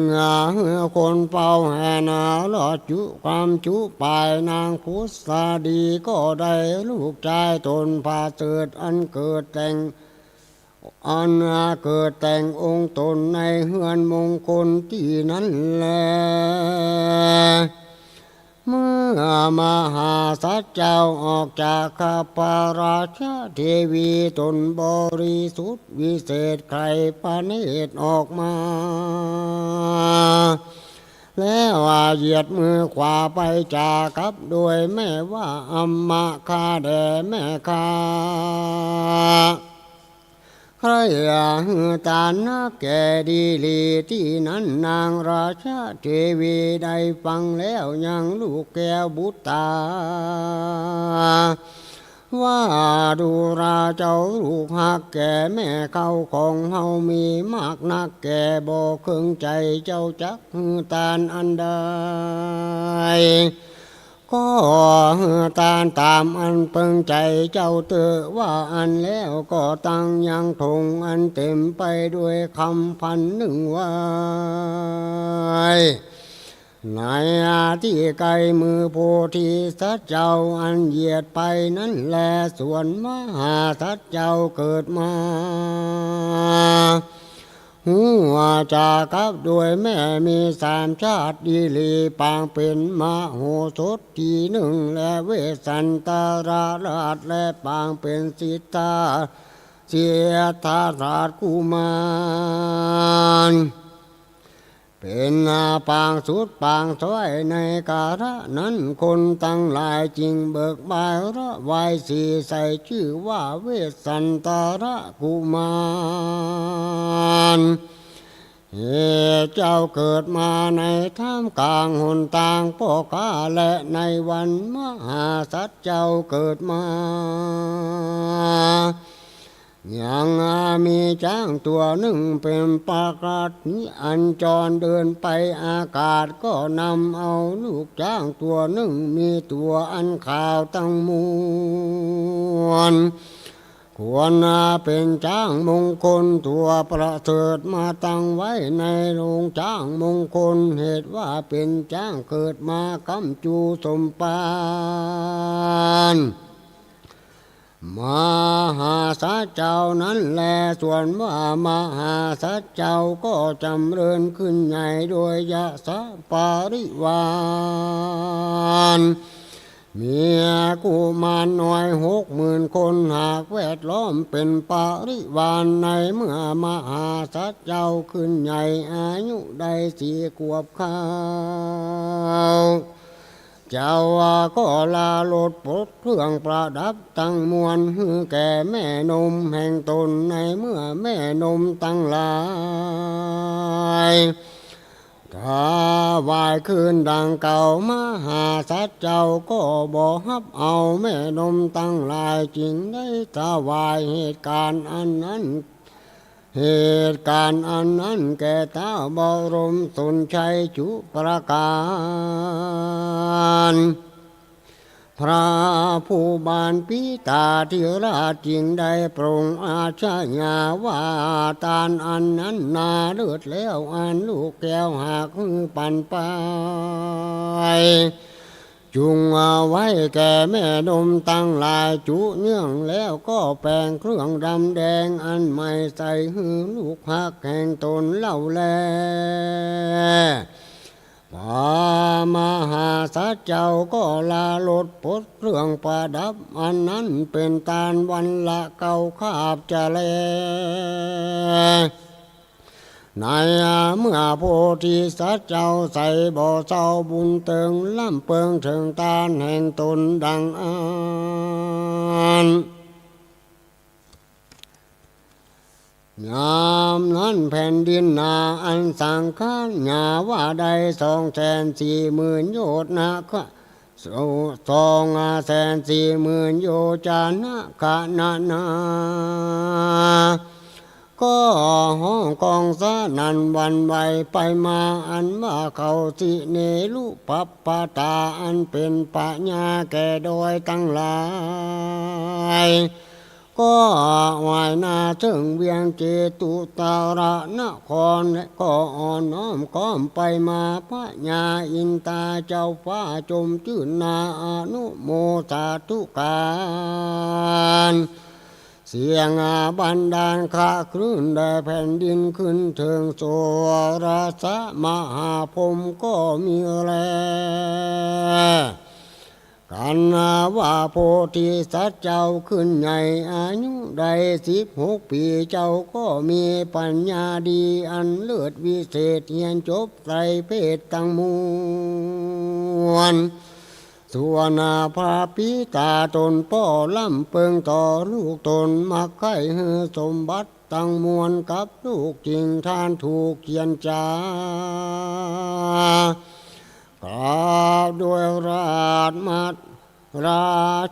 หื้อคนเฝ้าแห่นาลอดจุกำจุปาย นางผุสดีก็ได้ลูกจายตนประเสริฐอันเกิดแต่ง อันเกิดแต่งองค์ตนในเฮือนมงคลตี้นั้นแล เมื่อมหาสัตว์เจ้าออกจากคัพพะราชเทวีตนบริสุทธิ์วิเศษใคร่พระเนตรออกมา แล้วเหยียดมือขวาไปจ๋ากับโดยแม่ว่าอำมาตย์ข้าแด่แม่ข้า ใคร่หื้อตานนักแก่ดีหลี ตี้นั้นนางราชเทวีได้ฟังแล้วยังลูกแก้วบุตรา ว่าดูราเจ้าลูกฮักแก่แม่เขาของเฮามีมากนักแก่บ่เคิงใจ๋ เจ้าจักหื้อตานอันใด ก็หื้อตานต๋ามอันเปิงใจ๋เจ้าเต๊อะ ว่าอั้นแล้วก็ตั้งยังถงอันเต๋มไปด้วยคำพันนึ่งไว้ เ ในตี้ไก๋มือโพธิสัตว์เจ้าอันเหยียดไปนั้นแล ส่วนมหาสัตว์เจ้าเกิดมา ฮู้จักกับโดยแม่มีสามชาติดีหลี ปางเป๋นมโหสถตี้นึ่ง และเวสสันตรราช และปางเป๋นสิทธา สิทธาราชกุมาร เป๋นปางสุดปางซ้อย ในกาละนั้นคนตังหลายจึงเบิกบานถวายสี ใส่จื้อว่าเวสสันตรกุมาร เหตุเจ้าเกิดมาในท่ามกลางหนตางป้อข้า และในวันมหาสัตว์เจ้าเกิดมา ยังมีจ๊างตั๋วนึ่งเป๋นปกติอันจรเดินไปอากาศ ก็นำเอาลูกจ๊างตั๋วนึ่งมีตั๋วอันขาวตังมวล ควรเป๋นจ๊างมงคลตั๋วประเสริฐมาตั้งไว้ในโฮงจ๊างมงคล เหตุว่าเป๋นจ๊างเกิดมาก้ำจู๋สมภาร มหาสัตว์เจ้านั้นแล ส่วนว่ามหาสัตว์เจ้าก็จ๋ำเริญขึ้นใหญ่โดยยศปริวาร มีกุมารน้อยหกหมื่นคน หากแวดล้อมเป๋นปริวาร ในเมื่อมหาสัตว์เจ้าขึ้นใหญ่อายุได้สี่ขวบเข้า เจ้าก็ลาลดปลดเครื่องประดับตังมวลหื้อแก่แม่นมแห่งตน ในเมื่อแม่นมตังหลายถวายคืนดังเก่า มหาสัตว์เจ้าก็บ่ฮับเอาแม่นมตังหลาย จึงได้ถวายเหตุก๋ารณ์อันนั้น เหตุก๋ารณ์อันนั้นแก่ท้าวบรมสนชัยจุประก๋าร พระผู้บานปิตาธิราชจึงได้ปรงอาชญาว่า ตานอันนั้นนาเลิศแล้ว อันลูกแก้วหากหื้อปันไป จุ่งเอาไว้แก่แม่นมตังหลาย จุเยื่องแล้วก็แป๋งเครื่องดำแดงอันใหม่ใส่หื้อลูกฮักแห่งตนเล่าแล พระมหาสัตว์เจ้าก็ลาลดปลดเครื่องประดับอันนั้นเป๋นตานวันละเก้าคาบจะแล ในเมื่อโพธิสัตว์เจ้าใส่บ่เศร้าบุญเติง ล้ำเปิงเถิงตานแห่งตนดังอั้น ยามนั้นแผ่นดินนาอันสังขารยาวว่าได้สองแสนสี่หมื่นโยชน์นะคะ สองแสนสี่หมื่นโยชนะขณะนา ก็ฮ้องก้องสนั่นหวั่นไหวไปมา อันว่าเขาสิเนรุปัปปตา อันเป๋นพญาแก่ดอยตังหลาย ก็ไหว้หน้าเถิงเวียงเจตุตรนคร และก็อ่อนน้อมก้อมไปมา พญาอินทาเจ้าฟ้าจมจื้นนาอนุโมสาธุการ เสียงบันดาลคะคลื่นแด่แผ่นดินขึ้นเถิงโสรสมหาพรหมก็มีแล กันว่าโพธิสัตว์เจ้าขึ้นใหญ่อายุได้สิบหกปี๋ เจ้าก็มีปัญญาดีอันเลิศวิเศษ เฮียนจบไตรเพศตังมวล ส่วนพระปิตาต๋นป้อล้ำเปิงต่อลูกต๋น มักใค่หื้อสมบัติตังมวลกับลูก จึงทานถูกเจียรจา กราบด้วยราชมา รา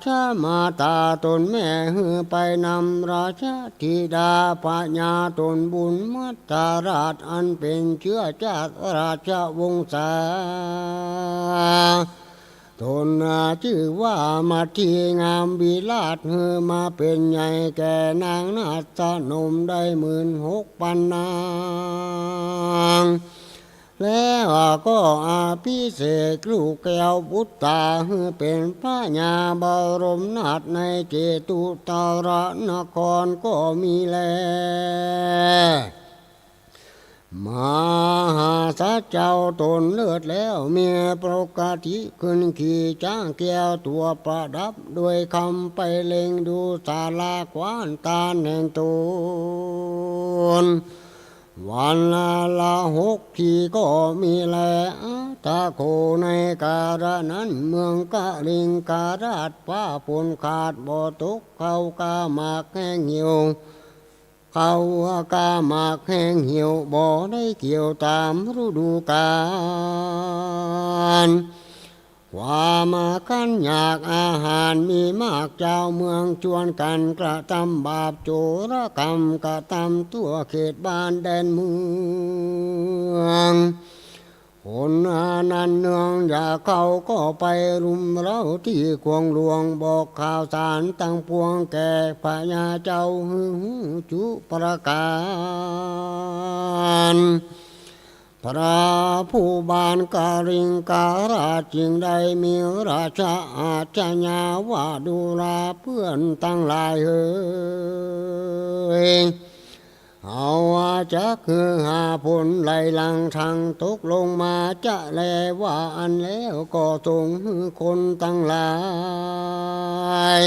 ชมาตาต๋นแม่หื้อไปนำ ราชธิดาพญาต๋นบุญมัตตราช อันเป๋นเจื้อจาติราชวงศา ต๋นจื้อว่ามัทธิงามวิราช หื้อมาเป๋นใหญ่แก่นางนาฏสนมได้หมื่นหกปันนาง แล้วก็อภิเษกลูกแก้วปุตตาหื้อเป๋นพญาบรมนาถในเจตุตรนครก็มีแล มหาสัตว์เจ้าตนเลิศแล้วมีปกติขึ้นขี่จ๊างแก้วตั๋วประดับด้วยคำไปเล็งดูศาลาคว้านตาลแห่งตน วันละหกทีก็มีแล อัฏฐโข ในกาละนั้นเมืองกลิงคราชฟ้าฝนขาดบ่ตก ข้าวกล้าหมากแห้งเหี่ยว ข้าวกล้าหมากแห้งเหี่ยวบ่ได้เกี่ยวต๋ามฤดูก๋าล ความคันอยากอาหารมีมาก จาวเมืองจวนกั๋นกระตำบาปโจรกรรม กระตำทั่วเขตบ้านแดนเมือง คนนั้นเนืองอยากเข้าก็ไปรุมเร้าตี้ขวงหลวง บอกข่าวสารตังปวงแก่พญาเจ้าหื้อฮู้จุประก๋าน พระผู้บานกลิงคราชจึงได้มีราชอาชญาว่า ดูราเปื้อนตังหลายเหย เฮาจักหื้อหาผลไหลหลัง ทั้งตกลงมาจะแลว่าอั้นแล้วก็ส่งหื้อคนตังหลาย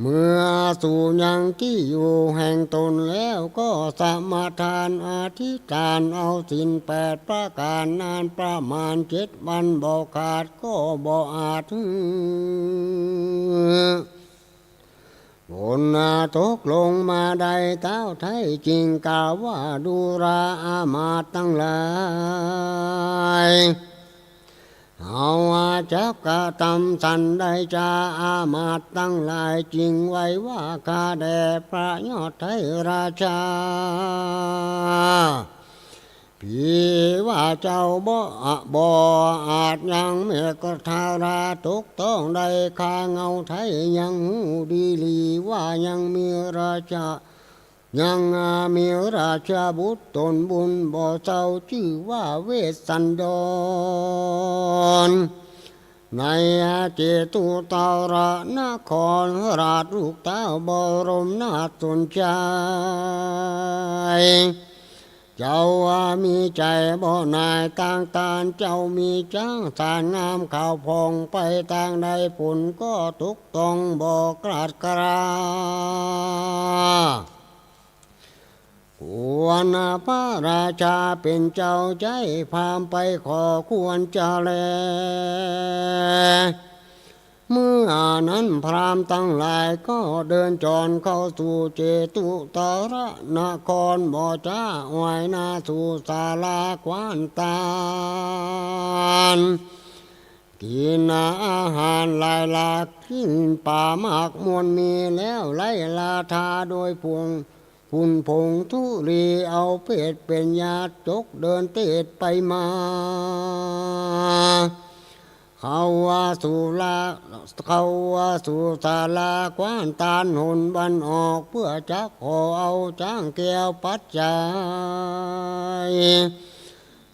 เมื่อสู่ยังตี้อยู่แห่งตนแล้วก็สมาทานอธิษฐานเอาศีลแปดประก๋านนั้นประมาณเจ็ดวันบ่ขาดก็บ่อาจหื้อ ฝนตกลงมาได้เต้าไท้ จึงกล่าวว่า ดูราอามาตย์ตังหลาย เฮาจักกระตำสันใดจา อามาตย์ตังหลายจึงไหว้ว่า ข้าแด่พระยอดไท้ราชา ผีว่าเจ้าบ่ บ่อาจยังเมขทาราตกต้องได้ ข้าเงาไท้ยังฮู้ดีหลีว่ายังมีราชา ยังมีราชบุตรตนบุญบ่เศร้า จื้อว่าเวสสันดร ในเจตุตรนครราชลูกเต้าบรมนาถสนชัย เจ้าว่ามีใจ๋บ่หน่ายตางตาน เจ้ามีจ๊างสารงามขาวผ่อง ไปตางใดฝนก็ตกต้องบ่กราดกรา ควรพระราชาเป๋นเจ้าใจ๊พราหมณ์ไปขอควรจะแล เมื่อนั้นพราหมณ์ตังหลายก็เดินจรเข้าสู่เจตุตรนคร บ่จ๊าออยหน้าสู่ศาลาคว้านตาล กิ๋นอาหารหลายหลาก กิ๋นป๋ามากมวลมีแล้ว ไร้ราธาโดยผง ผุนผงธุลี เอาเพศเป๋นยาจกเดินเตศไปมา เข้าสู่ลา เข้าสู่ศาลาคว้านตาลหนวันออก เพื่อจักขอเอาจ๊างแก้วปัจจัย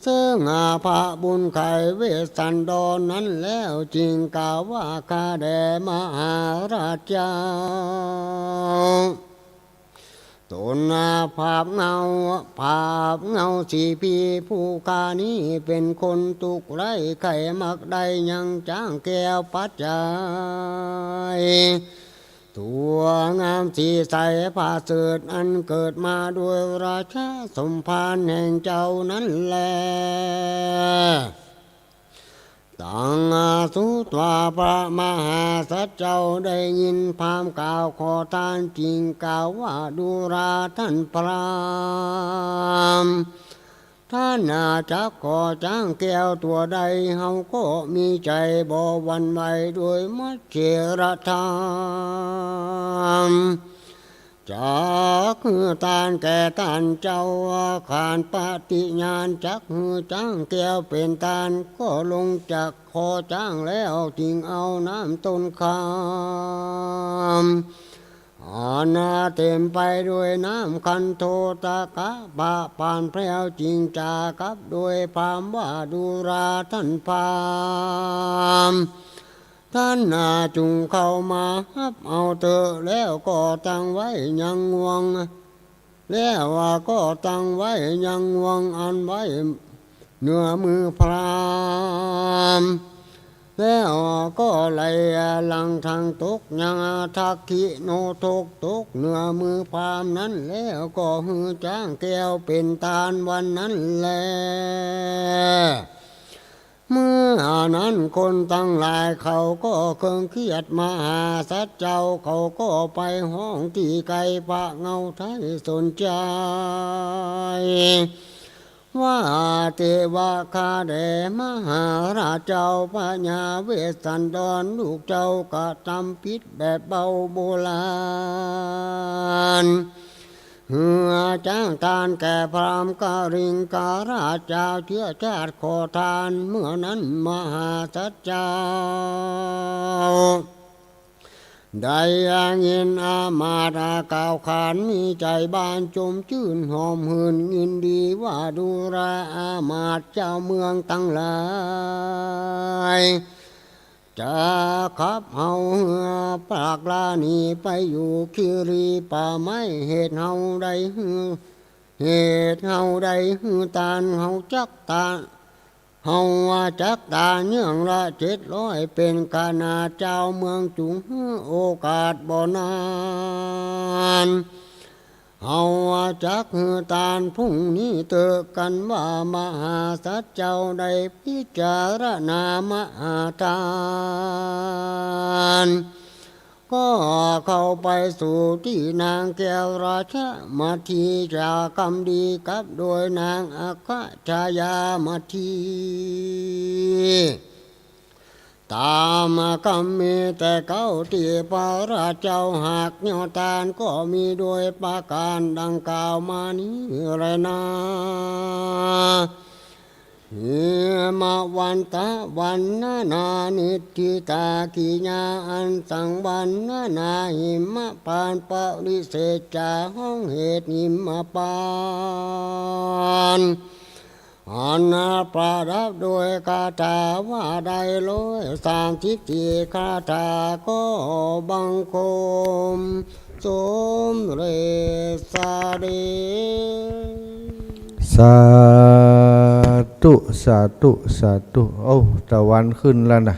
เซิ่งหาพระบุญใค่เวสสันดรนั้นแล้ว จึงกล่าวว่า ข้าแด่มหาราชเจ้า ตนภาพเงา ภาพเงาสีพีผู้ข้านี้เป๋นคนตุ๊กข์ไร้ใค่ มักได้ยังจ๊างแก้วปัจจัย ตั๋วงามสีใสผาเสริฐ อันเกิดมาโดยราชสมภารแห่งเจ้านั้นแล ตังสุตวาพระมหาสัตว์เจ้าได้ยินพราหมณ์กล่าวขอทาน จึงกล่าวว่า ดูราท่านพราหมณ์ ท่านจักขอจ๊างแก้วตั๋วใด เฮาก็มีใจ๋บ่หวั่นไหวโดยมัจเจรธรรม จักหื้อตานแก่ต้านเจ้า ขานปฏิญาณจักหื้อจ๊างแก้วเป๋นตาน ก็ลงจากคอจ๊างแล้ว จึงเอาน้ำต้นขาม อันเต็มไปด้วยน้ำคันโทตกะปะ ปานแผลวจิงจ๋ากับด้วยพราหมณ์ว่าดูราท่านพราหมณ์ ท่านน่ะจุ่งเข้ามาฮับเอาเต๊อะ แล้วก็ตั้งไว้ยังงวง แล้วก็ตั้งไว้ยังงวงอันไว้เหนือมือพราหมณ์ แล้วก็ไหลหลั่งทางตกยังทักขิโนทก ตกเหนือมือพราหมณ์นั้น แล้วก็หื้อจ๊างแก้วเป๋นตานวันนั้นแล เมื่อนั้นคนตังหลายเขาก็เคืองเคียดมหาสัตว์เจ้า เขาก็ไปฮ้องตี้ไกล พระเงาไท้สนใจ๋ ว่า เตวะ ข้าแด่มหาราชเจ้า พญาเวสสันดรลูกเจ้ากระตำผิดแบบเบาโบราณ หื้อจ๊างตานแก่พราหมณ์กลิงกราชเจ้าเจื้อจาติขอตาน เมื่อนั้นมหาสัตว์เจ้า ได้ยินอามาตย์กล่าวขาน มีใจ๋บานจมจื้นหอมหื่นยินดีว่าดูราอามาตย์เจ้าเมืองตังหลาย จะขับเฮาเฮือปากลาหนีไปอยู่คีรีป่าไม้ เหตุเฮาได้หื้อ เหตุเฮาได้หื้อตาน เฮาจักตาน เฮาจักตานเยื่องละเจ็ดร้อย เป๋นขนาดเจ้าเมืองจุ่งหื้อโอกาสบ่นาน เฮาจักหื้อตานพรุ่งนี้เต๊อะ กันว่ามหาสัตว์เจ้าได้พิจารณามหาทาน ก็เข้าไปสู่ตี้นางแก้วราชมัทธี จากกำดีกับโดยนางอัคคชายามัทธี ต๋ามกำมีแต่เก๊าตี้พระราชเจ้าหากเยียะตาน ก็มีโดยประก๋านดังกล่าวมานี้แลนา หิมวันตะวันนานา นิทธิตากิยา อันสังวันนานา หิมปานปริเศษจา ฮ้องเหตุหิมปาน อันประดับโดยคาถาว่าได้ร้อยสามสิบสี่คาถา ก็บังคมสมเร็จเสด็จ สาธุ สาธุ สาธุ โอ้ ตะวันขึ้นแล้วนะ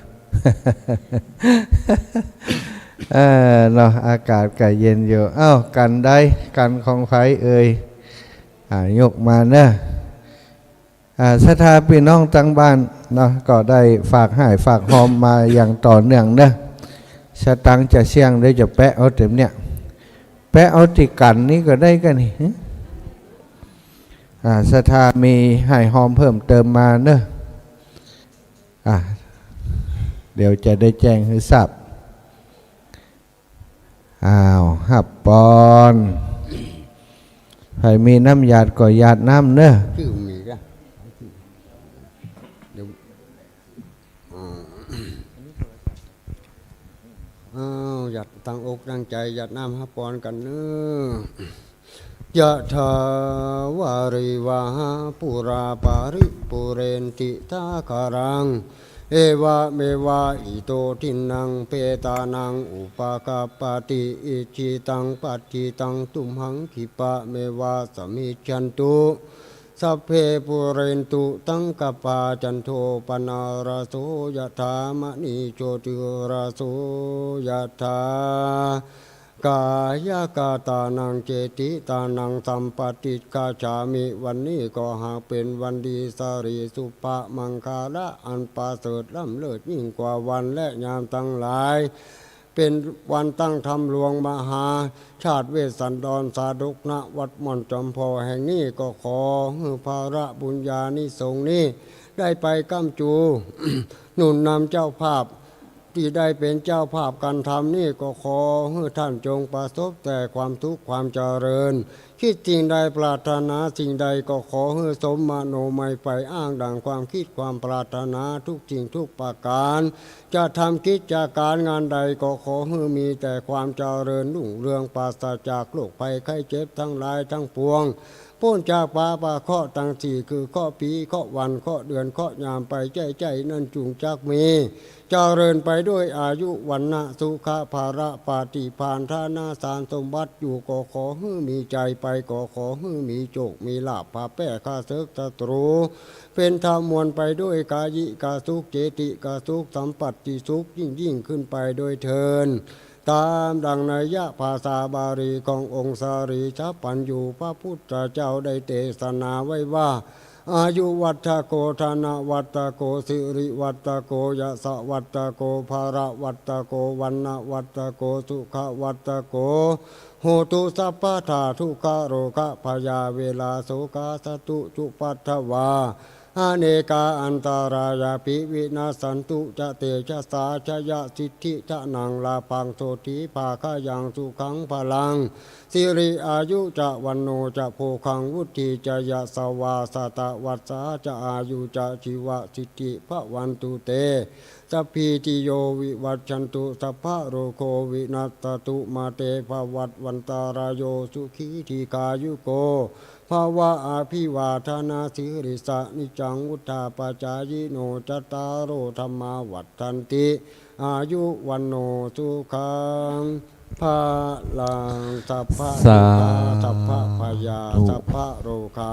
เออ เนาะ อากาศก็เย็นอยู่ เอ้า กันใด กันของใผเอ่ย อ่า ยกมาเนอะ อ่า ศรัทธาปี้น้องตังบ้านเนาะ ก็ได้ฝากฮ้ายฝากฮอมมาอย่างต่อเนื่องเนอะ สตางค์จะเสี้ยง เดี๋ยวจะแปะเอาเต็มเนี่ย แปะเอาตี้กั๋นนี่ก็ได้กั๋นนี่ อ่า ศรัทธามีฮ้ายฮอมเพิ่มเติมมาเนอะ อ่า เดี๋ยวจะได้แจ้งหื้อทราบ อ้าว ฮับปอน ใผมีน้ำหยาดก็หยาดน้ำเนอะ จื้อมีกะ เดี๋ยว อ่า อ้าว หยาดตั้งอกตั้งใจ๋ หยาดน้ำฮับปอนกั๋นเนอะ ยะถาวาริวาหาปูราปาริปูเรนติสาคารัง เอวะเมวะอิโตทินนังเปตานังอุปะกัปปะติ อิจิตังปัตถิตังตุมหังคิปะเมวะสะมิชชันตุ สัพเพปูเรนตุสังกัปปา จันโทปะนาระโส ยะถามะณีโชติระโส ยะถา กายะกตานังเจติตานังสัมปะติชฌามิ วันนี้ก็หากเป๋นวันดี สะหรีสุภะมังคะละอันประเสริฐล้ำเลิศยิ่งกว่าวันและยามตังหลาย เป๋นวันตั้งธรรมหลวงมหาชาติเวสสันดรสาดก ณ วัดม่อนจอมผ่อแห่งนี้ ก็ขอหื้อพระบุญญานิสงส์นี้ ได้ไปก้ำจู๋ หนุนนำเจ้าภาพ ตี้ได้เป๋นเจ้าภาพก๋านทำนี้ ก็ขอหื้อต้านจงประสบแต่ความสุขความเจริญ กึ๊ดสิ่งใดปรารถนาสิ่งใด ก็ขอหื้อสมมโนมัยใฝ่อ้างดั่งความกึ๊ดความปรารถนาทุกสิ่งทุกประก๋าน จะทำกิจก๋ารงานใด ก็ขอหื้อมีแต่ความเจริญรุ่งเรือง ปราศจากโรคภัยไข้เจ็บตังหลายตังปวง ป๊นจากปาปะเคราะห์ตังสี่ คือเคราะห์ปี๋ เคราะห์วัน เคราะห์เดือน เคราะห์ยามไปใจ๊ๆ นั้นจุ่งจักมี เจริญไปด้วยอายุ วรรณะ สุขะ พละ ปฏิภาณ ฐานะ สารสมบัติ อยู่ก็ขอหื้อมีชัย ไปก็ขอหื้อมีโชคมีลาภ ผาแป้ข้าเสิกศัตรู เป๋นธรรมมวลไปด้วยกายิกสุข เจติกสุข สัมปัตติสุข ยิ่งๆ ขึ้นไปโดยเทอญ ต๋ามดั่งนัยยะภาษาบาลีขององค์สารีสัพพัญญูพระพุทธเจ้าได้เตสนาไว้ว่า อายุวัตถโก ธนวัตถโก สิริวัตถโก ยสวัตถโก พละวัตถโก วรรณวัตถโก สุขวัตถโก โหตุสัพพะทา ทุกขโรคพยาเวราโสกาสัตตุจุปัตถวา อเนกาอันตรายาปิ วินัสสันตุจะเตชะสา ชยสิทธิธนัง ลาภัง โสตถีภาคยัง สุขัง พลัง สิริอายุจะ วรรณโณจะ โภคัง วุฒีจะ ยสวา สะตะวัสสาจะ อายุจะ ชีวสิทธิภวันตุเต สัพพีติโย วิวัชชันตุ สัพพะโรโค วินัสสะตุ มาเต ภวัตวันตารายโย สุขีทีฆายุโก ภวะ อภิวาทะนะสีริสสะ นิจจังวุฑฒาปะจายิโน จัตตาโร ธัมมา วัฑฒันติ อายุ วรรณโณ สุขัง พลัง สัพพะ สาธุ ทุกขา สัพพะพยา สัพพะโรคา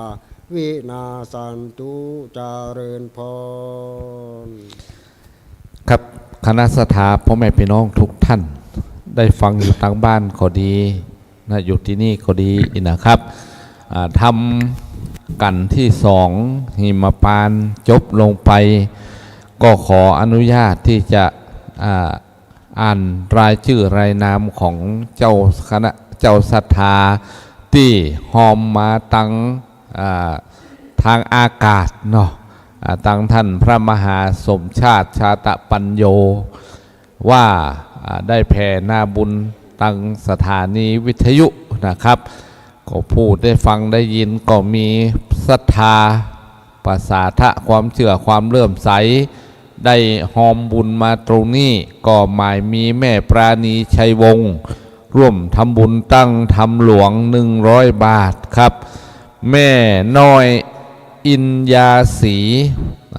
วินาสสันตุ เจริญพร ครับ คณะศรัทธาพ่อแม่พี่น้องทุกท่าน ได้ฟังอยู่ตางบ้านก็ดีนะ อยู่ตี้นี่ก็ดีนะครับ อ่า ธรรมกัณฑ์ตี้สอง หิมพานต์จบลงไป ก็ขออนุญาตตี้จะ อ่า อ่านรายจื้อรายนามของเจ้าคณะ เจ้าศรัทธาตี้ฮอมมาตัง อ่า ตางอากาศเนาะ อ่า ตังต้านพระมหาสมชาติ ชาตะปัญโญ ว่า อ่า ได้แผ่นาบุญตังสถานีวิทยุนะครับ ก็ผู้ได้ฟังได้ยินก็มีศรัทธา ประสาทะความเจื้อความเลื่อมใส ได้ฮอมบุญมาตรงนี้ ก็หมายมีแม่ปราณี ชัยวงศ์ ร่วมทำบุญตั้งธรรมหลวง หนึ่งร้อยบาทครับ แม่น้อย อินยาศรี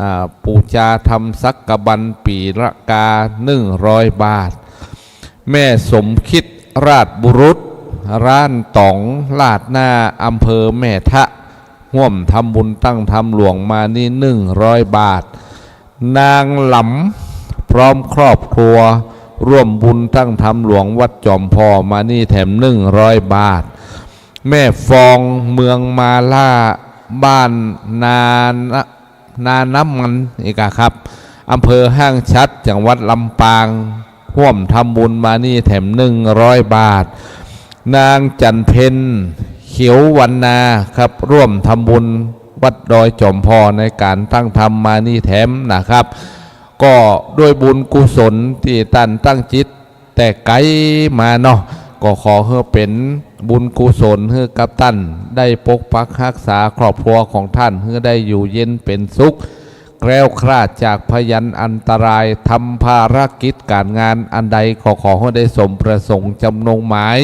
อ่า ปู๋จาธรรมสักกะบันปี๋ละกา หนึ่งร้อยบาท แม่สมคิด ราชบุรุษ ร้านต๋องลาดหน้า อำเภอแม่ทะ ฮ่วมทำบุญตั้งธรรมหลวงมานี่ หนึ่งร้อยบาท นางหลำพร้อมครอบครัว ร่วมบุญตั้งธรรมหลวงวัดจอมผ่อมานี่แถม หนึ่งร้อยบาท แม่ฟอง เมืองมาล่า บ้านนานะ นาน้ำมันอีกอะครับ อำเภอห้างฉัตร จังหวัดลำปาง ฮ่วมทำบุญมานี่แถม หนึ่งร้อยบาท นางจันเพ็ญ เขียววรรณาครับ ร่วมทำบุญวัดดอยจอมผ่อในก๋านตั้งธรรมมานี่แถมนะครับ ก็ด้วยบุญกุศลตี้ต้านตั้งจิต แต่ไก๋มาเนาะ ก็ขอหื้อเป๋นบุญกุศลหื้อกับต้านได้ปกปักฮักษาครอบครัวของต้านหื้อได้อยู่เย็นเป๋นสุข แคล้วคลาดจากพยันอันตราย ทำภารกิจก๋านงานอันใดก็ขอหื้อได้สมประสงค์จำนงหมาย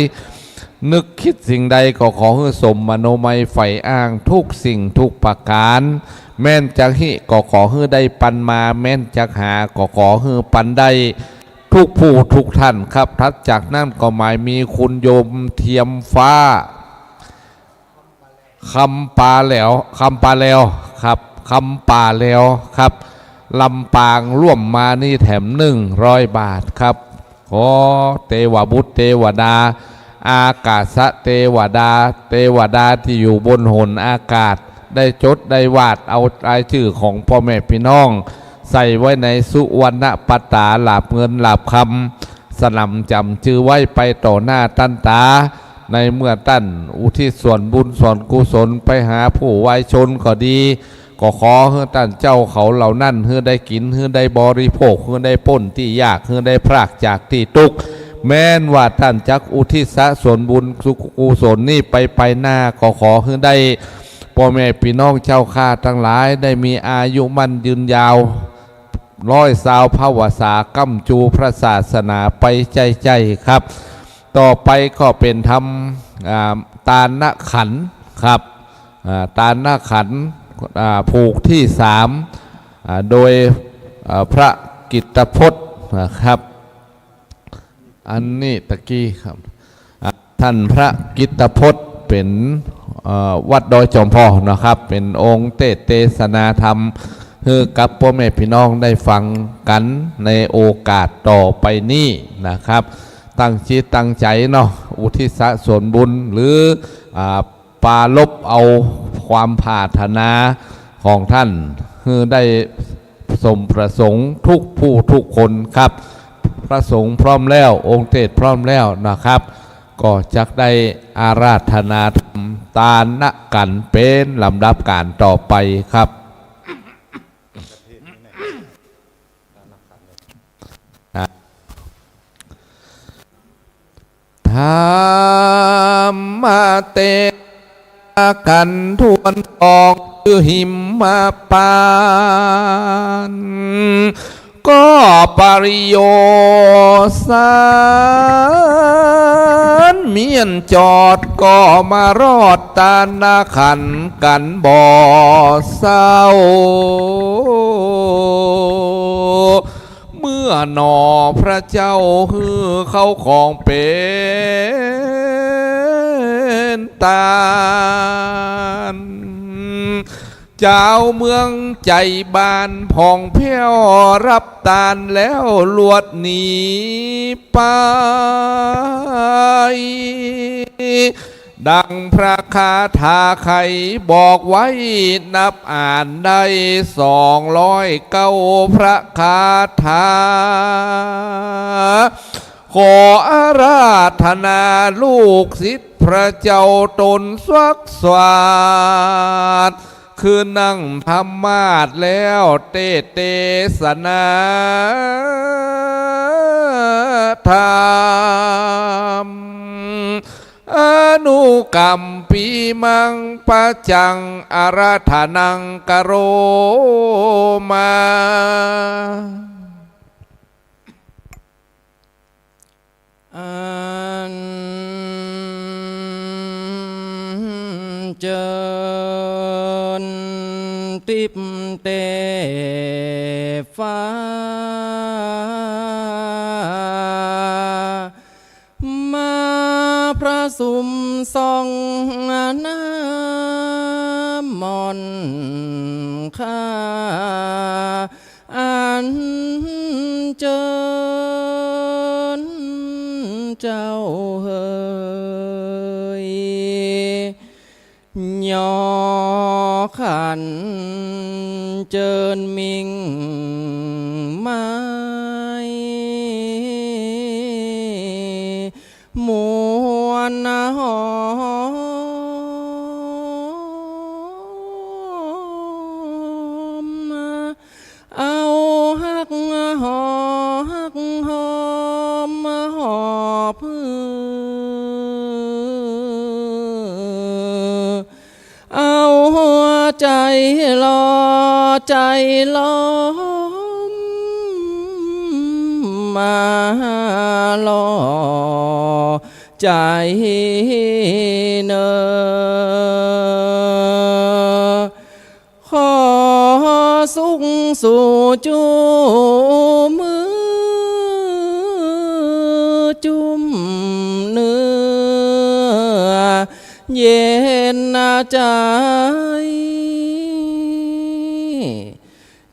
นึกกึ๊ดสิ่งใดก็ขอหื้อสมมโนมัยใฝ่อ้างทุกสิ่งทุกประก๋าน แม้นจักหิก็ขอหื้อได้ปันมา แม้นจักหาก็ขอหื้อปันได้ ทุกผู้ทุกท่านครับ ถัดจากนั้นก็หมายมีคุณโยมเทียมฟ้า คำปาแหลว คำปาแหลวครับ คำปาแหลวครับ ลำปาง ร่วมมานี่แถม หนึ่งร้อยบาทครับ ขอเตวบุตรเตวดา อากาสะเตวดา เตวดาตี้อยู่บนหนอากาศ ได้จดได้วาดเอารายจื้อของป้อแม่ปี้น้อง ใส่ไว้ในสุวรรณปตา หลาบเงินหลาบคำ สนำจ๋ำจื้อไว้ไปต่อหน้าต้านต๋า ในเมื่อต้านอุทิศส่วนบุญส่วนกุศลไปหาผู้วายชนก็ดี ก็ขอหื้อต้านเจ้าเขาเหล่านั้นหื้อได้กิ๋น หื้อได้บริโภค หื้อได้ป๊นตี้ยาก หื้อได้พรากจากตี้ตุ๊กข์ แม้นว่าต้านจักอุทิศส่วนบุญกุศลนี้ไปไปหน้า ก็ขอหื้อได้ป้อแม่ปี้น้องเจ้าข้าตังหลายได้มีอายุมั่นยืนยาว ร้อยซาวพรรษาก้ำจูพระศาสนาไปใจ้ๆ ครับ ต่อไปก็เป๋นธรรม อ่า ตานขันธ์ครับ อ่า ตานขันธ์ อ่า ผูกตี้สาม อ่า โดย อ่า พระกิตติพจน์นะครับ อันนี้ตะกี้ครับ อ่า ต้านพระกิตติพจน์เป๋น เอ่อ วัดดอยจอมพอนะครับ เป๋นองค์เตสน์เตสนาธรรมหื้อกับป้อแม่ปี้น้องได้ฟังกั๋นในโอกาสต่อไปนี้นะครับ ตั้งจิตตั้งใจ๋เนาะ อุทิศส่วนบุญ หรือ อ่า ปรารภเอาความปรารถนาของต้านหื้อได้สมประสงค์ทุกผู้ทุกคนครับ พระสงฆ์พร้อมแล้ว องค์เตสน์พร้อมแล้วนะครับ ก็จักได้อาราธนาธรรมตานขันธ์เป๋นลำดับก๋านต่อไปครับ ธรรมเตสนาขันธ์ถ้วนกอง จื้อหิมพานต์ ก็ปริโยสาร เมี้ยนจอดก็มารอดตานขันธ์กั๋นบ่เศร้า เมื่อหนอพระเจ้าหื้อเข้าของเป๋นตาน จาวเมืองใจ๋บ้านผ่องแผ้วฮับตานแล้วลวดหนีไป ดังพระคาถาไขบอกไว้นับอ่านได้สองร้อยเก้าพระคาถา ขออาราธนาลูกศิษย์พระเจ้าต๋นสักสวาท คือนั่งธรรมาสน์แล้วเตสน์เตสนาธรรม อนุกัมปีมัง ปัจจังอาราธนังกะโรมา อัญเจิญติ๊บเต๊ฟ้า มาประสุมส่องน้ำมนต์ข้า อัญเจิญเจ้าเหย ยอขันเจิญมิ่งไม้ มวลหอม เอาฮักหอ ฮักหอมหอบหื้อ เอาหัวใจ๋หล่อใจ๋หลอม มาหล่อใจ๋เนอ ขอสุขสู่จุ่มมือ จุ่มเนื้อ เย็นใจ๋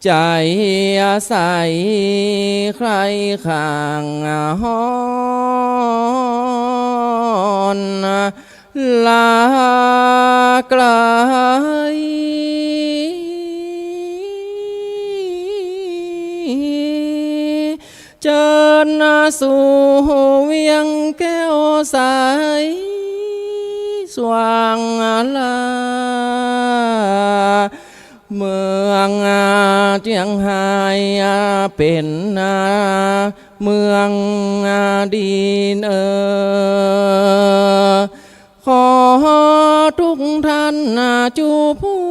ใจ๋ใสใคร่ข้างฮ้อน ลาไกล เจิญสู่เวียงแก้วใส สว่างลา เมืองเจียงไฮ้เป๋นเมืองดีเน่อ ขอทุกท่านจูผู้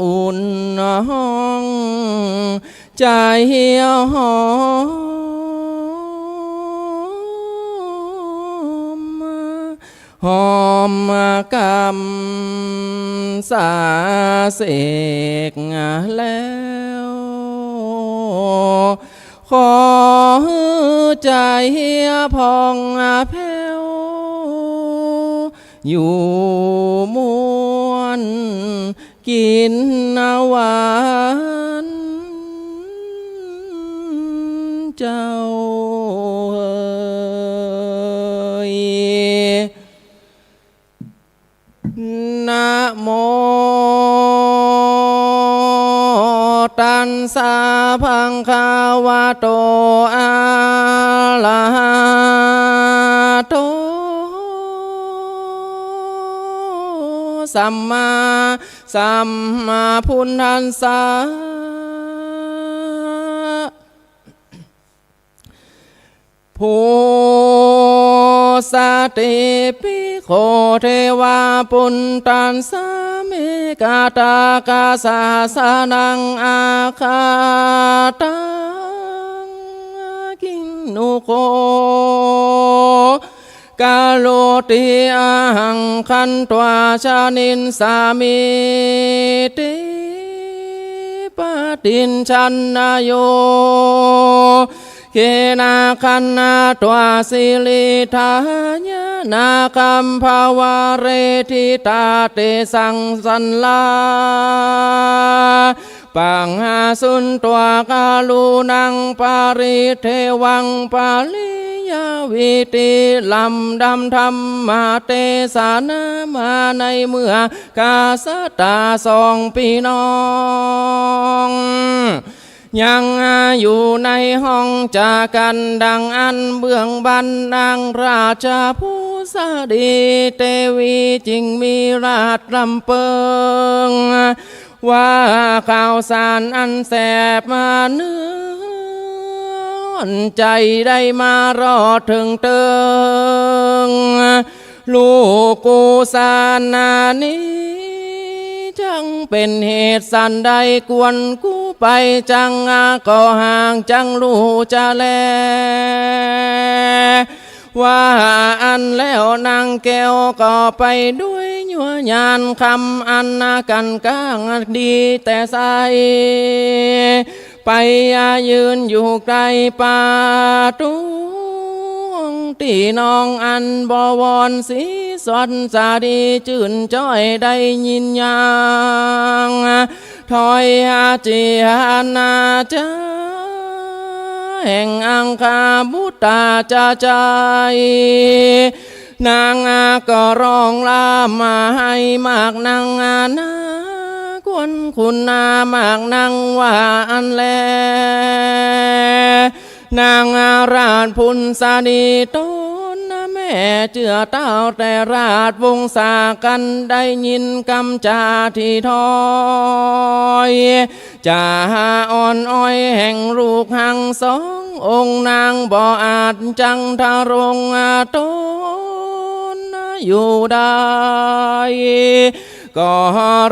อุ่นห้อง ใจ๋หอม หอมกำสาเสกแล้ว ขอหื้อใจ๋ผ่องแผ้ว อยู่ม่วน กิ๋นหวานเจ้าเอย นะโม ตัสสะ ภะคะวะโต อะระหะโต สัมมาสัมพุทธัสสะ พุสสะติ ภิกขุ เทวะ ปุตตัสสะ เม กะตากะ สาสะนัง อะคะตัง กิณุโก กะโรติ อะหัง ขันตวา ชะนิสสามิ ติ ปะติญชันนาโย เขนะ ขันนะตวา สิริทายะนะ คัมภะวะเร ทิตา เตสัง สัลลา ปะหาสุนตวา กะรุณัง ปะริเทวัง ปะริยาวิติ ลำดับธรรมเตสนามาในเมื่อ กษัตริย์สองพี่น้อง ยังอยู่ในห้องจากันดังอั้น เบื้องบันนังราชผู้สดี เตวีจึงมีราชรำเปิง ว่าข่าวสารอันแสบมาเนื้อ ใจ๋ได้มารอดเถิงเติง ลูกกูสานานี้ จักเป๋นเหตุสันใด กวนกูไปจัก ก็หากจักฮู้จะแล ว่าอั้นแล้วนางแก้วก็ไปด้วยยัวญาณคำอันกั๋นก้างดีแต่ไส ไปยืนอยู่ใก้ประตูห้องตี้นองอันบวรสีสดสดีจื้นจ้อยได้ยินยัง ถ้อยอาเจียนาจาแห่งอังคาบุตตาจาใจ๋ นางก็ร้องร่ำไห้มากนักหนา กวนคุณนามากนักว่าอั้นแล นางราชผู้สดีตนแม่เจื้อเต้าแต่ราชวงศากัน ได้ยินกำจาตี้ถ้อย จ๋าอ่อนอ้อยแห่งลูกหั้งสององค์ นางบ่อาจจักทะรงตนอยู่ได้ ก็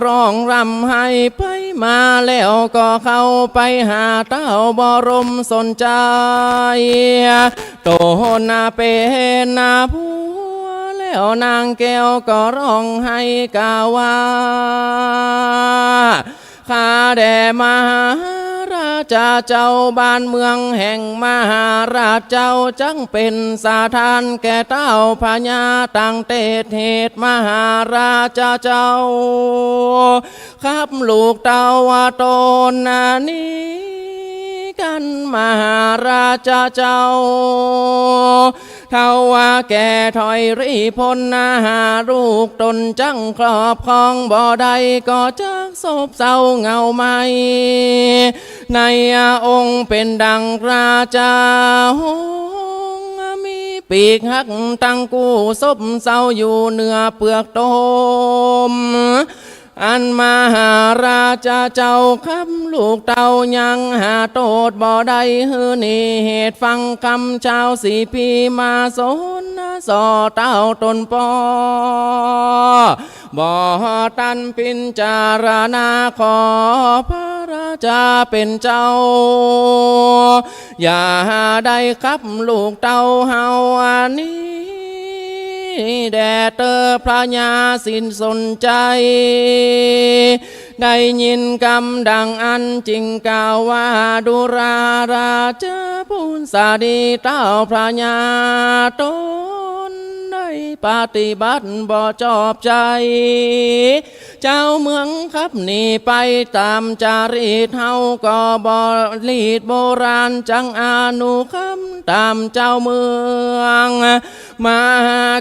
ร้องร่ำไห้ไปมา แล้วก็เข้าไปหาเต้าบรมสนใจ๋ ตนเป๋นผัว แล้วนางแก้วก็ร้องไห้กล่าวว่า ข้าแด่มหาราชาเจ้า บ้านเมืองแห่งมหาราชเจ้า จักเป๋นสถานแก่เต้าพญา ตังเตศเหตุมหาราชาเจ้า ขับลูกเต้าตนนี้กั๋น มหาราชาเจ้า เต้าว่าแก่ถ้อยรีพลนาหาลูกตนจักครอบครองบ่ได้ ก็จักซบเซาเหงาไหม้ ในองค์เป๋นดังราชาหงส์ มีปีกหักตังกู้ ซบเซาอยู่เหนือเปือกตม อันมหาราชาเจ้าครับ ลูกเต้ายังหาโต้ษบ่ได้หื้อ หนีเหตุฟังกำจาวสี่พี่มาสนส่อเต้าตนป้อ บ่ตันพิจารณา ขอพระราชาเป๋นเจ้า อย่าได้ครับลูกเต้าเฮาอันนี้ แด่เต๊อะพระญาสิ้นสนใจ๋ ได้ยินกำดังอั้นจึงกล่าวว่า ดูราราชบุตรสาลี เต้าพระญาตนได้ปฏิบัติบ่ชอบใจ๋ จาวเมืองครับหนีไปต๋ามจารีตเฮา ก็บ่รีตโบราณจังอนุกรรมต๋ามจาวเมือง มา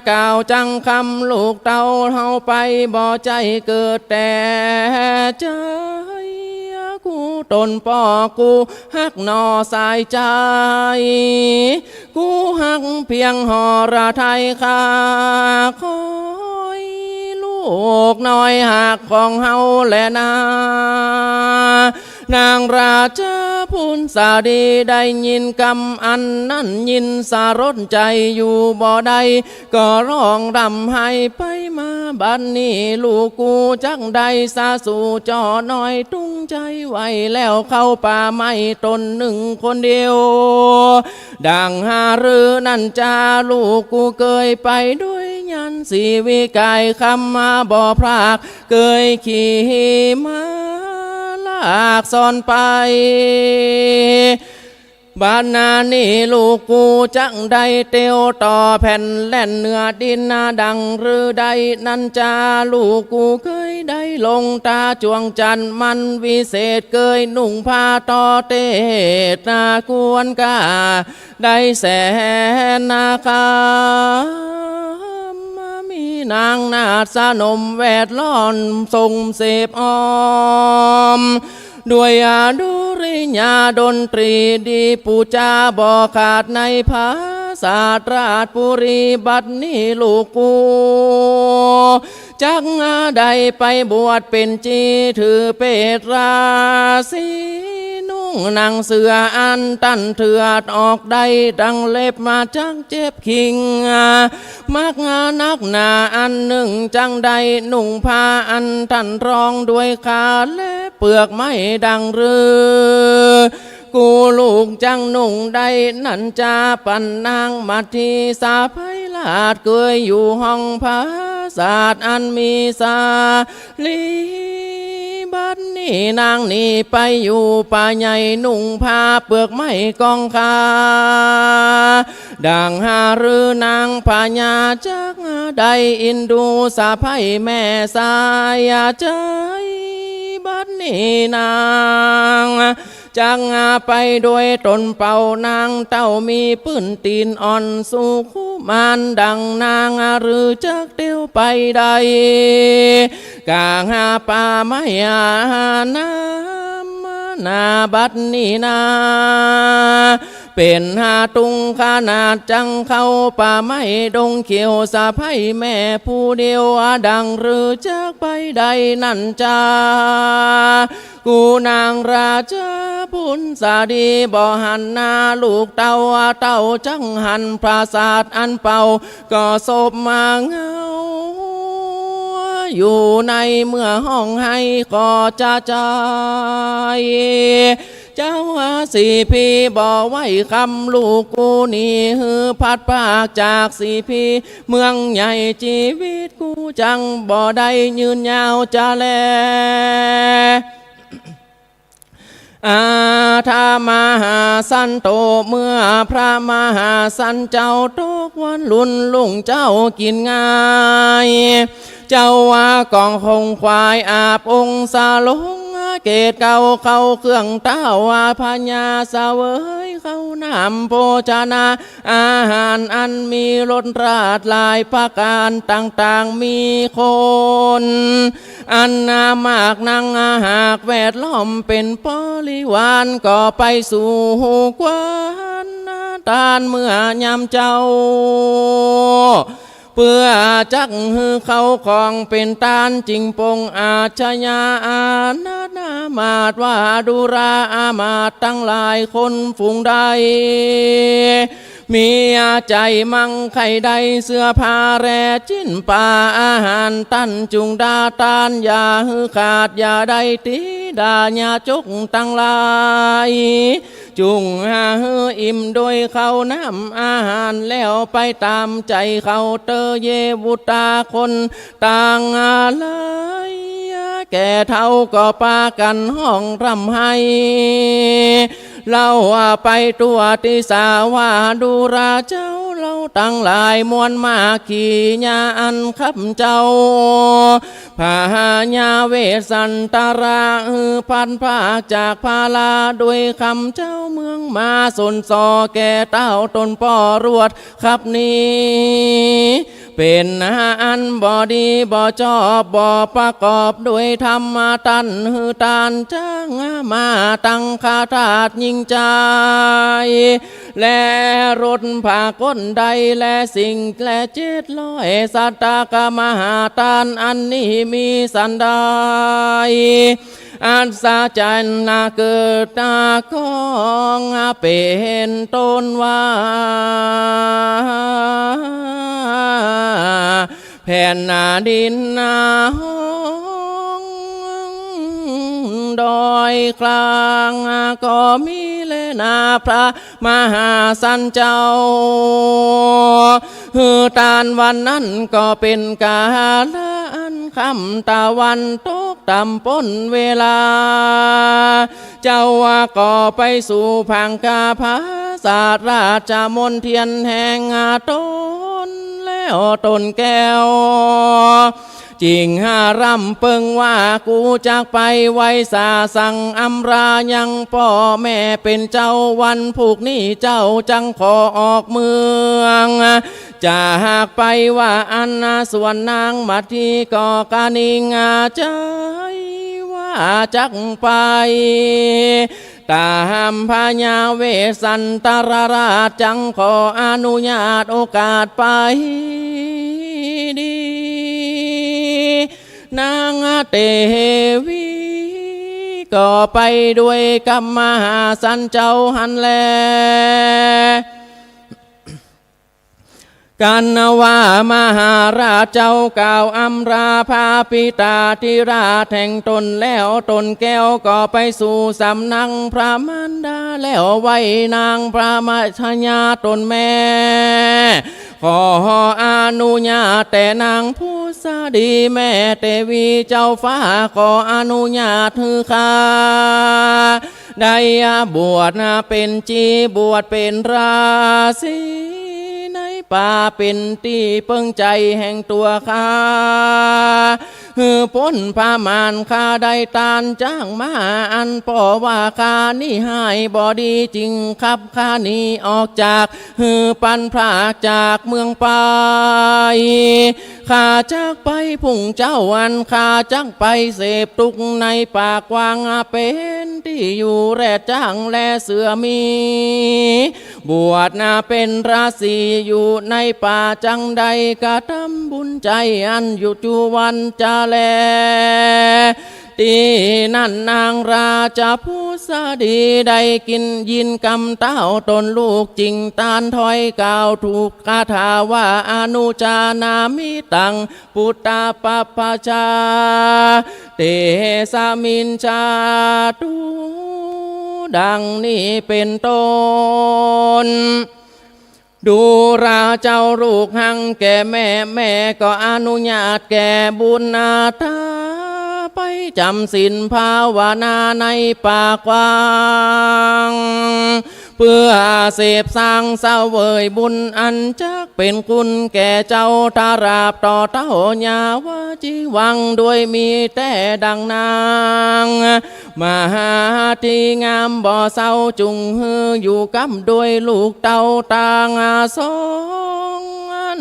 กล่าวจังคำลูกเต้าเฮาไป บ่ใจ้เกิดแต่ใจ๋ กู้ตนป้อกู้ฮักหน่อสายใจ๋ กู้ฮักเพียงหรไทย ข้าคอยลูกน้อยฮักของเฮาแลนา นางราชบุตรสาลีได้ยินกำอันนั้น ยินสลดใจ๋อยู่บ่ได้ ก็ฮ้องร่ำไห้ไปมา บัดนี้ลูกกูจักได้สะสู่จ้อน้อย ตุ้งใจ๋ไว้แล้วเข้าป่าไม้ต้นนึ่งคนเดียว ดังหารือนั้นจา ลูกกูเกยไปด้วยยันต์สีวิไกร คำมาบ่พลาก เกยขี่ม้าลากซ้อนไป บัดนานี้ลูกกูจักได้เตียวต่อแผ่นแล่นเหนือดินนา ดังฤทัยนั้นจา ลูกกูเกยได้ลงต๋าจวงจันทร์ มันวิเศษเกยนุ่งผ้าต่อเตศนา ควรก้าได้แสนนาคา มีนางนาฏสนมแวดล้อมส่งเสพอ้อม ด้วยอดุริยาดนตรีดี ปู๋จาบ่ขาดในผาสาทราชบุรี บัดนี้ลูกกู จักได้ไปบวชเป๋นจี ถือเปตราสี นุ่งหนังเสืออันตันเถื่อดออกได้ดังเล็บมา จักเจ็บ คิง มักนักหนาอันนึ่ง จักได้นุ่งผ้าอันตันรองด้วยขาและเปลือกไม้ดังฤ กูลูกจักนุ่งได้นั้นจา ปั๋นนางมัทธิสาใผราช เกยอยู่ห้องผาสาทอันมีสา ลี บัดนี้นางหนีไปอยู่ป่าใหญ่ นุ่งผ้าเปลือกไม้กองขา ดังหารือนางพญาจักได้อินดูสะใภ้แม่สายใจ๋ บัดนี้นาง จักไปโดยต๋นเป่า นางเต้ามีปื้นตี๋นอ่อนสุขุมาน ดังนางหรือจักเตียวไปได้ กาหาป่าไม้หาน้ำนา บัดนี้นา เป๋นหาตุงขนาด จักเข้าป่าไม้ดงเขียวสะใภ้แม่ผู้เดียว ดังหรือจักไปได้นั้นจา กูนางราชบุตรสาลี บ่หันหน้าลูกเต้า เต้าจักหันปราสาทอันเป่า ก็สบมาเหงา อยู่ในเมื่อฮ้องไห้ก็จะจาย เจ้าสี่พี่บ่ไหวคำ ลูกกูหนีหื้อพลัดพรากจากสี่พี่ เมืองใหญ่จีวิตกูจักบ่ได้ยืนยาวจะแล อาทามหาสันโต เมื่อพระมหาสันเจ้าตกวันรุ่นรุ่งเจ้ากิ๋นง่าย เจ้าว่าของคงควายอาบองค์สลงเกศเก่า เข้าเครื่องเต้าว่าพญาเสวยเข้าน้ำโภชนะ อาหารอันมีรสราชหลายประก๋านต่างๆ มีคนอันนามากนัก หากแวดล้อมเป๋นบริวาร ก็ไปสู่ขวัญต้านเมื่อยามเจ้า เปื้อจักหื้อเข้าของเป๋นตาน จึงปลงอาชญาอานาถนามาตว่า ดูราอามาตย์ตังหลายคนฝูงใด มีใจ๋มั่งใค่ได้เสื้อผ้าแลจิ๊นป๋าอาหาร ต้านจุ่งดาตาน อย่าหื้อขาด อย่าได้ตี๋ด่า ญาจกตังหลาย จุ่งหื้ออิ่มโดยข้าวน้ำอาหาร แล้วไปต๋ามใจ๋เขาเต๊อะ เยบุตราคนตังหลาย แก่เฒ่าก็ปากั๋นฮ้องร่ำไห้ เล่าไปตั๋วตี้สาว่า ดูราเจ้า เฮาตังหลายมวลมากขี่ยาอันข้าพเจ้า พญาเวสสันตรา หื้อพลัดพรากจากพราด้วยคำเจ้าเมืองมา สนส่อแก่เต้าต๋นป้อรวดขับหนี เป๋นอันบ่ดีบ่จอบ บ่ประกอบด้วยธรรมะ ต้านหื้อตานจ้างมาตังข้าทาสหญิงใจ๋ และรถผ้าก้นได้ และสิ่งและเจ็ดร้อยสัตตะกะมหาตาน อันนี้มีสันใด อัศจรรย์นาเกิดนาของ เป๋นต้นว่า แผ่นดินนาฮ้อง ดอยกลางก็มีแลนา พระมหาสันเจ้า หื้อตานวันนั้นก็เป๋นกาละอันค่ำ ตะวันตกต่ำป๊นเวลา เจ้าก็ไปสู่ผางกาผาสาทราชมณเฑียรแห่งต๋นแล้วต๋นแก้ว จึงร่ำเปิงว่า กูจักไปไหว้สาสังอำลายังป้อแม่เป๋นเจ้า วันพุกนี้เจ้าจักขอออกเมือง จะหากไปว่าอั้น ส่วนนางมัททีก็กระหนิ่งใจ๋ว่าจักไป ต๋ามพญาเวสสันตรราชจักขออนุญาตโอกาสไปดี นางเตวีก็ไปด้วยกับมหาสันเจ้าหั้นแล กันว่ามหาราชเจ้ากล่าวอำลาพระปิตาธิราชแห่งต๋นแล้ว ต๋นแก้วก็ไปสู่สำนักพระมารดาแล้ว ไหว้นางพระมารดาต๋นแม่ ขออนุญาตแต่นางผุสดีแม่เตวี เจ้าฟ้าขออนุญาตหื้อข้า ได้บวชเป๋นชี บวชเป๋นราสี ในป่าเป๋นตี้เปิงใจ๋แห่งตั๋วข้า หื้อป๊นพระมาร ข้าได้ตานจ้างมาอันป้อว่าข้านี้ฮ้ายบ่ดี จึงขับข้าหนีออกจาก หื้อพลัดพรากจากเมืองไป ข้าจักไปพุงเจ๊าอั้น ข้าจักไปเสพตุ๊กในป่ากว้าง เป๋นตี้อยู่แลดจ๊างและเสือหมี บวชเป๋นราสีอยู่ในป่าจักได้กระทำบุญใจ๋อันอยู่จุวันจะแล ตี้นั้นนางราชผุสดีได้กึ๊ดยินกำเต้าต๋นลูก จึงตานถ้อยกล่าวถูกคาถาว่า อนุจานามิตัง ปุตตะปัปปะจา เตสมิญจาตุ ดังนี้เป๋นต้น ดูราเจ้าลูกหักแก่แม่ แม่ก็อนุญาตแก่บุตราไปจำศีลภาวนาในป่ากว้าง เปื้อเสพสังเสวยบุญอันจักเป๋นคุณแก่เจ้า ตราบต่อเต้ายาวจีวัง ด้วยมีแต่ดังนาง มหาที่งามบ่เศร้า จุ่งหื้ออยู่กับด้วยลูกเต้าตังสอง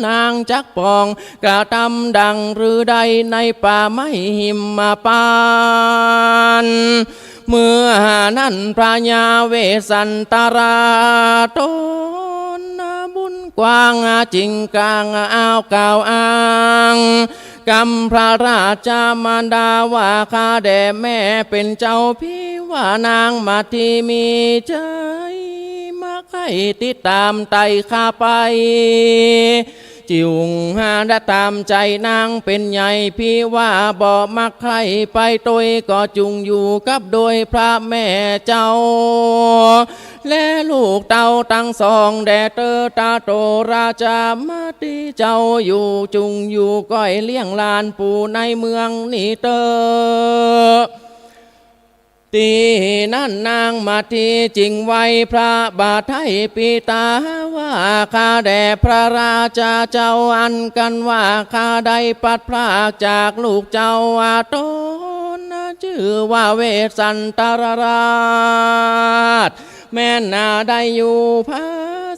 นางจักปองกระทำดังฤทัยในป่าไม้หิมพานต์ เมื่อนั้นพญาเวสสันตราต๋นบุญ กว้าง จึงกล่าวอ้างกำพระราชมารดาว่า ข้าแด่แม่เป๋นเจ้า ภิว่านางมัททีมีใจ๋มักใค่ติดต๋ามไต่ข้าไป จึงหาได้ต๋ามใจ๋นางเป๋นใหญ่ ภิว่าบ่มักใค่ไปตวย ก็จุ่งอยู่กับโดยพระแม่เจ้า และลูกเต้าตังสองแด่เต๊อะ ตาโตราชมัททีเจ้าอยู่จุ่งอยู่ก้อยเลี้ยงหลานปู่ในเมืองนี้เต๊อะ ตี้นั้นนางมัททีจึงไหว้พระบาทไถ่ปิตาว่า ข้าแด่พระราชาเจ้า อันกันว่าข้าได้พลัดพรากจากลูกเจ้า อาต๋นจื้อว่าเวสสันตรราช แม่นนาได้อยู่ผา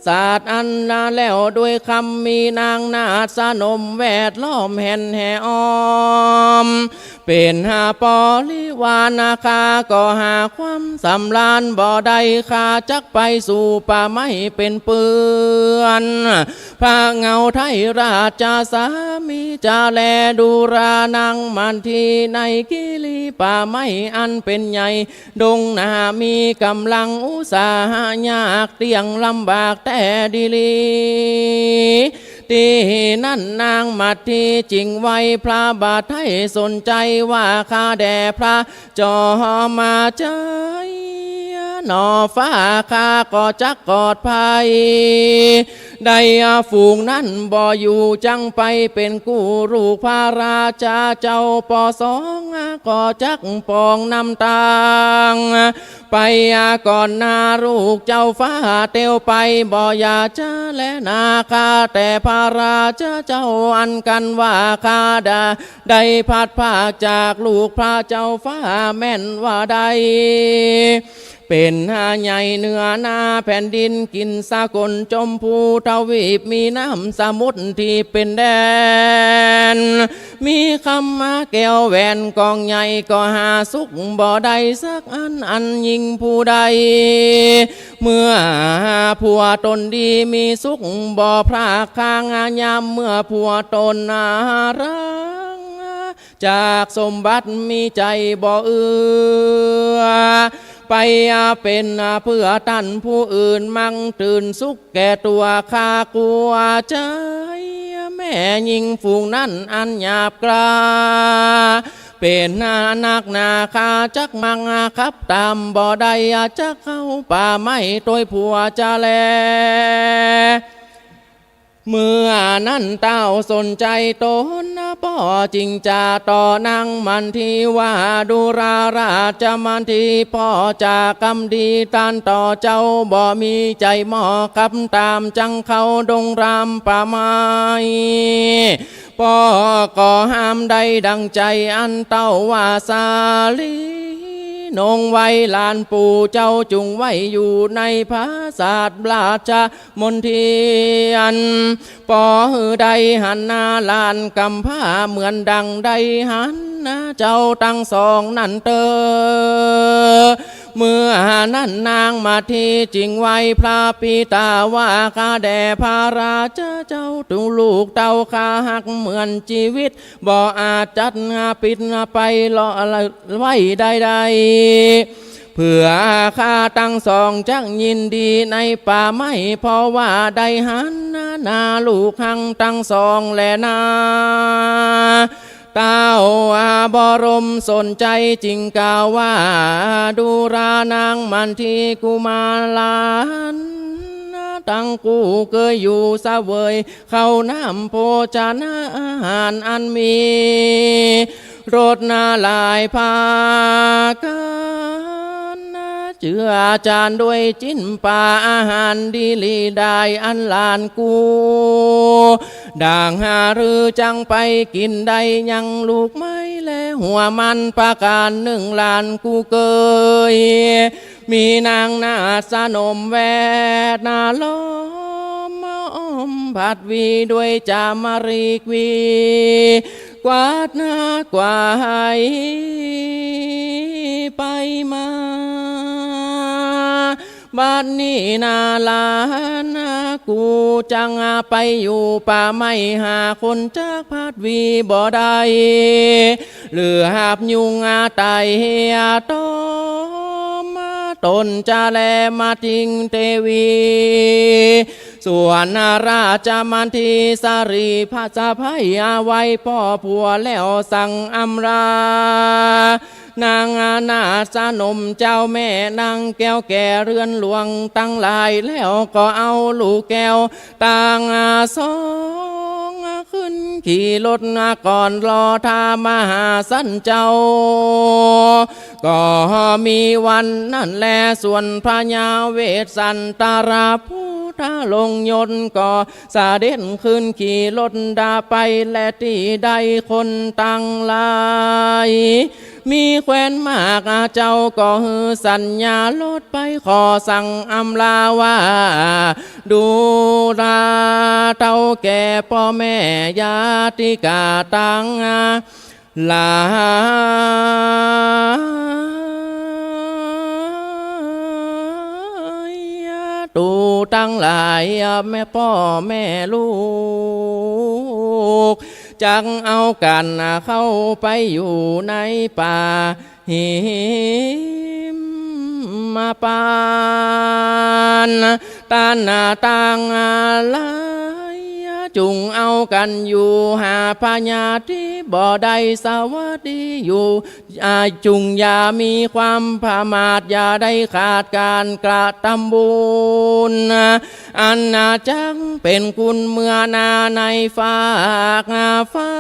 สาทอั้นนาแล้ว ด้วยคำมีนางนาฏสนมแวดล้อมแห่นแห่อ้อม เป๋นหาบริวารนา ข้าก็หาความสำราญบ่ได้ ข้าจักไปสู่ป่าไม้เป๋นเปื้อน พระเงาไถ่ราชสามีจะแลดูรานางมัททีในกิริป่าไม้อันเป๋นใหญ่ ดงนามีก๋ำลังอุตสาหะยากเตี้ยงลำบากแต๊ดีหลี ตี้นั้นนางมัททีจึงไหว้พระบาทไถ่สนใจ๋ว่า ข้าแด่พระจอมมาใจ๋หนอ ฟ้าข้าก็จักปลอดภัย ได้ฝูงนั้นบ่อยู่ จักไปเป๋นกู้ลูกพระราชาเจ้า ปอสองก็จักปองนำตาง ไปก่อนหน้าลูกเจ้าฟ้าเตียวไป บ่อย่าจะแลนา ข้าแต่พระราชาเจ้า อันกันว่าข้าได้ ได้พลัดพรากจากลูกพระเจ้าฟ้า แม่นว่าได้ เป๋นหาใหญ่เหนือหน้าแผ่นดิน กิ๋นสกลจมพูทวีป มีน้ำสมุทรตี้เป๋นแดน มีคำมาแก้วแหวนกองใหญ่ ก็หาสุขบ่ได้สักอัน อันยิ่งผู้ใด เมื่อผัวตนดีมีสุขบ่พรากคาง ยามเมื่อผัวตนอารัง จากสมบัติมีใจ๋บ่เอื้อ ไปเป๋นเปื้อต้านผู้อื่น มั่งตื่นสุขแก่ตั๋ว ข้ากลัวใจ๋แม่ญิงฝูงนั้นอันหยาบกร้า เป๋นนักหนา ข้าจักมั่งขับต๋ามบ่ได้ จักเข้าป่าไม้ตวยผัวจะแล เมื่อนั้นเต้าสนใจ๋ต๋นป้อจึงจาต่อนางมัททีว่า ดูราราชมัทที ป้อจากำดีต้านต่อเจ้า บ่มีใจ๋หมอขับต๋าม จักเข้าดงรามป่าไม้ ป้อก็ห้ามได้ดั่งใจ๋อันเต้าว่า สาลี นงไว้หลานปู่เจ้าจุ่งไว้อยู่ในผาสาทราช มณเฑียร ป้อหื้อได้หันหน้าหลานก๋ำพร้าเหมือนดั่งได้หันหน้าเจ้าตังสองนั้นเต๊อะ เมื่อนั้นนางมัททีจึงไหว้พระปิตาว่า ข้าแด่พระราชาเจ้า ตั๋วลูกเต้าข้าฮักเหมือนจีวิต บ่อาจจัดปิดไปละไว้ได้ได้ เปื้อข้าตังสองจักยินดีในป่าไม้ เพราะว่าได้หันหน้าลูกฮักตังสองแลนา เต้าบรมสนใจ๋จึงกล่าวว่า ดูรานางมัทที กุมารหลานตังกู้เกยอยู่เสวย ข้าวน้ำโภชนาอาหารอันมีรสนาหลายประก๋าน เจือจานด้วยจิ๊นป๋าอาหารดีหลีได้ อันหลานกู้ดั่งหารือจักไปกิ๋นได้ ยังลูกไม้และหัวมันประก๋านนึ่ง หลานกู้เกย มีนางนาฏสนมแวดนาล้อมอ้อมผัดวีด้วยจามรีกวี กวาดน้ากวายไปมา บัดนี้นาหลานกูจักไปอยู่ป่าไม้ หาคนจักพัดวีบ่ได้ เหลือบยุงไต่ตอม ตนจะแลมาทิ้งเตวี ส่วนราชมทีสรีพระสะใภ้เอาไว้ป้อผัวแล้วสั่งอำลา นางนาฏสนมเจ้าแม่นางแก้วแก่เรือนหลวงตังหลาย แล้วก็เอาลูกแก้วตังสอง ขึ้นขี่รถก่อนรอถ้ามหาสันเจ้า ก็มีวันนั้นแล ส่วนพญาเวสสันตราพุทธลงยนต์ก็เสด็จขึ้นขี่รถดาไป และตี้ใดคนตังหลาย มีแควนมากเจ้าก็หื้อสัญญารถไป ขอสั่งอำลาว่า ดูราเฒ่าแก่ป้อแม่ญาติกาตังหลาย ตูตังหลาย แม่ป้อแม่ลูก จักเอากั๋นเข้าไปอยู่ในป่าหิมพาน ตันตังหลาย จุ่งเอากั๋นอยู่หาพญาธิบ่ได้สวัสดีอยู่ อ่า จุ่งอย่ามีความประมาท อย่าได้ขาดก๋านกระตำบุญ อันจักเป๋นคุณเมื่อนาในฟากฟ้า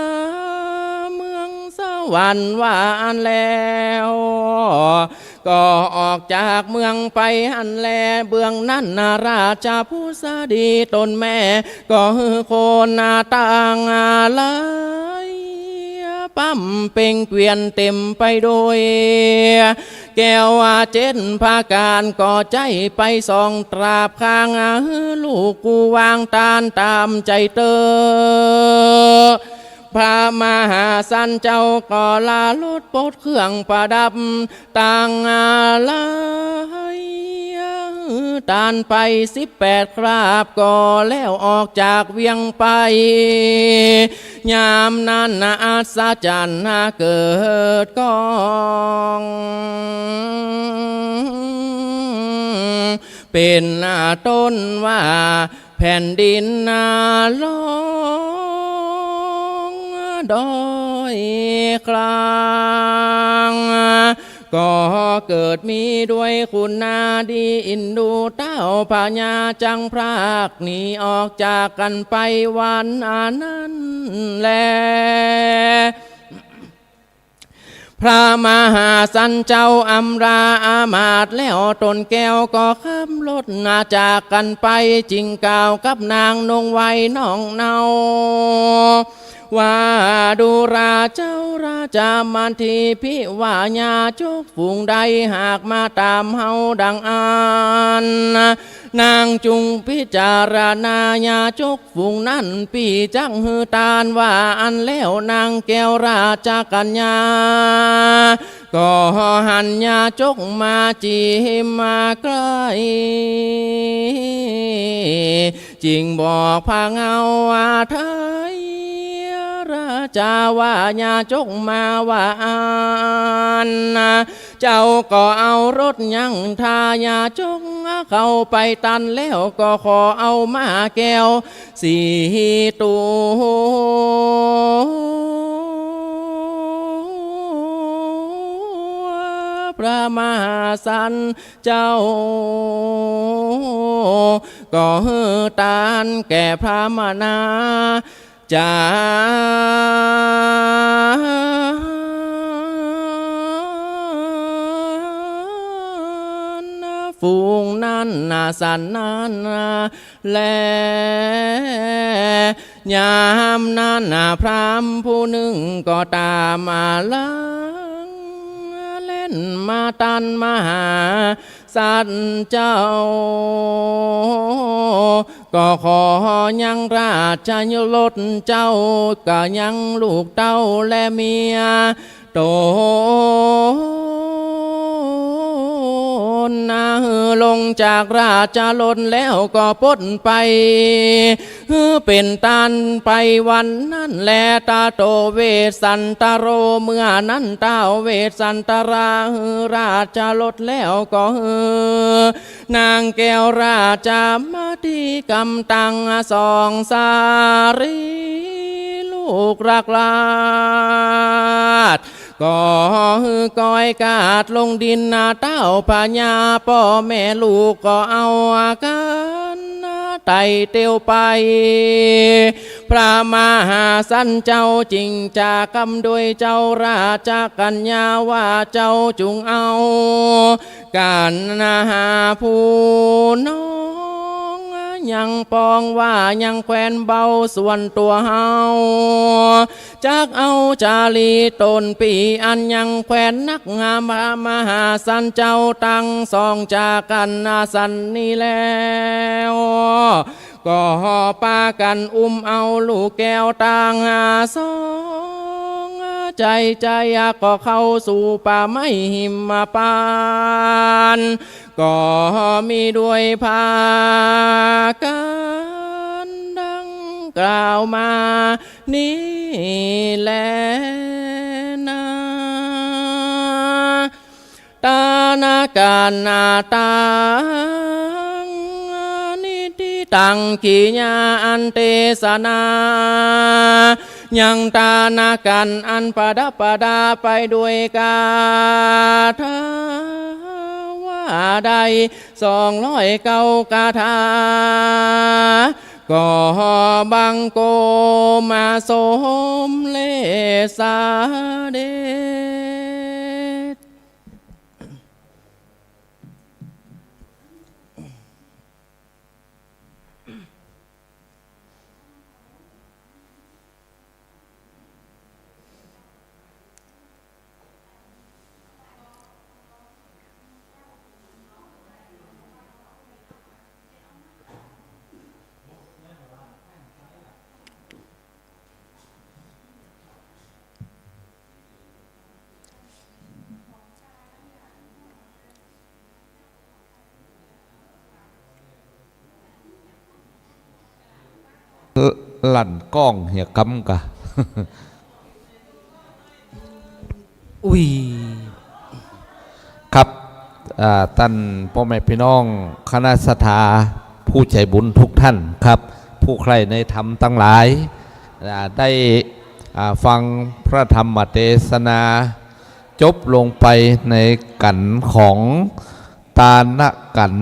เมืองสวรรค์ว่าอั้นแล้ว ก็ออกจากเมืองไปหั้นแล เบื้องนั้นนาราชผู้สดีตนแม่ ก็หื้อคนนาตังหลาย ปั๊มเป่งเกวียนเต๋มไปโดย แก้วเจ็ดประก๋าน ก็ใจ๊ไปสองตราบข้าง หื้อลูกกูวางตานต๋ามใจ๋เต๊อะ พระมหาสันเจ้าก็ลารถปลดเครื่องประดับตังหลาย ตานไปสิบแปดคราบ ก็แล้วออกจากเวียงไป ยามนั้นอัศจรรย์เกิดก้อง เป๋นต้นว่า แผ่นดินร้องด้อยคลาง ก็เกิดมีด้วยขุนนาดีอินดูเต้าพญาจังพรากหนีออกจากกั๋นไปวันนั้นแล พระมหาสันเจ้าอำลาอามาตย์แล้ว ต๋นแก้วก็ขับรถนาจากกั๋นไป จึงกล่าวกับนางนงไว้น้องเนาว่า ดูราเจ้าราชมนทีภิว่าญาจกฝูงใดหากมาต๋ามเฮาดังอั้น นางจุ่งพิจารณาญาจก ฝูงนั้นปี้จักหื้อตานว่าอั้นแล้ว นางแก้วราชกัญญา ก็หันญาจกมาจี๋มาใก้ จึงบอกพระเงาไทยราชาว่าญาจกมาว่าอั้น เจ้าก็เอารถยังท่าญาจกเข้าไปตันแล้ว ก็ขอเอาม้าแก้วสี่ตั๋ว พระมหาสันเจ้า ก็หื้อตานแก่พระมหา จารย์ ฝูงนั้นนาสันนั้นนาแล ยามนั้นนาพราหมณ์ผู้นึ่งก็ต๋ามมาหลัง แล่นมาตันมหา สันเจ้า ก็ขอยังราชรสเจ้า ก็ยังลูกเต้าและเมียต๋นนาหื้อ ลงจากราชรถแล้วก็ป๊นไป หื้อเป๋นตานไปวันนั้นแล ตะโต เวสสันตโร เมื่อนั้นท้าวเวสสันตราหื้อราชรถแล้วก็หื้อนางแก้วราชมาติกำตังสองสารีลูกรักราช ก็หื้อก้อยกาดลงดินนา ท้าวพญาป้อแม่ลูกก็เอาอาก๋านนาไต่เตียวไป พระมหาสันเจ้าจึงจากำโดยเจ้าราชกัญญาว่า เจ้าจุ่งเอา กั๋นนาหาผู้น้อง ยังปองว่ายังแควนเบาส่วนตั๋วเฮา จักเอาจารีต้นปี๋อันยังแควนนัก หาพระมหาสันเจ้าตังสองจากั๋นนาสันนี้แล้ว ก็ปากั๋นอุ้มเอาลูกแก้วตังสอง ใจ๋ใจ๋ก็เข้าสู่ป่าไม้หิมพานต์ ก็มีด้วยผากั๋นดังกล่าวมานี้แลนา ตานากั๋นนาตัง นิทธิตัง กิริยาอันเตสนา ยังตานากั๋นอันประดับประดาไปด้วยกาถา ว่าได้สองร้อยเก้าคาถา ก็บังคมมาสมเร็จเสด็จ ลั่นก้องเหียกำกะ อุ๊ย ครับ อ่า ต้านป้อแม่ปี้น้องคณะศรัทธาผู้ใจ๋บุญกู้ต้านครับ ผู้ใคร่ในธรรมตังหลาย อ่า ได้ อ่า ฟังพระธรรมเตสนา จบลงไปในกั๋นของตานกั๋น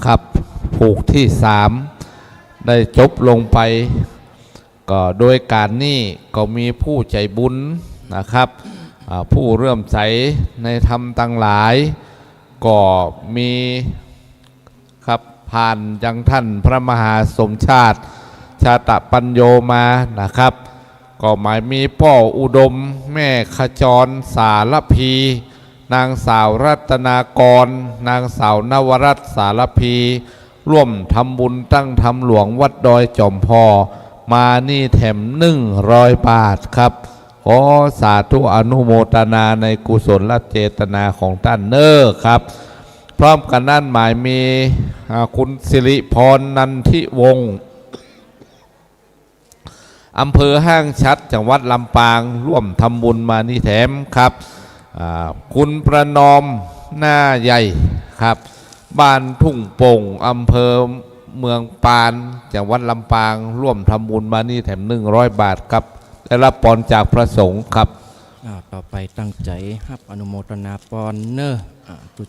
ครับ ผูกตี้สาม ได้จบลงไป ก็โดยก๋านนี้ก็มีผู้ใจ๋บุญนะครับ อ่า ผู้เลื่อมใสในธรรมตังหลาย ก็มี ครับ ผ่านยังต้านพระมหาสมชาติ ชาตปัญโญมานะครับ ก็หมายมีป้ออุดม แม่ขจร สารภี นางสาวรัตนากร นางสาวนวรัตน์ สารภี ร่วมทำบุญตั้งธรรมหลวงวัดดอยจ๋อมผ่อ มานี่แถมหนึ่งร้อยบาทครับ ขอสาธุอนุโมทนาในกุศลเจตนาของต้านเน้อครับ พร้อมกั๋นนั้นหมายมี อ่า คุณสิริพร นันทิวงศ์ อำเภอห้างฉัตร จังหวัดลำปาง ร่วมทำบุญมานี่แถมครับ อ่า คุณประนอม หน้าใหญ่ครับ บ้านทุ่งโป่ง อำเภอเมืองปาน จังหวัดลำปาง ร่วมทำบุญมานี่แถมหนึ่งร้อยบาทครับ ได้รับปอนจากพระสงฆ์ครับ อ่า ต่อไปตั้งใจ๋ฮับอนุโมทนาปอนเน้อ อ่า ตุ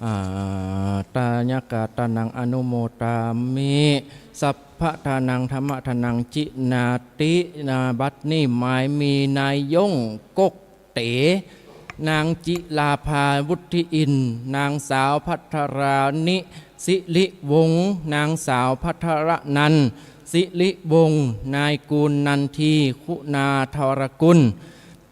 อ่า ทายกทานังอนุโมทามิ สัพพะทานัง ธัมมะทานัง จินาติ นา บัดนี้หมายมีนายยงกกเต๋ นางจิราภา วุฒิอินทร์ นางสาวภัทรานิ สิริวงศ์ นางสาวภัทรนันท์ สิริวงศ์ นายกูลนันที คุณาธรกุล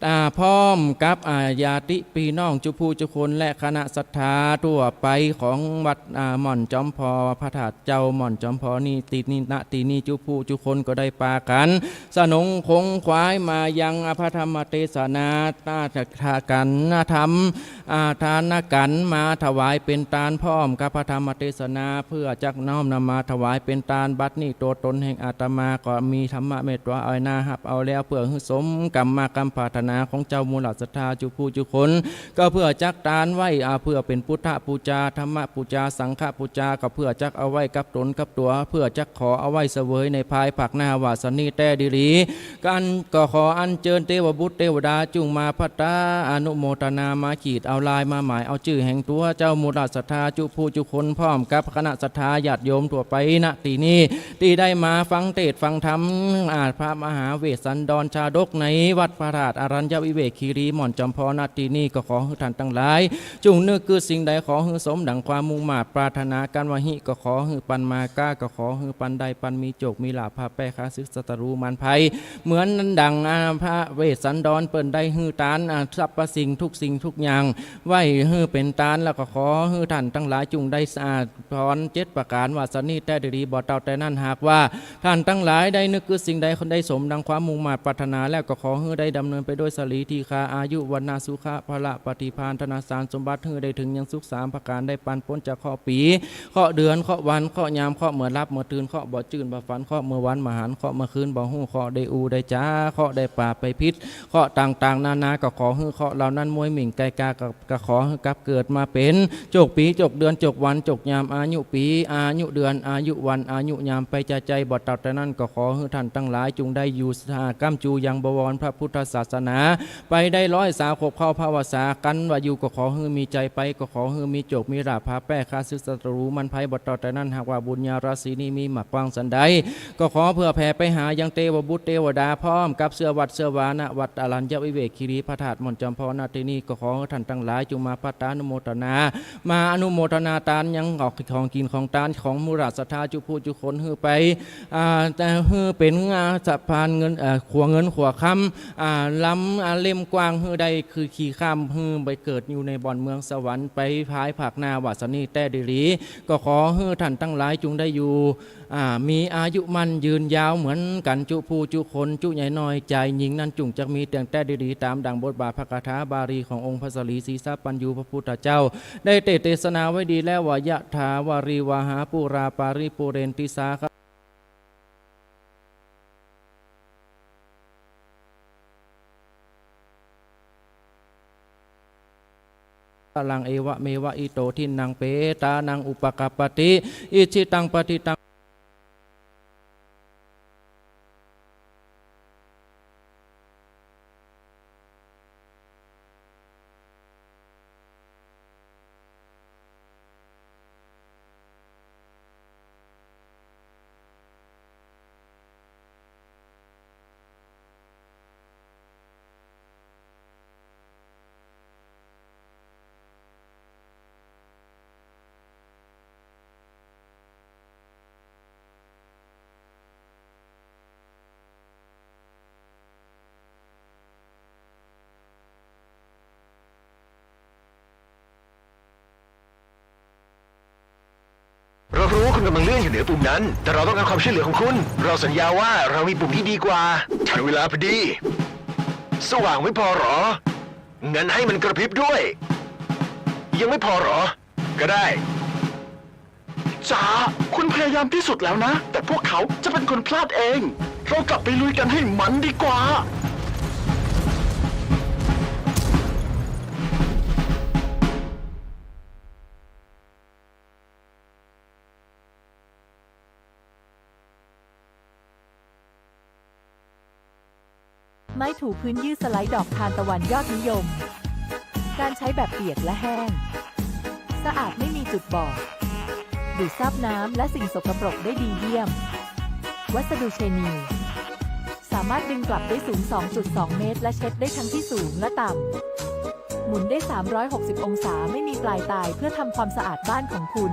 อ่า พร้อมกับ อ่า ญาติปี้น้องจุผู้จุคน และคณะศรัทธาทั่วไปของวัด อ่า ม่อนจอมพอ พระธาตุเจ้าม่อนจอมพอนี้ ตี้นี้ ณ ตี้นี้จุผู้จุคนก็ได้ปากั๋น สนงขงขวายมายังพระธรรมเตสนา ตา ทา กัน ธรรม อ่า ทานกั๋นมาถวายเป๋นตานพร้อมกับพระธรรมเตสนา เพื่อจักน้อมนำมาถวายเป๋นตาน บัดนี้ตั๋วตนแห่งอาตมาก็มีธรรมะเมตตาเอาหน้าฮับเอาแล้ว เพื่อหื้อสมกรรมกำปรารถนาของเจ้ามูลศรัทธาจุผู้จุคน ก็เพื่อจักตานไว้ อ่า เพื่อเป๋นพุทธปูจา ธรรมปูจา สังฆปูจา ก็เพื่อจักเอาไว้กับตนกับตั๋ว เพื่อจักขอเอาไว้เสวยในภายภาคหน้าว่าสันนี้แต๊ดีหลี กั๋นก็ขออัญเจิญเตวบุตรเตวดาจุ่งมาพัตตาอนุโมทนา มาขีดเอาลายมาหมายเอาจื้อแห่งตั๋วเจ้ามูลศรัทธาจุผู้จุคน พร้อมกับคณะศรัทธาญาติโยมทั่วไป ณ ตี้นี้ ตี้ได้มาฟังเตสน์ฟังธรรม อ่า พระมหาเวสสันดรชาดกในวัดพระธาตุอรัญญวิเวกคีรีม่อนจอมพอ ณ ตี้นี้ ก็ขอหื้อท่านตังหลาย จุ่งนึกกึ๊ดสิ่งใดขอหื้อสมดั่งความมุ่งมาดปรารถนากั๋นว่าฮิ ก็ขอหื้อปันมาก้า ก็ขอหื้อปันได้ปันมีโจคมีลาภ พาแป้ข้าศึกศัตรูมารภัย เหมือนดั่ง อ่า พระเวสสันดรเปิ้นได้หื้อตาน อ่า สรรพสิ่งทุกสิ่งทุกอย่าง ไว้หื้อเป๋นตาน แล้วก็ขอหื้อท่านตังหลายจุ่งได้ อ่า พรเจ็ดประก๋านว่าสันนี้แต๊ดีหลี บ่เต้าแต่นั้น หากว่าท่านตังหลายได้นึกกึ๊ดสิ่งใดได้สมดั่งความมุ่งมาดปรารถนาแล้ว ก็ขอหื้อได้ดำเนินไปด้วยสลีทีฆา อายุ วรรณะ สุขะ พละ ปฏิภาณ ธนสารสมบัติ หื้อได้เถิงยังสุขสามประก๋าน ได้ปันป๊นจากเคราะห์ปี๋ เคราะห์เดือน เคราะห์วัน เคราะห์ยาม เคราะห์เมื่อหลับเมื่อตื่น เคราะห์บ่จื้นบ่ฝัน เคราะห์เมื่อวันบ่หัน เคราะห์เมื่อคืนบ่ฮู้ เคราะห์ได้อู้ได้จ๋า เคราะห์ได้ปากไปผิด เคราะห์ต่างๆ นานา ก็ขอหื้อเคราะห์เหล่านั้นม้วยหมิ่งไกลกา ก็ ก็ขอหื้อกับเกิดมาเป๋นโจคปี๋ โจคเดือน โจควัน โจคยาม อายุปี๋ อายุเดือน อายุวัน อายุยามไปจาใจ้ บ่เต้าแต่นั้น ก็ขอหื้อท่านตังหลายจุ่งได้อยู่ อ่า ก้ำจูยังบวรพระพุทธศาสนา ไปได้ร้อยสาวขบเข้าพรรษา กั๋นว่าอยู่ก็ขอหื้อมีใจ๋ไป ก็ขอหื้อมีโจคมีลาภ พาแป้ข้าศึกศัตรูมารภัย บ่เต้าแต่นั้น หากว่าบุญญาราศีนี้มีมากกว้างสันใด ก็ขอเผื่อแผ่ไปหายังเตวบุตรเตวดา พร้อมกับเสื้อวัดเสื้อวา ณ วัดอรัญญวิเวกคีรี พระธาตุม่อนจอมพอ ณ ตี้นี้ ก็ขอหื้อท่านตังหลายจุ่งมาพัตตานุโมทนา มาอนุโมทนาตานยังของกิ๋นของตานของมูลศรัทธาจุผู้จุคน หื้อไป อ่า แต่หื้อเป๋น อ่า สะพานเงิน เอ่อ ขัวเงินขัวคำ อ่า ลำ อ่า เล่มกว้าง หื้อได้คือขี่ข้าม หื้อไปเกิดอยู่ในบ่อนเมืองสวรรค์ ไปภายภาคหน้าว่าสันนี้แต๊ดีหลี ก็ขอหื้อท่านตังหลายจุ่งได้อยู่ อ่า มีอายุมั่นยืนยาวเหมือนกั๋นจุผู้จุคน จุใหญ่น้อย จายญิงนั้นจุ่งจักมีเตียงแต๊ดีหลี ต๋ามดั่งบทบาทพระคาถาบาลีขององค์พระสารีสีสัพพัญญูพระพุทธเจ้า ได้เตสน์เตสนาไว้ดีแล้วว่า ยะถาวาริวหาปูราปาริปูเรนติสาคา ลัง เอวะเมวะอิโต ทินนัง เปตานัง อุปะกัปปะติ อิจฉิตัง ปัตถิตัง เรารู้ว่าคุณกำลังเลื่อนอยู่เหนือปุ่มนั้น แต่เราต้องการความช่วยเหลือของคุณ เราสัญญาว่าเรามีปุ่มที่ดีกว่า ทันเวลาพอดี สว่างไม่พอหรอ งั้นให้มันกระพริบด้วย ยังไม่พอหรอ ก็ได้ จ๋า คุณพยายามที่สุดแล้วนะ แต่พวกเขาจะเป็นคนพลาดเอง เรากลับไปลุยกันให้มันดีกว่า ไม้ถูพื้นยืดสไลด์ดอกทานตะวันยอดนิยม การใช้แบบเปียกและแห้ง สะอาดไม่มีจุดบอด ดูดซับน้ำและสิ่งสกปรกได้ดีเยี่ยม วัสดุเชนี สามารถดึงกลับได้สูง สองจุดสอง เมตร และเช็ดได้ทั้งที่สูงและต่ำ หมุนได้ สามร้อยหกสิบ องศา ไม่มีปลายตาย เพื่อทำความสะอาดบ้านของคุณ